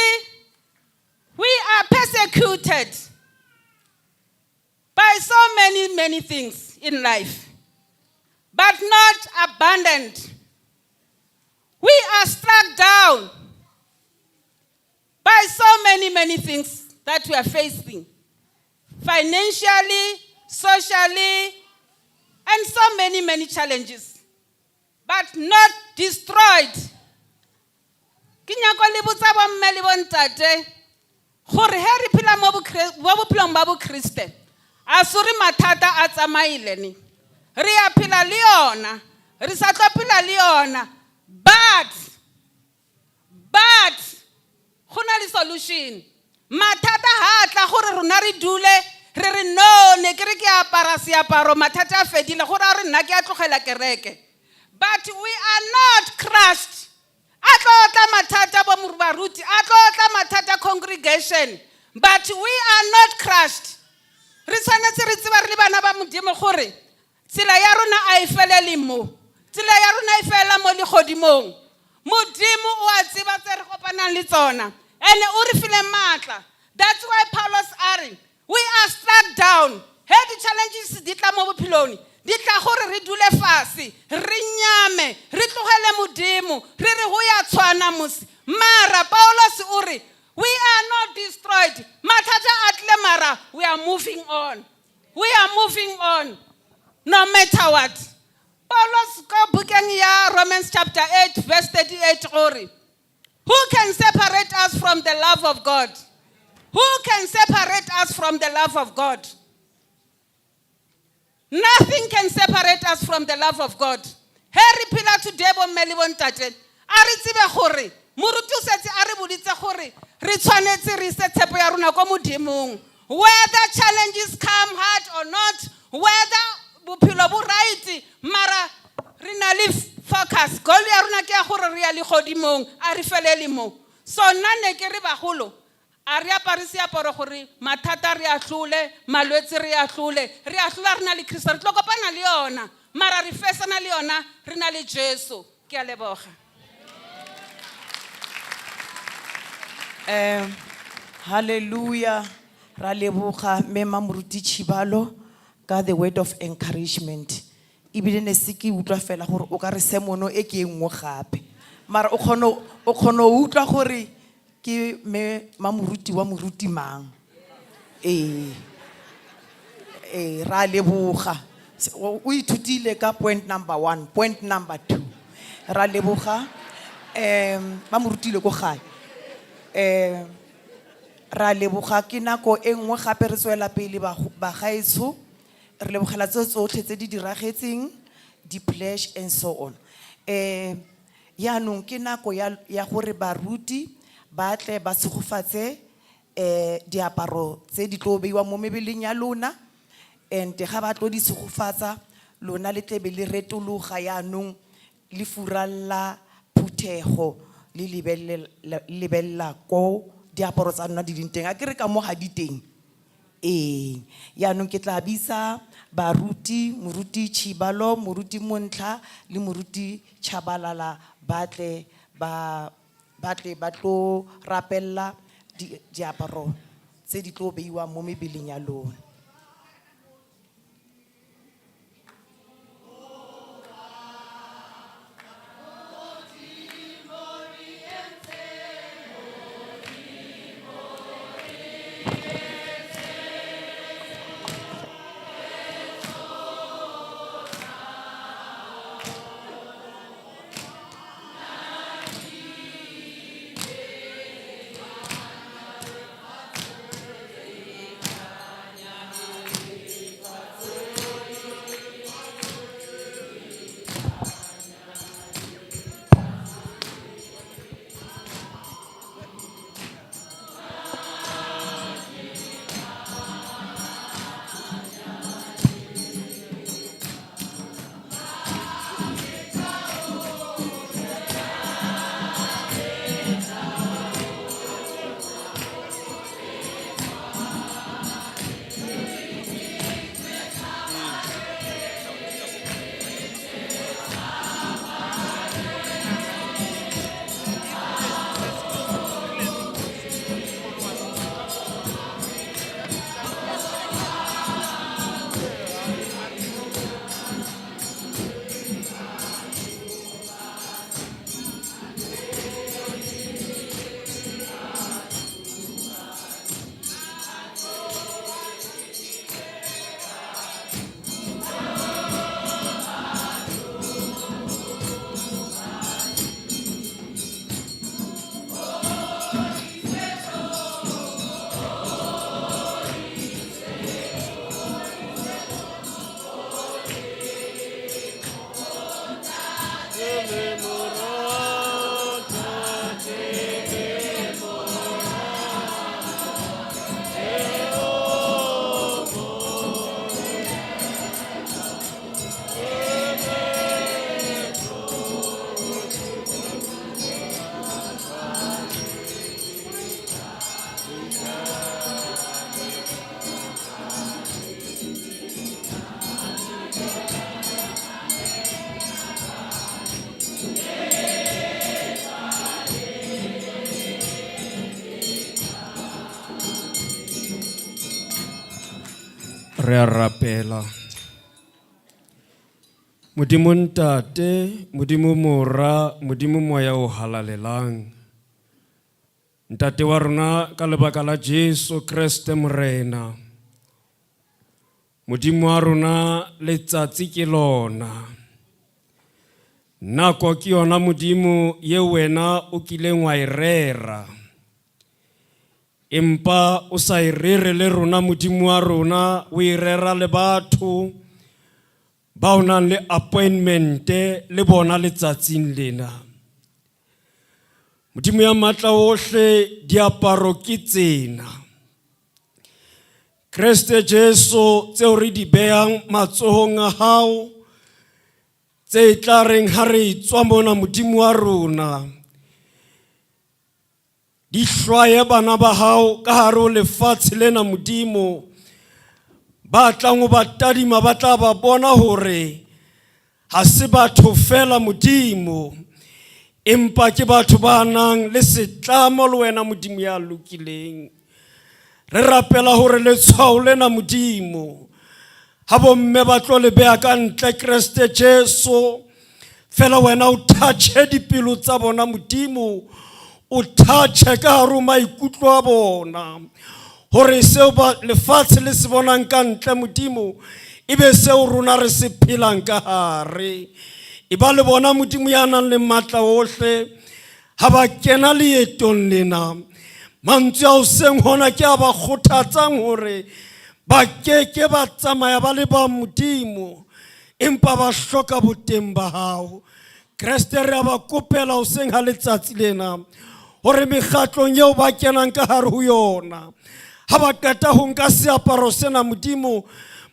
we are persecuted by so many, many things in life, but not abandoned. We are struck down by so many, many things that we are facing, financially, socially, and so many, many challenges, but not destroyed. Ke nyaka le botsa bomme le bontate gore he re phela mo bophelong ba bokriste, a se re mathata a tsamaile ne. Re a phela le yona, re sa tlo phela le yona, but go na le solution. Mathata ha a tla gore rona re dule re re no, ne ke re ke apara seaparo, mathata a fedile, gore a re nna ke a tlogela kereke. But we are not crushed. A tlo tla mathata bo baruti, a tlo tla mathata congregation, but we are not crushed. Re tshwanetse re tseba re le bana ba Modimo gore tsela ya rona a e felele mo. Tsela ya rona e fela mo legodimong. Modimo o a tseba tse re kopanang le tsona. Ene o re file matla. That's why Paulus a re, we are struck down. He di-challenges di tla mo bophelong, di tla gore re dule fatshe, re nyame, re tlogele Modimo, re re ho ya tshwana mos. Mara Paulus o re, we are not destroyed. Mathata a tlile mara, we are moving on. We are moving on. No matter what. Paulus ka bukeng ya Romans chapter 8 verse 38 o re, who can separate us from the love of God? Who can separate us from the love of God? Nothing can separate us from the love of God. He re phela today bo mme le bo ntate, a re tsebe gore moruti o setse a re boditse gore re tshwanetse re ise tshepo ya rona ko Modimong. Whether challenges come hard or not, whether bophelo bo right, mara re na le focus. Goal ya rona ke ya gore re ya legodimong, a re felele mo. So nna ne ke re bagolo, a re apare seaparo gore mathata re a hlole, malwetse re a hlole, re a hlola re na le Kristo, re tlo kopana le yona, mara re fesana le yona, re na le Jesu. Ke a leboga. Hallelujah. Ra leboga mme Mamoruti Chibalo ka the word of encouragement. Ebile ne se ke utlwa fela gore o ka re semono e ke e nngwe gape. Mara o kgone ho utlwa gore ke mme Mamoruti wa moruti mang. Ra leboga. O ithutile ka point number 1, point number 2. Ra leboga. Ba mo rutile ko gae. Ra leboga ke nako e nngwe gape re tswela pele bagaetsho. Re lebogela tse tsotlhe tse di diragetseng, di-pledge and so on. Yaanong ke nako ya gore baruti ba tle ba tshegofatse, diaparo tse di tlo beiwang mo mebeleng ya lona. And ga ba tlo di tshegofatsa, lona le tle be le retologa yaanong le furalla phuthego le lebella ko diaparo tsa lona di leng teng. A ke re ka mo ga di teng. Yaanong ke tla bitsa baruti, moruti Chibalo, moruti Montlha le moruti Chabalala ba tle ba tle ba tlo rapella diaparo tse di tlo beiwang mo mebeleng ya lona. Re a rapela. Modimo Ntate, Modimo Mora, Modimo Moya o halalelang. Ntate wa rona ka lebaka la Jesu Kreste Morena. Modimo wa rona letsatsi ke lona. Nako ke yona Modimo ye wena o kileng wa e rera. Empa o sa e rere le rona Modimo wa rona, o e rera le batho ba o nang le appointment le bona letsatsing lena. Modimo ya matla ohle, diaparo ke tsena. Kreste Jesu tseo re di behang matsohong a hao, tse tla reng ha re tswa mona Modimo wa rona, di hlwaye bana ba hao ka hare ho lefatshe lena Modimo. Ba tlang ho ba tadima ba tla ba bona hore ha se batho fela Modimo, empa ke batho ba nang le setlamo le wena Modimo ya lokileng. Re rapela hore letshwao lena Modimo, ha bomme ba tlo le beha ka ntle Kreste Jesu, fela wena o touche dipelo tsa bona Modimo, o touche ka hare ho maikutlo a bona, hore seo ba lefatshe le se bonang ka ntle Modimo e be seo rona re se phelang ka hare. E ba le bona Modimo ya nang le matla ohle, ha ba kena leetong lena, mantswe ao seng hona ke a ba kgothatsang hore ba keke ba tsamaya ba le ba Modimo, empa ba hloka boteng ba hao. Kreste re a ba kopela hoseng ha letsatsi lena, hore mekgatlong eo ba kenang ka hare ho yona, ha ba qeta ho nka seaparo sena Modimo,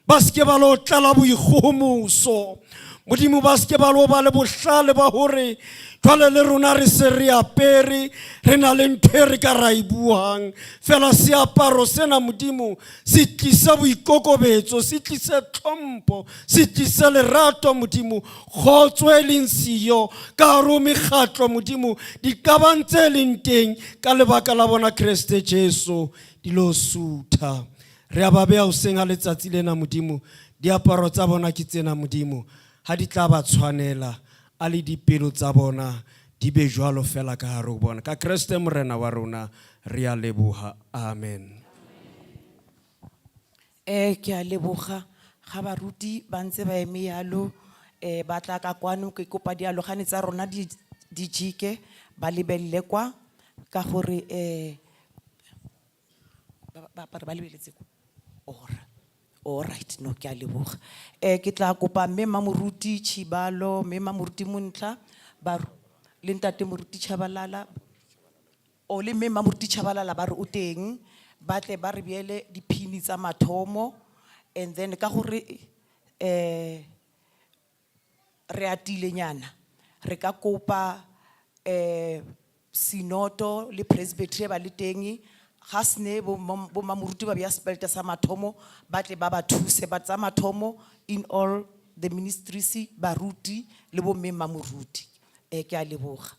ba se ke ba lo tlala boikgohomoso. Modimo ba se ke ba lo ba le bohlale ba hore jwale le rona re se re apere, re na le ntho e re ka ra e buang. Fela seaparo sena Modimo se tlisa boikokobetso, se tlise tlhompho, se tlise lerato Modimo, kgotso e leng siyo ka hare ho mekgatlo Modimo, diqabang tse leng teng ka lebaka la bona Kreste Jesu di lo sutha. Re a ba beha hoseng ha letsatsi lena Modimo, diaparo tsa bona ke tsena Modimo, ha di tla ba tshwanela, a le dipelo tsa bona di be jwalo fela ka hare ho bona. Ka Kreste Morena wa rona re a leboha. Amen. Ke a leboga ga baruti ba ntse ba eme yalo, ba tla ka kwano, ke kopa dialogane tsa rona di jike ba lebelle kwa ka gore ba apare ba lebeletse kwa. All right, no ke a leboga. Ke tla kopa mme Mamoruti Chibalo, mme Mamoruti Montla, ba le ntate Moruti Chabalala, o le mme Mamoruti Chabalala ba re o teng, ba tle ba re beele diphini tsa mathomo, and then ka gore re atilenyana, re ka kopa sinoto le presbytery ba le teng, ga sene bo Mamoruti ba bea sepelete sa mathomo, ba tle ba ba thuse, ba tsa mathomo in all the ministries, baruti le bo mme Mamoruti. Ke a leboga.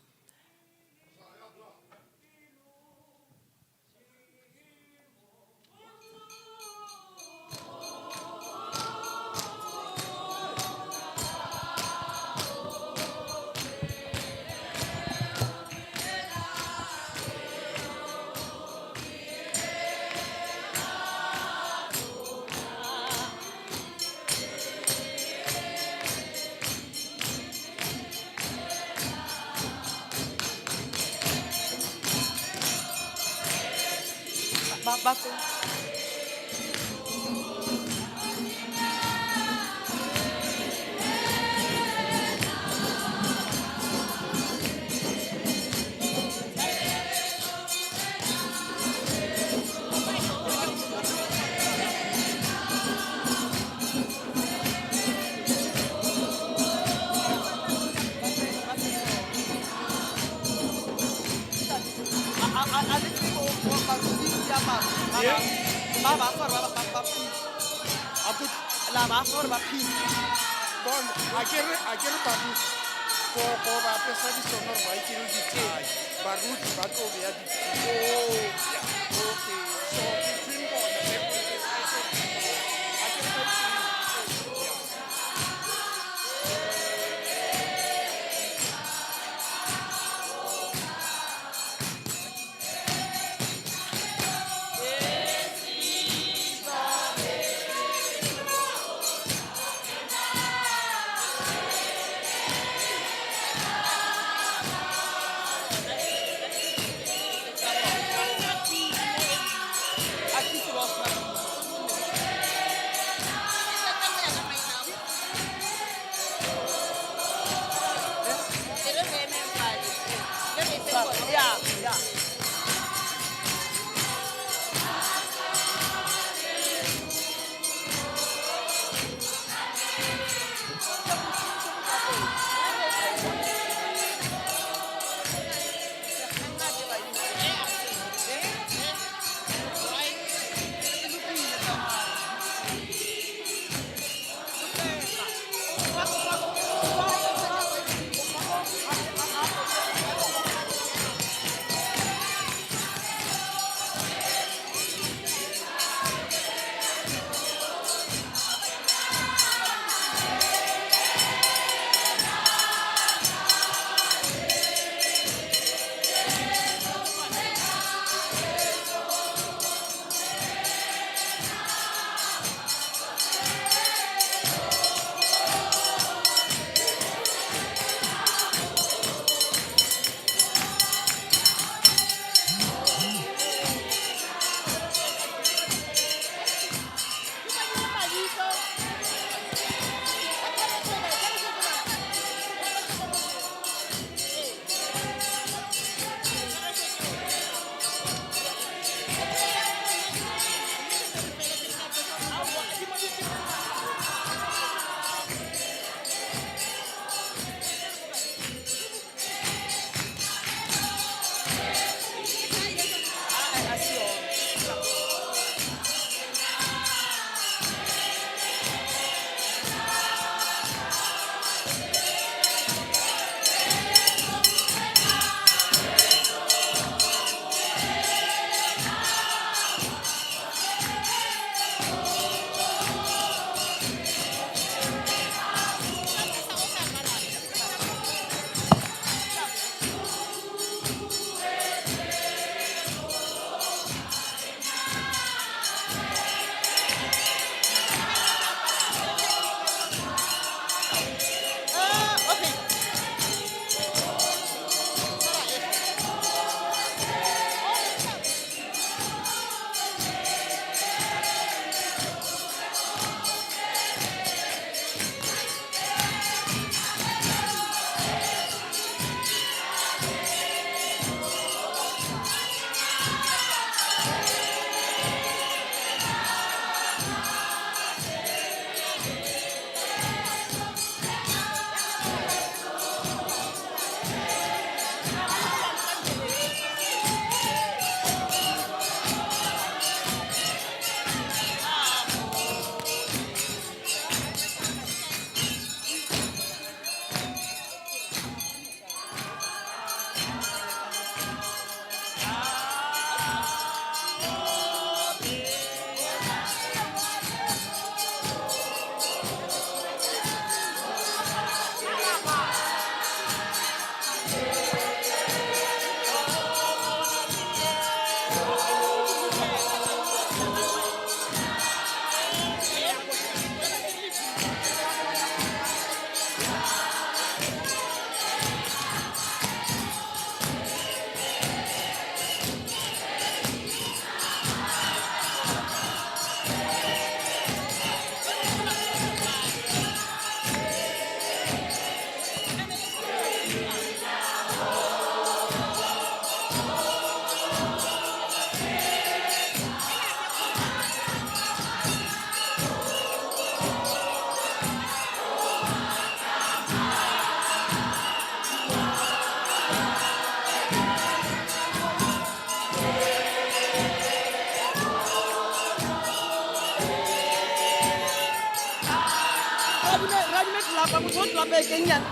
tlelapa motho o tlelapa e keng yana.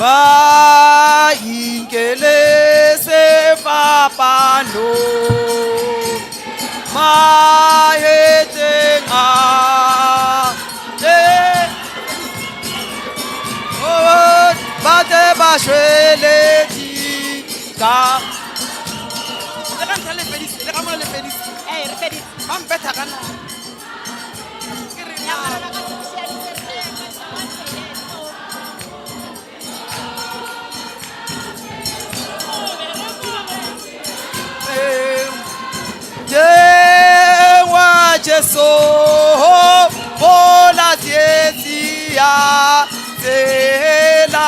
Ba inkele sefapano maheteng a te oh, ba te ba shwele ka le ka ntlha le fedise le ka mona le fedise. Ee, re feditse. Ba mpetha ka nako. Ke re na. Jewa Jesu bola tsietsi ya tsela.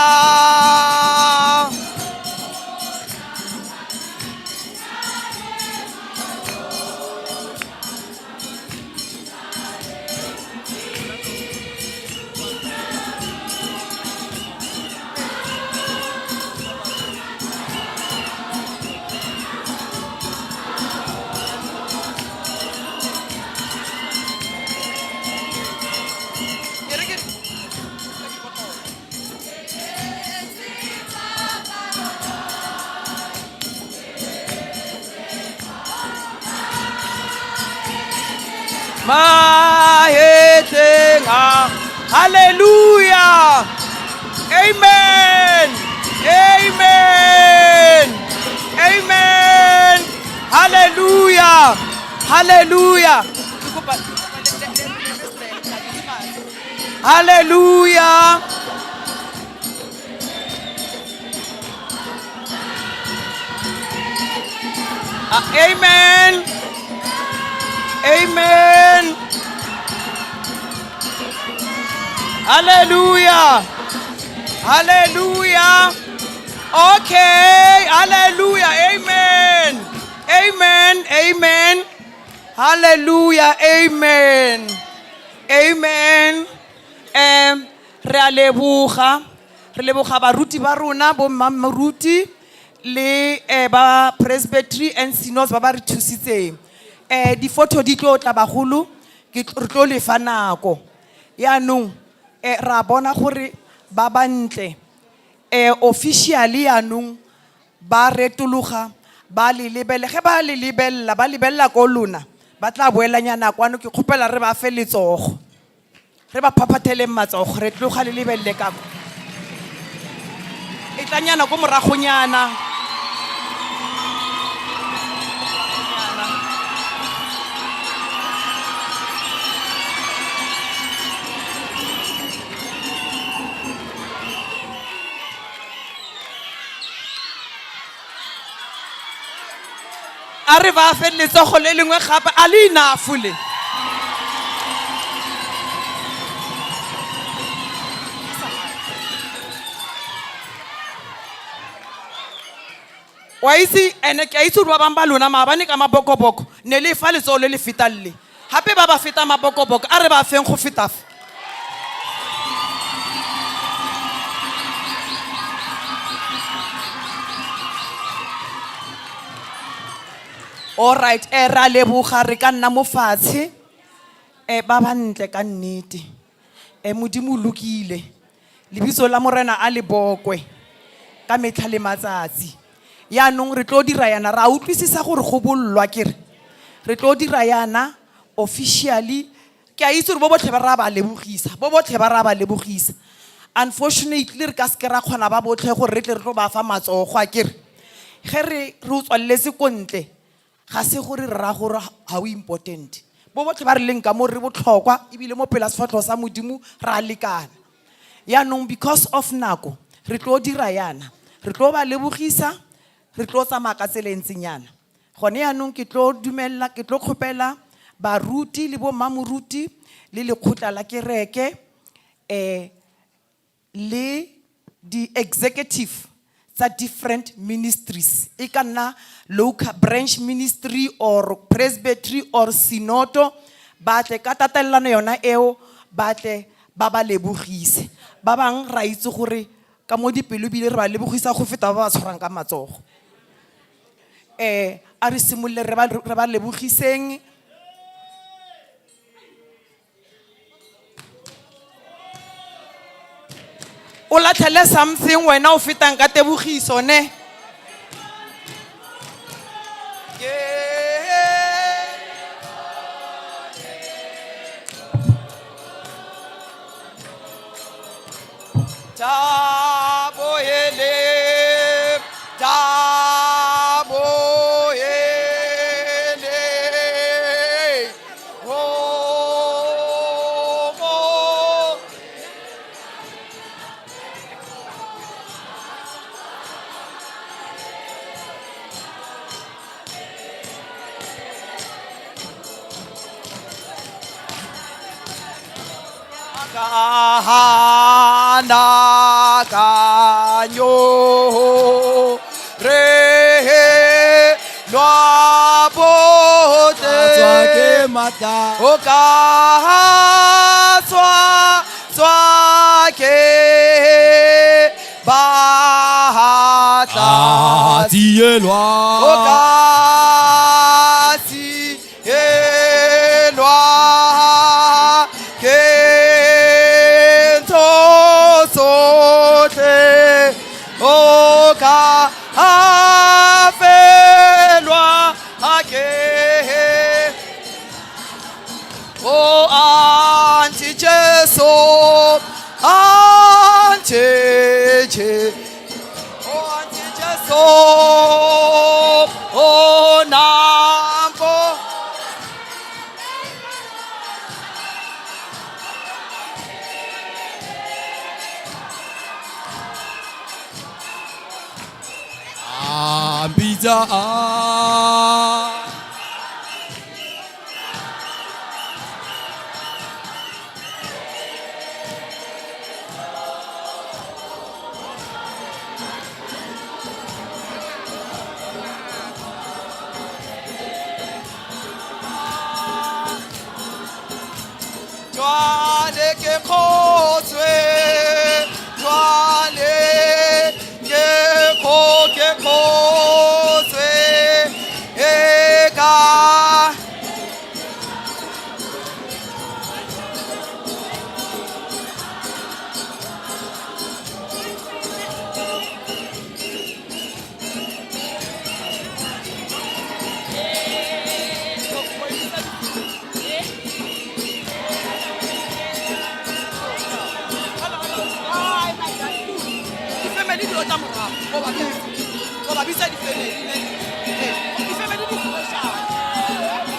Mahetleng a hallelujah amen amen amen hallelujah hallelujah hallelujah Amen. Amen. Hallelujah. Hallelujah. Okay. Hallelujah. Amen. Amen. Amen. Hallelujah. Amen. Amen. Re a leboga. Re leboga baruti ba rona bo mmamoruti le ba presbytery and sinos ba ba re thusitseng. Di-photo di tlo tla bagolo, re tlo lefa nako. Yaanong ra bona gore ba bantle. Officially yaanong ba retologa ba le lebele, ge ba le lebella, ba lebella ko lona, ba tla boelanyana kwano, ke kgopela re ba fe letsogo. Re ba phaphatheleng matsogo, re tloga le lebelle ka kwa. E tlanyana ko moragonyana. A re ba fe letsogo le lengwe gape, a le enough le. Wa itse, ene ke a itse gore ba bangwe ba lona maabane ka mabokoboko ne le fa letsogo le le fetang le. Gape ba ba feta mabokoboko, a re ba feng go feta fa. All right, ra leboga, re ka nna mo fatshe. Ba ba ntle ka nnete. Modimo o lokile. Lebitso la Morena a le bokwe ka metlha le matsatsi. Yaanong re tlo dira yana, ra utlwisisa gore go bollwa ke re. Re tlo dira yana officially. Ke a itse gore bo botlhe ba ra ba lebogisa, bo botlhe ba ra ba lebogisa. Unfortunately re ka seke ra kgona ba botlhe gore re tle re tlo ba fa matsogo a ke re. Ge re o tswaletse ko ntle, ga se gore re ra gore ga o important. Bo botlhe ba re leng ka mo re botlhokwa ebile mo pela sefatlhego sa Modimo ra lekana. Yaanong because of nako re tlo dira yana, re tlo ba lebogisa, re tlo tsamaya ka tsela e ntseng yana. Gone yaanong ke tlo dumella, ke tlo kgopela baruti le bo mmamoruti le lekgotla la kereke, le di-executive tsa different ministries. E ka nna local branch ministry or presbytery or sinoto, ba tle ka tatelano yona eo, ba tle ba ba lebogise. Ba bang ra itse gore ka mo dipelo ebile re ba lebogisa go feta ba ba tshwarang ka matsogo. A re simolole re ba lebogiseng. O latlhele something wena o fetang ka tebogiso ne. Thabo hele, thabo hele, oh, oh. Kahana kanyo re lwa botle. Tswa ke matla. O ka tswa, tswa ke batla. A tsielwa. O ka tsielwa ke ntho tsotlhe. O ka afelwa ke. che o anti Jesu o nampo Ambita a Jwale ke kgotswe, jwale ke ke kgotswe, e ka. Di-family di lo tla morago, o ba bitse. O ba bitsa di-family, ne? Ee, di-family di special.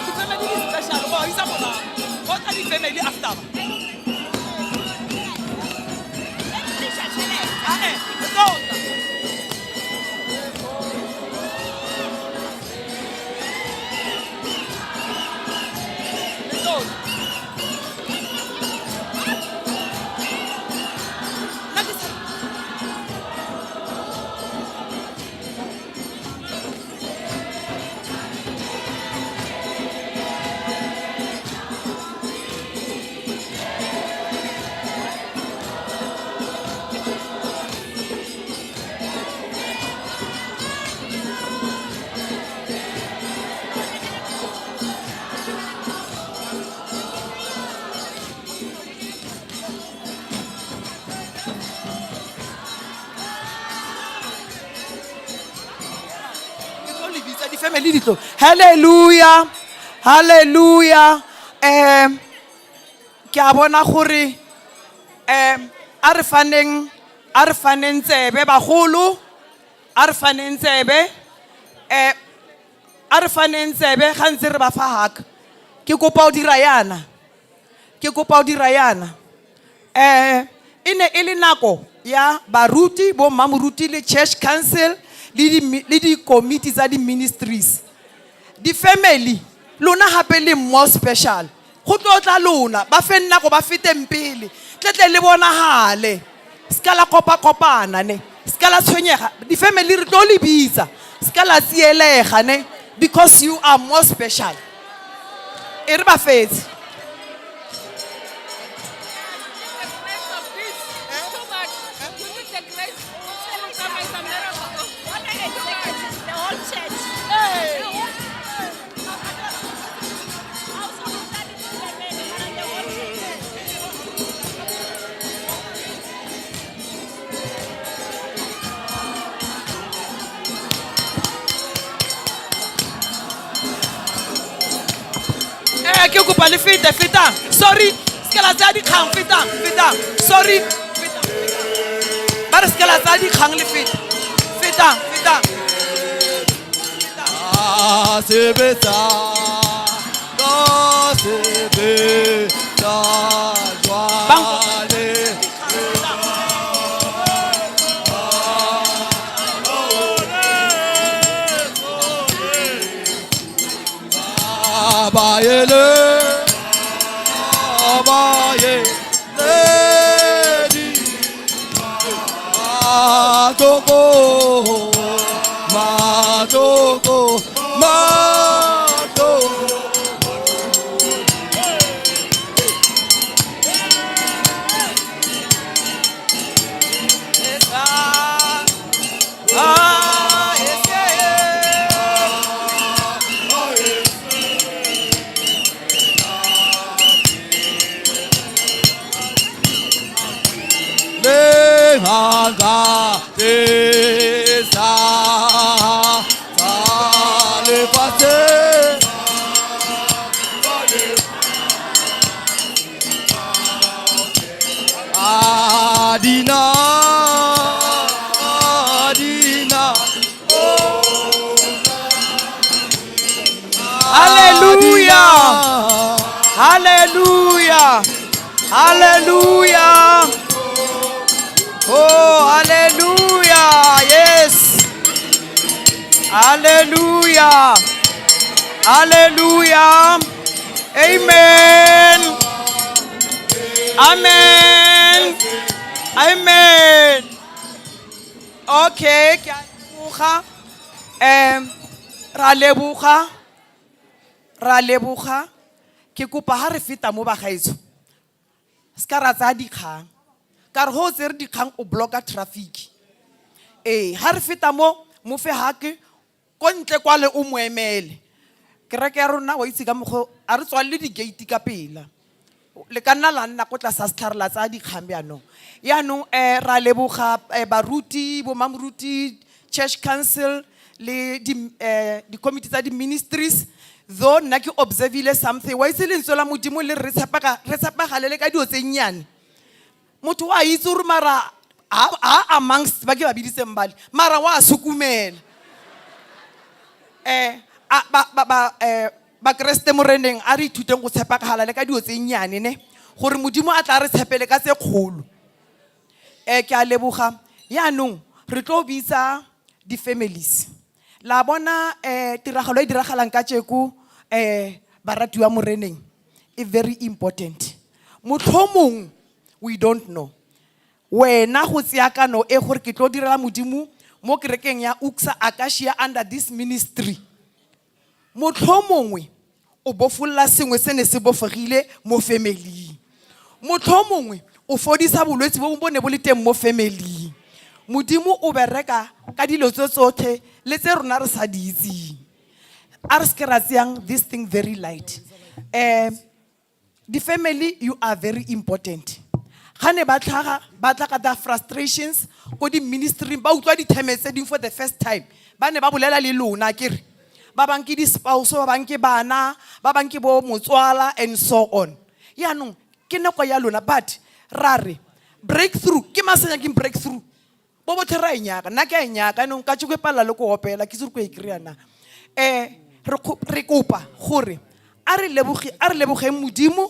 Di-family di special, o ba bitsa morago. Go tla di-family after ba. Ah, eh, re tlo tla. Re tlo tla. Nna ke sa- Ke tlo le bitsa di-family di tlo. Hallelujah, hallelujah. Ke a bona gore, a re faneng, a re faneng tsebe bagolo, a re faneng tsebe, a re faneng tsebe ga ntse re ba fa haka. Ke kopa o dira yana. Ke kopa o dira yana. E ne e le nako ya baruti, bo mmamoruti le church council le le di-committee tsa di-ministries. Di-family, lona hape le more special. Go tlo tla lona, ba fe nako ba feteng pele. Tle tle le bonahale. Ska la kopa-kopana ne. Ska la tshwenyega. Di-family re tlo le bitsa. Ska la tsielega ne. Because you are more special. E re ba fetse. Ke kopa le fete, fetang. Sorry, se ka la tsaya dikgang, fetang, fetang. Sorry, fetang, fetang. Ba re se ka la tsaya dikgang le fete. Fetang, fetang. A sebetsa, ka sebetsa jwale. Abayele, abayele di matoko, matoko, matoko. Adina. Hallelujah. Oh, hallelujah. Yes. Hallelujah. Hallelujah. Amen. Amen. Amen. Okay, ke a leboga. Ra leboga. Ra leboga. Ke kopa ha re feta mo bagaetsho. Se ka ra tsaya dikgang. Ka re ho o tsere dikgang o blocka traffic. Ee, ha re feta mo, mo fe hake, ko ntle kwale o mo emele. Kereke ya rona wa itse ka mokgwa o, a re tswalele di-gate ka pela. Le ka nna la nna ko tlasa setlhare la tsaya dikgang bjaanong. Yaanong ra leboga baruti, bo mamoruti, church council le di-committee tsa di-ministries. Though nna ke observile something, wa itse lentswe la Modimo le re re tshepagale le ka dilo tse nnyane. Motho wa itse gore mara ha amongst ba ke ba biditseng bale, mara wa sukumela. Bakreste moreneng a re ithuteng go tshepagala le ka dilo tse nnyane ne, gore Modimo a tla re tshepele ka tse kgolo. Ke a leboga. Yaanong re tlo bitsa di-families. La bona tiragalo e diragalang ka tjeko, baratuwa moreneng, e very important. Mohlomong we don't know. Wena go tseya kano e gore ke tlo direla Modimo mo kerekeng ya UCCSA Akasia under this ministry. Mohlomongwe o bofolla sengwe se ne se bofegile mo family. Mohlomongwe o fodisa bolwetse bo bo ne bo le teng mo family. Modimo o bereka ka dilo tse tsotlhe le tse rona re sa di itseng. A re seke ra tseyang this thing very light. The family, you are very important. Ga ne ba tlhaga, ba tla ka their frustrations ko di-ministry, ba utlwa ditheme tse ding for the first time. Ba ne ba bolela le lona, akere. Ba bang ke di-spouse, ba bang ke bana, ba bang ke bo motswala and so on. Yaanong, ke nako ya lona, but ra re, breakthrough, ke mang sa nyakeng breakthrough? Bo botlhe ra e nyaka, nna ke a e nyaka, yaanong ka tšeko e palela le ko opela, ke itse gore ko e kry-a na. Re kopa gore a re lebogeng Modimo,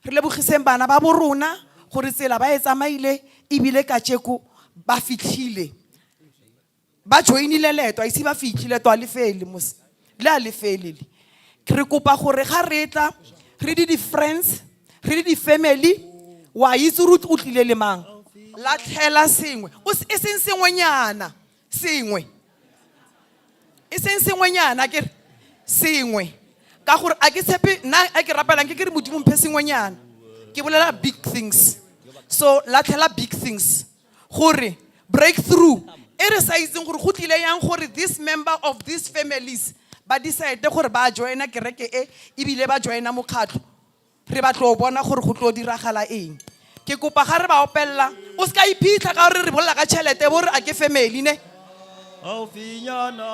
re lebogiseng bana ba bo rona gore tsela ba e tsamaile ebile ka tšeko ba fitlhile. Ba joinile leeto, a ise ba fitlhile, leeto a le fele mos, le a le fele le. Re kopa gore ga re tla, re le di-friends, re le di-family, wa itse gore o tlile le mang. Latlhela sengwe, o e seng sengwenyana, sengwe. E seng sengwenyana, ke re, sengwe. Ka gore a ke tshepe, nna a ke rapelang ke ke re Modimo mphe sengwenyana. Ke bolela big things. So latlhela big things. Gore breakthrough e re sa itseng gore go tlile yang gore this member of these families ba decide gore ba joina kereke e ebile ba joina mokgatlho. Re batla go bona gore go tlo diragala eng. Ke kopa ga re ba opella, o ska iphitlha ka gore re bolela ka tšhelete bo re a ke family ne. Haufinyana,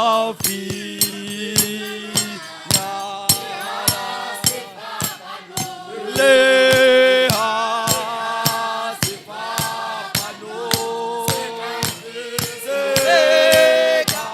haufinyana. Le ha sefapano se ka.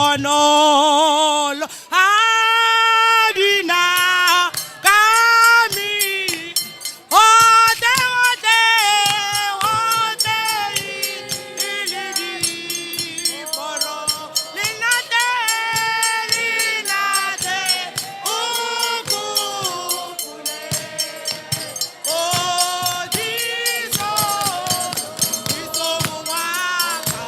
Bonolo a dina ka mi ote ote ote ile di poro linate linate ukupule o diso diso mwaka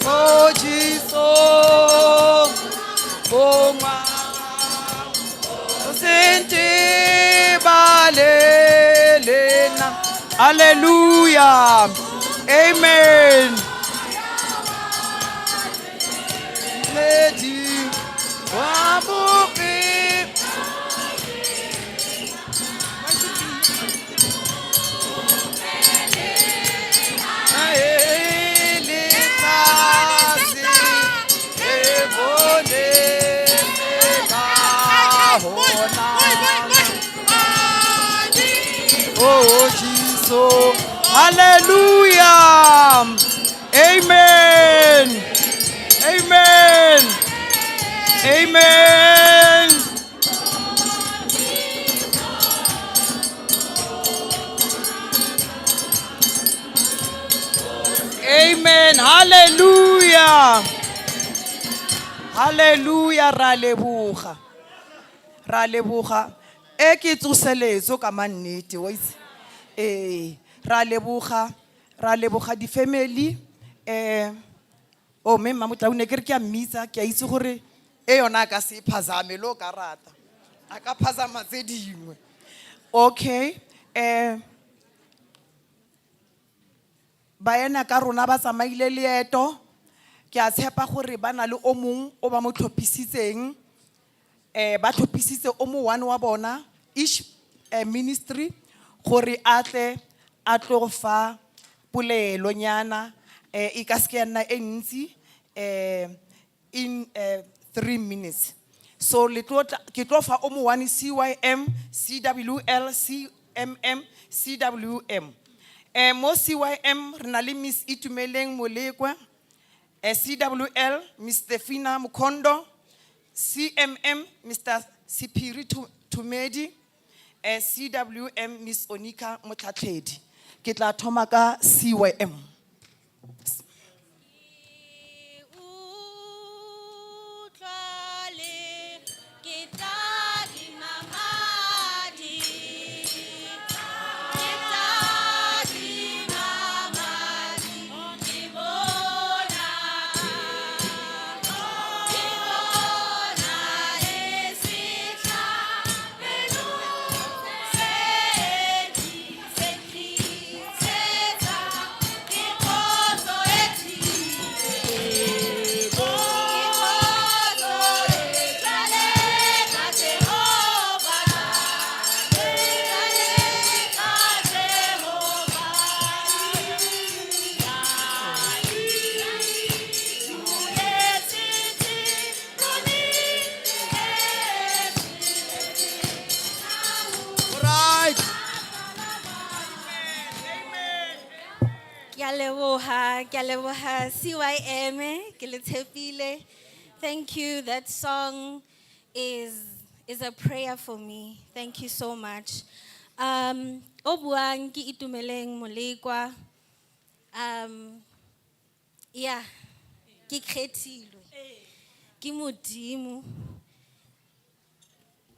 Oh Jesus, oh my, Hallelujah, Amen. Lady, wabuki. Oh, Jesus. Hallelujah. Amen. Amen. Amen. Amen. Hallelujah. Hallelujah. Ra leboga. Ra leboga. E ke tsoseletso ka mannete wa itse. Eh, ra leboga. Ra leboga di family eh o mme Mmamotlau ne ke re ke a mmitsa ke a itse gore e yona a ka se phazame le o ka rata. A ka phazama tse dingwe. Okay. Eh baena ka rona ba tsamaile leeto ke a tshepa gore ba na le o mong o ba mo tlhophisitseng eh ba tlhophisitse o mo one wa bona each ministry gore a tle a tlo fa polelonyana eh e ka se ke ya nna e ntsi eh in 3 minutes so le tlo tla- ke tlo fa o mo one CYM CWL CMM CWM eh mo CYM re na le Miss Itumeleng Molekwa eh CWL Miss Stefina Mukondo CMM Mr Sephiri Thumedi eh CWM Miss Onika Motlhatlhedi ke tla thoma ka CYM. a leboha, ke a leboha CYM, ke le tshepile. Thank you. That song is a prayer for me. Thank you so much. O buang ke Itumeleng Molekwa. Yeah, ke kgethilwe. Ke Modimo.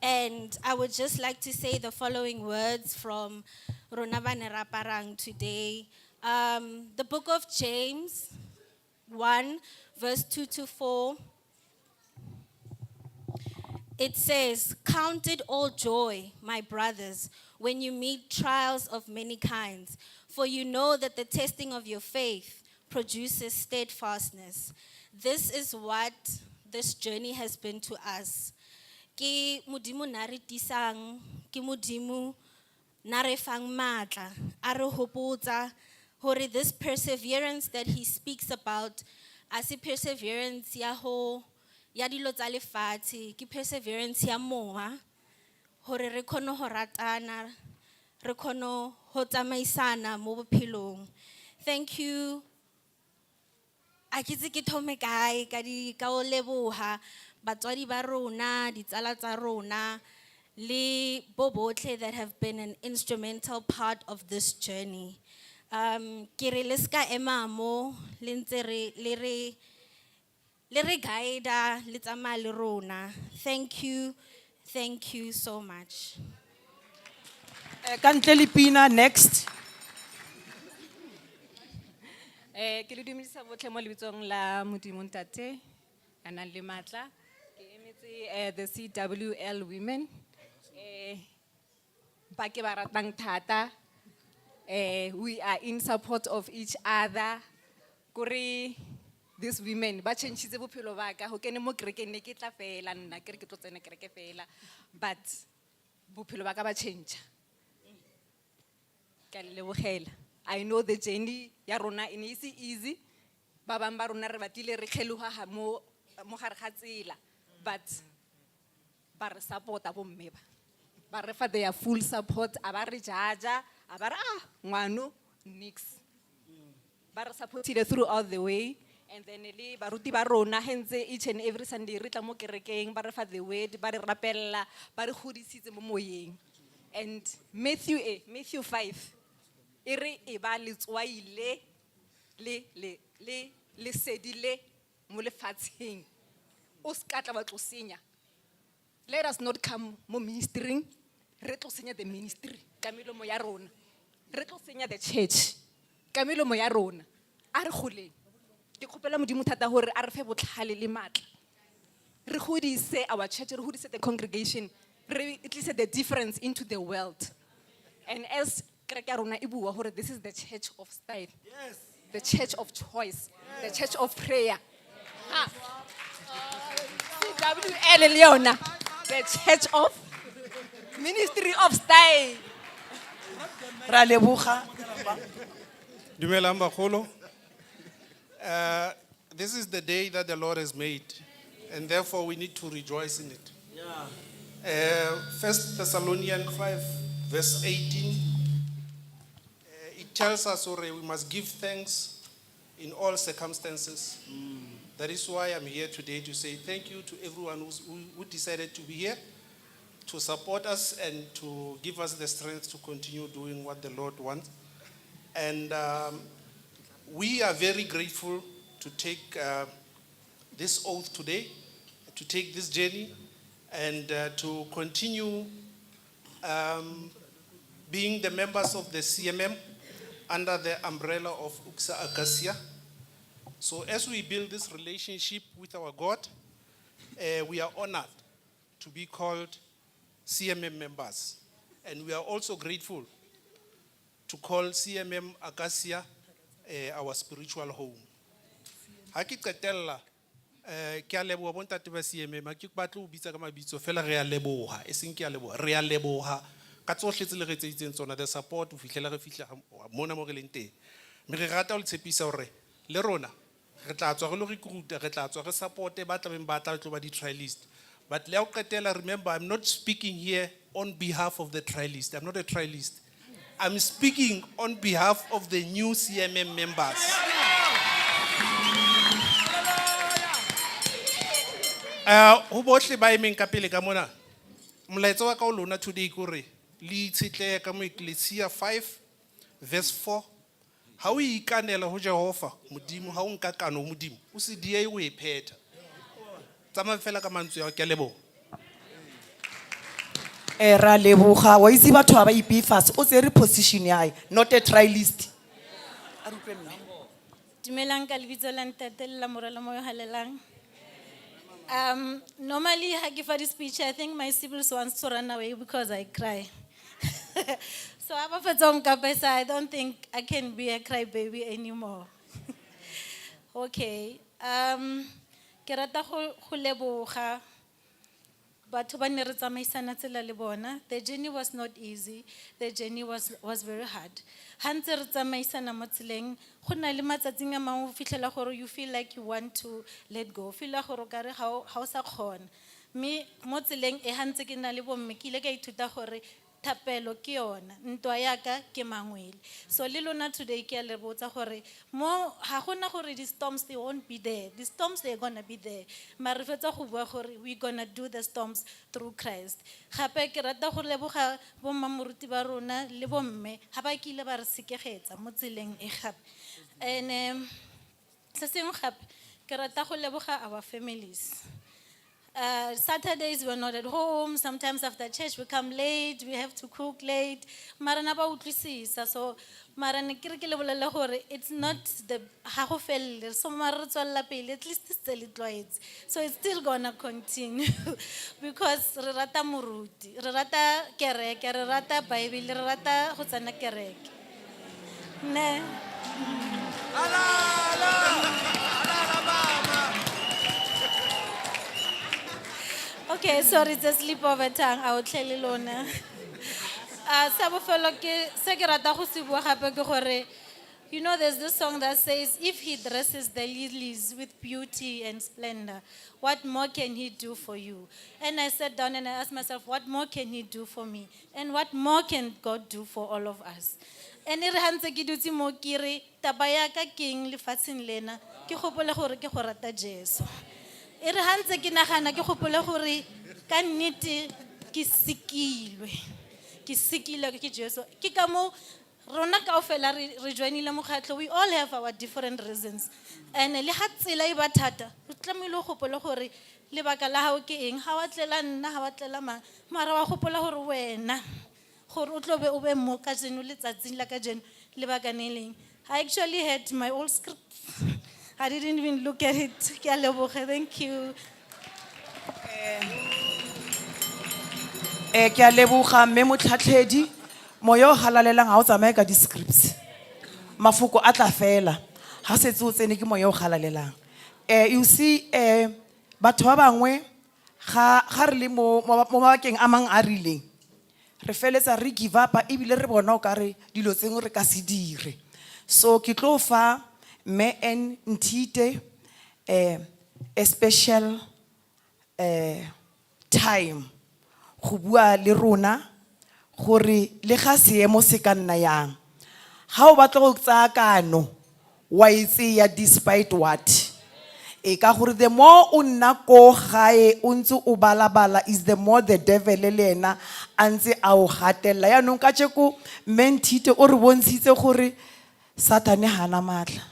And I would just like to say the following words from rona ba ne re aparang today. The book of James 1, verse 2 to 4. It says, "Count it all joy, my brothers, when you meet trials of many kinds, for you know that the testing of your faith produces steadfastness." This is what this journey has been to us. Ke Modimo na re tisang, ke Modimo na re fang matla, a re hopotsa hore this perseverance that he speaks about, a se perseverance ya ho ya dilo tsa lefatshe, ke perseverance ya moya, hore re kgone ho ratana, re kgone ho tsamaisana mo bophelong. Thank you. A ke itse ke thome kae ka di ka o leboha batswadi ba rona, ditsala tsa rona, le bo botlhe that have been an instrumental part of this journey. Ke re le ska ema mo, le ntse le re guide le tsamaya le rona. Thank you so much. Ka ntle le pina, next. Ke le dumedisa botlhe mo lebitsong la Modimo Ntate a nang le matla. Ke emetse the CWL women. Ba ke ba ratang thata. We are in support of each other. Kore these women ba changitse bophelo ba ka. Ho kene mo kerekeng ne ke tla fela nna ke re ke tlo tsena kereke fela. But bophelo ba ka ba change. Ke a le lebogela. I know the journey ya rona e ne e se easy. Ba bang ba rona re batlile re kgeloha ha mo gare ga tsela. But ba re support-a bomme ba. Ba re fa their full support, a ba re judge, a ba re ah ngwano nix. Ba re supportile throughout the way. And then le baruti ba rona he ntse each and every Sunday re tla mo kerekeng ba re fa the word, ba re rapella, ba re godisitse mo moyeng. And Matthew 5 e re e ba letswai le lesedi le mo lefatsheng. O ska tla wa tlo senya. Let us not come mo ministering, re tlo senya the ministry ka melomo ya rona. Re tlo senya the church ka melomo ya rona. A re goleng. Ke kgopela Modimo thata hore a re fe botlhale le matla. Re godise our church, re godise the congregation, re tlise the difference into the world. And as kereke ya rona e bua hore this is the church of style. Yes. The church of choice, the church of prayer. Ha. CWL le yona, the church of ministry of style. Ra leboga. Dumelang bagolo. This is the day that the Lord has made, and therefore we need to rejoice in it. First Thessalonians 5, verse 18, it tells us already we must give thanks in all circumstances. That is why I'm here today to say thank you to everyone who decided to be here, to support us and to give us the strength to continue doing what the Lord wants. And we are very grateful to take this oath today, to take this journey, and to continue being the members of the CMM under the umbrella of UCCSA Akasia. So as we build this relationship with our God, we are honored to be called CMM members. And we are also grateful to call CMM Akasia our spiritual home. Ha ke qetella, ke a leboha bontate ba CMM, ha ke batle ho bitsa ka mabitso, fela re a leboha, e seng ke a leboha, re a leboha ka tsohle tse le re etseditseng tsona, the support ho fihlela re fihla mona mo re leng teng. Mme re rata ho le tshepisa hore le rona re tla tswa re lo recruit-a, re tla tswa re support-e ba tlabeng ba tla tlo ba di-trialist. But le ha o qetela, remember, I'm not speaking here on behalf of the trialist. I'm not a trialist. I'm speaking on behalf of the new CMM members. Ho bohle ba emeng ka pele ka mona. Molaetsa wa ka ho lona today ke hore le itshetlehe ka mo Ecclesia 5 verse 4. Ha o ikanela ho Jehova Modimo, ha o nka kano ho Modimo, o se diehe ho e phetha. Tsamaya fela ka mantswe ao, ke a leboha. Eh ra leboga wa itse batho ba ipeye fatshe o tsere position ya hae not a trialist. A re utlwe mme. Dumelang ka lebitso la ntate le la Mora le Moya o Halalelang. Normally, ha ke fa di-speech, I think my siblings wants to run away because I cry. So ha ba fetsa ho nkapesa, I don't think I can be a cry baby anymore. Okay. Ke rata go leboga batho ba ne re tsamaisana tsela le bona. The journey was not easy. The journey was very hard. Ha ntse re tsamaisana mo tseleng, go na le matsatsing a mangwe o fitlhela gore you feel like you want to let go. O feel-a gore o kare ha o sa kgona. Mme mo tseleng e ha ntse ke na le bomme, ke ile ka ithuta gore thapelo ke yona, ntwa ya ka ke mangwele. So le lona today ke a le botsa gore mo ha gona gore the storms they won't be there. The storms they are going to be there. Mara re fetsa go bua gore we going to do the storms through Christ. Gape ke rata go leboga bo mmamoruti ba rona le bomme ha ba kile ba re sekegetsa mo tseleng e gape. And se sengwe gape ke rata go leboga our families. Saturdays we're not at home. Sometimes after church we come late. We have to cook late. Mara na ba utlwisisa. So mara ne ke re ke le bolelle gore it's not the ha go felle. So mara re tswella pele, at least se le tlwaetse. So it's still going to continue because re rata moruti, re rata kereke, re rata Bible, re rata go tsena kereke. Ne. Okay, sorry, it's a slip of a tongue. I will tell you lona. Sa bofelo ke se ke rata go se bua gape ke gore, there's this song that says, if he dresses the lilies with beauty and splendor, what more can he do for you? And I sat down and I asked myself, what more can he do for me? And what more can God do for all of us? And e re ha ntse ke dutse mo ke re, taba ya ka ke eng lefatsheng lena? Ke gopole gore ke go rata Jesu. E re ha ntse ke nagana ke gopole gore ka nnete ke sikilwe. Ke sikilwe ke Jesu. Ke ka moo rona kaofela re joinile mokgatlo, we all have our different reasons. And le ha tsela e ba thata, o tlamehile o gopole gore lebaka la hao ke eng, ha wa tlela nna, ha wa tlela mang, mara wa gopola gore wena, gore o tlo be o be mo kajeno letsatsing la kajeno, lebaka ne leng. I actually had my old script. I didn't even look at it. Ke a leboga, thank you. Ke a leboga mme motlhatlhedi, moya o halalelang ha o tsamaye ka di-scripts. Mafoko a tla fela, ha setse o tsene ke moya o halalelang. You see, batho ba bangwe, ga re le mo mabakeng a mang a rileng, re feletsa re give up ebile re bona o ka re dilo tsengwe re ka se dire. So ke tlo fa Mme Ann Nthite, a special time go bua le rona gore le ga seemo se ka nna yang. Ga o batla go tsaya kano, wa e tseya despite what. E ka gore the more o nna ko gae o ntse o balabala is the more the devil le ena a ntse a o gatelela. Yaanong kajeko Mme Nthite o re bontshitse gore Satane ha ana matla.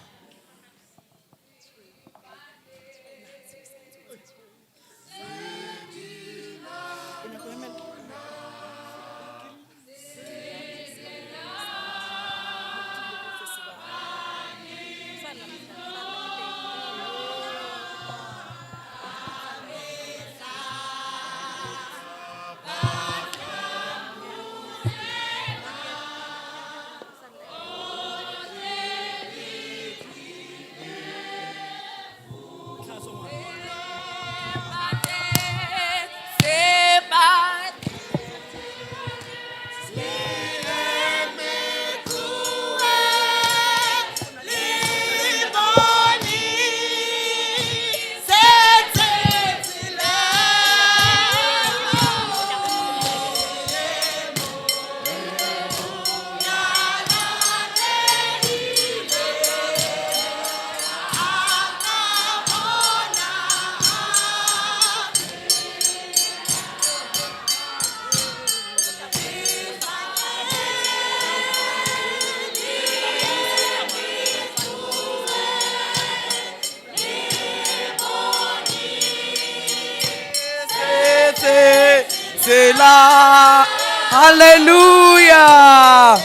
Hallelujah.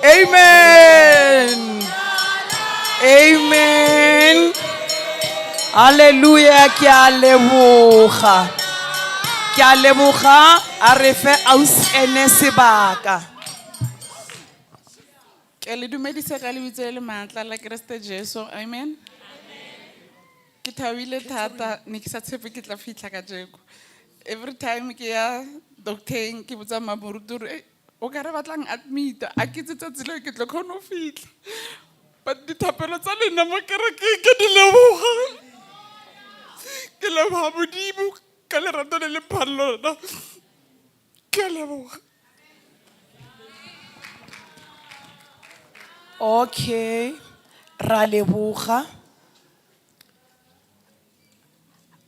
Amen. Amen. Hallelujah. Ke a leboga. Ke a leboga a re fe ausi ene sebaka. Ke le dumedisa ka lebitso le le maatla la Kreste Jesu. Amen. Ke thabile thata ne ke sa tshepe ke tla fitlha kajeko. Every time ke ya docteng ke botsa mmamoruti gore "Ei, o ka re batlang admit a ke itse tsatsi leo ke tlo kgona ho fitlha. But dithapelo tsa lena mo kerekeng ke di leboga. Ke leboga Modimo ka lerato le le mphang lona. Ke a leboga. Okay. Ra leboga.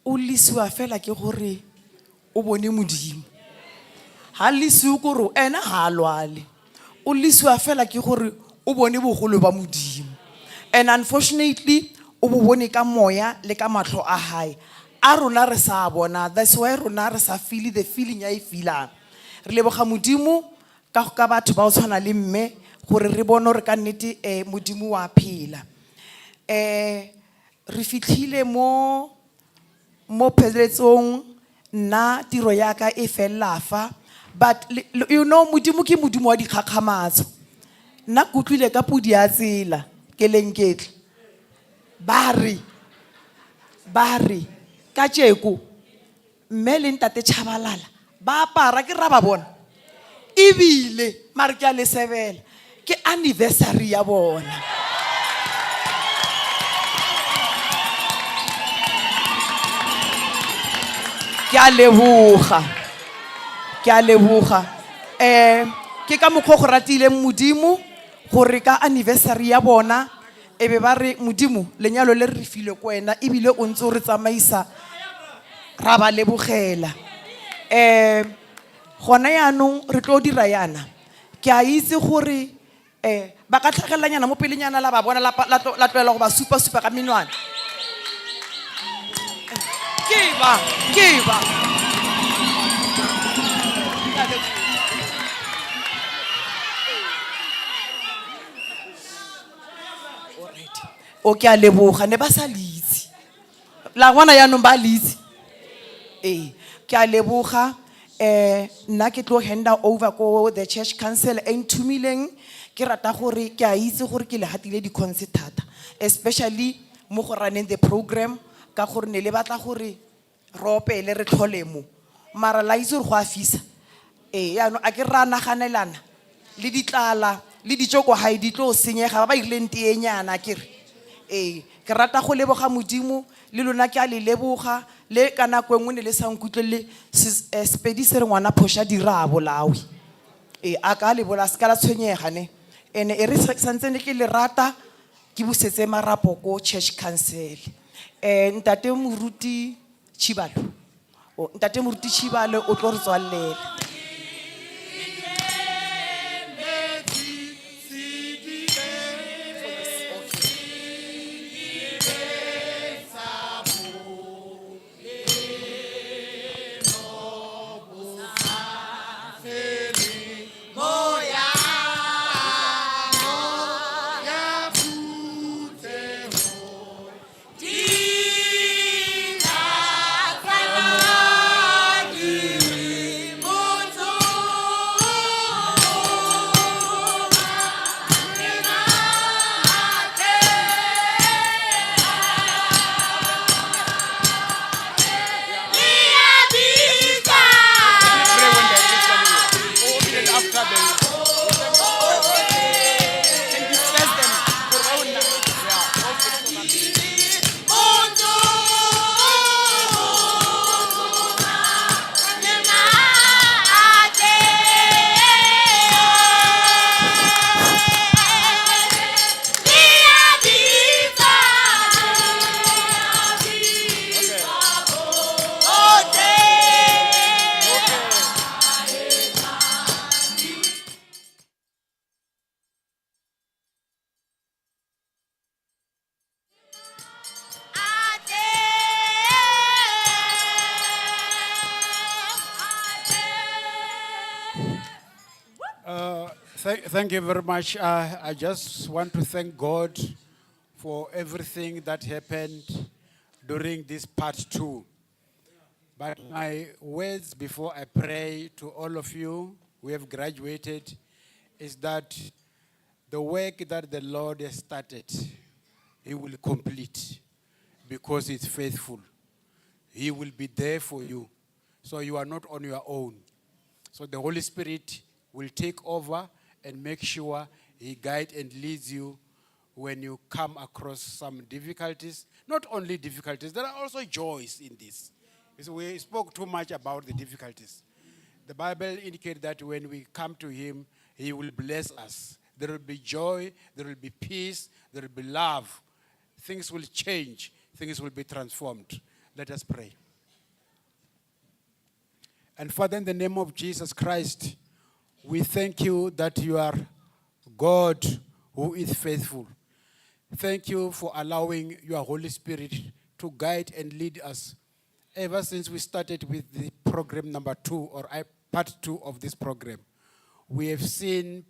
O lesiwa fela ke gore o bone Modimo. Ha lesiwe kore ena ha a lwale. O lesiwa fela ke gore o bone bogolo ba Modimo. And unfortunately, o bo bone ka moya le ka matlho a hae. A rona re sa bona. That's why rona re sa feel the feeling ya e feelang. Re leboga Modimo ka batho ba o tshwana le mme gore re bone gore ka nnete Modimo wa phela. Re fitlhile mo pheletsong nna tiro ya ka e fella fa, but you know Modimo ke Modimo wa dikgakgamatso. Nna ke utlwile ka podi ya tsela ke lenketle. Ba re ka tjeko mme le ntate Tshabalala ba apara ke ra ba bona. Ebile mare ke a le sebela ke anniversary ya bona. Ke a leboga. Ke a leboga. Ke ka mokgwa o go ratileng Modimo gore ka anniversary ya bona e be ba re Modimo lenyalo le re filwe ko wena ebile o ntse o re tsamaisa ra ba lebogela. Gona yaanong re tlo dira yana. Ke a itse gore ba ka tlhagelelanyana mo pelenyana la ba bona la pa-, la tlo-, la tlohela go ba supa-supa ka menwana. Ke ba, ke ba. O ke a leboga, ne ba sa le itse. La ngwana yaanong ba le itse. Ee, ke a leboga. Nna ke tlo hand over ko the church council e nthomileng. Ke rata gore ke a itse gore ke le hatile di-cons thata, especially mo go running the program, ka gore ne le batla gore re opele re tlhole mo. Mara la itse gore go a fisa. Ee, yaanong a ke ra naganelana le ditlala le dijo ko gae di tlo senyega ba ba irileng teenyana ke re. Ee, ke rata go leboga Modimo le lona ke a le leboga le ka nako e nngwe ne le sa nkutlwelele Sepedi se re ngwana phoša dira a bolawe. Ee, a ka le bola se ka la tshwenyega ne. Ene e re santse ne ke le rata ke busetse marapo ko church council. Ntate Moruti Chibalo. O, Ntate Moruti Chibalo o tlo re tswallela. Thank you very much. I just want to thank God for everything that happened during this part two. But my words before I pray to all of you who have graduated is that the work that the Lord has started, He will complete because He's faithful. He will be there for you. So you are not on your own. So the Holy Spirit will take over and make sure He guides and leads you when you come across some difficulties. Not only difficulties, there are also joys in this. You see, we spoke too much about the difficulties. The Bible indicates that when we come to Him, He will bless us. There will be joy, there will be peace, there will be love. Things will change, things will be transformed. Let us pray. And Father, in the name of Jesus Christ, we thank you that you are God who is faithful. Thank you for allowing your Holy Spirit to guide and lead us ever since we started with the program number 2 or part 2 of this program. We have seen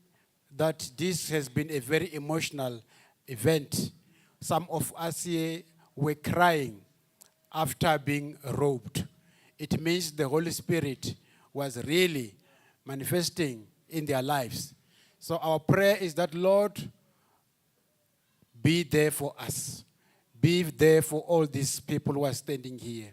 that this has been a very emotional event. Some of us here were crying after being robed. It means the Holy Spirit was really manifesting in their lives. So our prayer is that, Lord, be there for us. Be there for all these people who are standing here.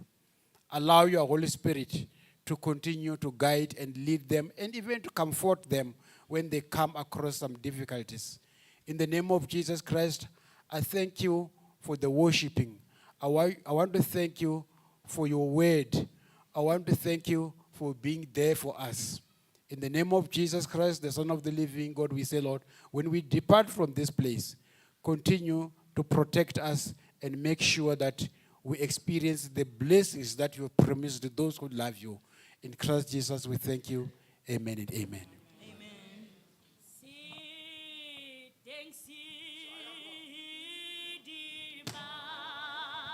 Allow your Holy Spirit to continue to guide and lead them and even to comfort them when they come across some difficulties. In the name of Jesus Christ, I thank you for the worshiping. I want to thank you for your word. I want to thank you for being there for us. In the name of Jesus Christ, the Son of the living God, we say, Lord, when we depart from this place, continue to protect us and make sure that we experience the blessings that you have promised to those who love you. In Christ Jesus, we thank you. Amen and amen.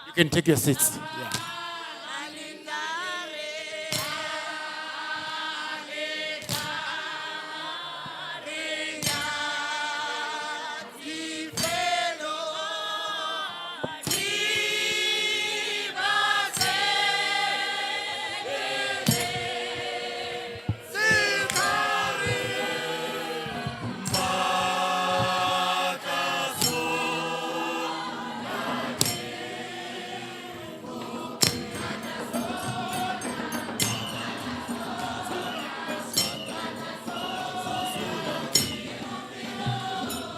You can take your seats. Yeah.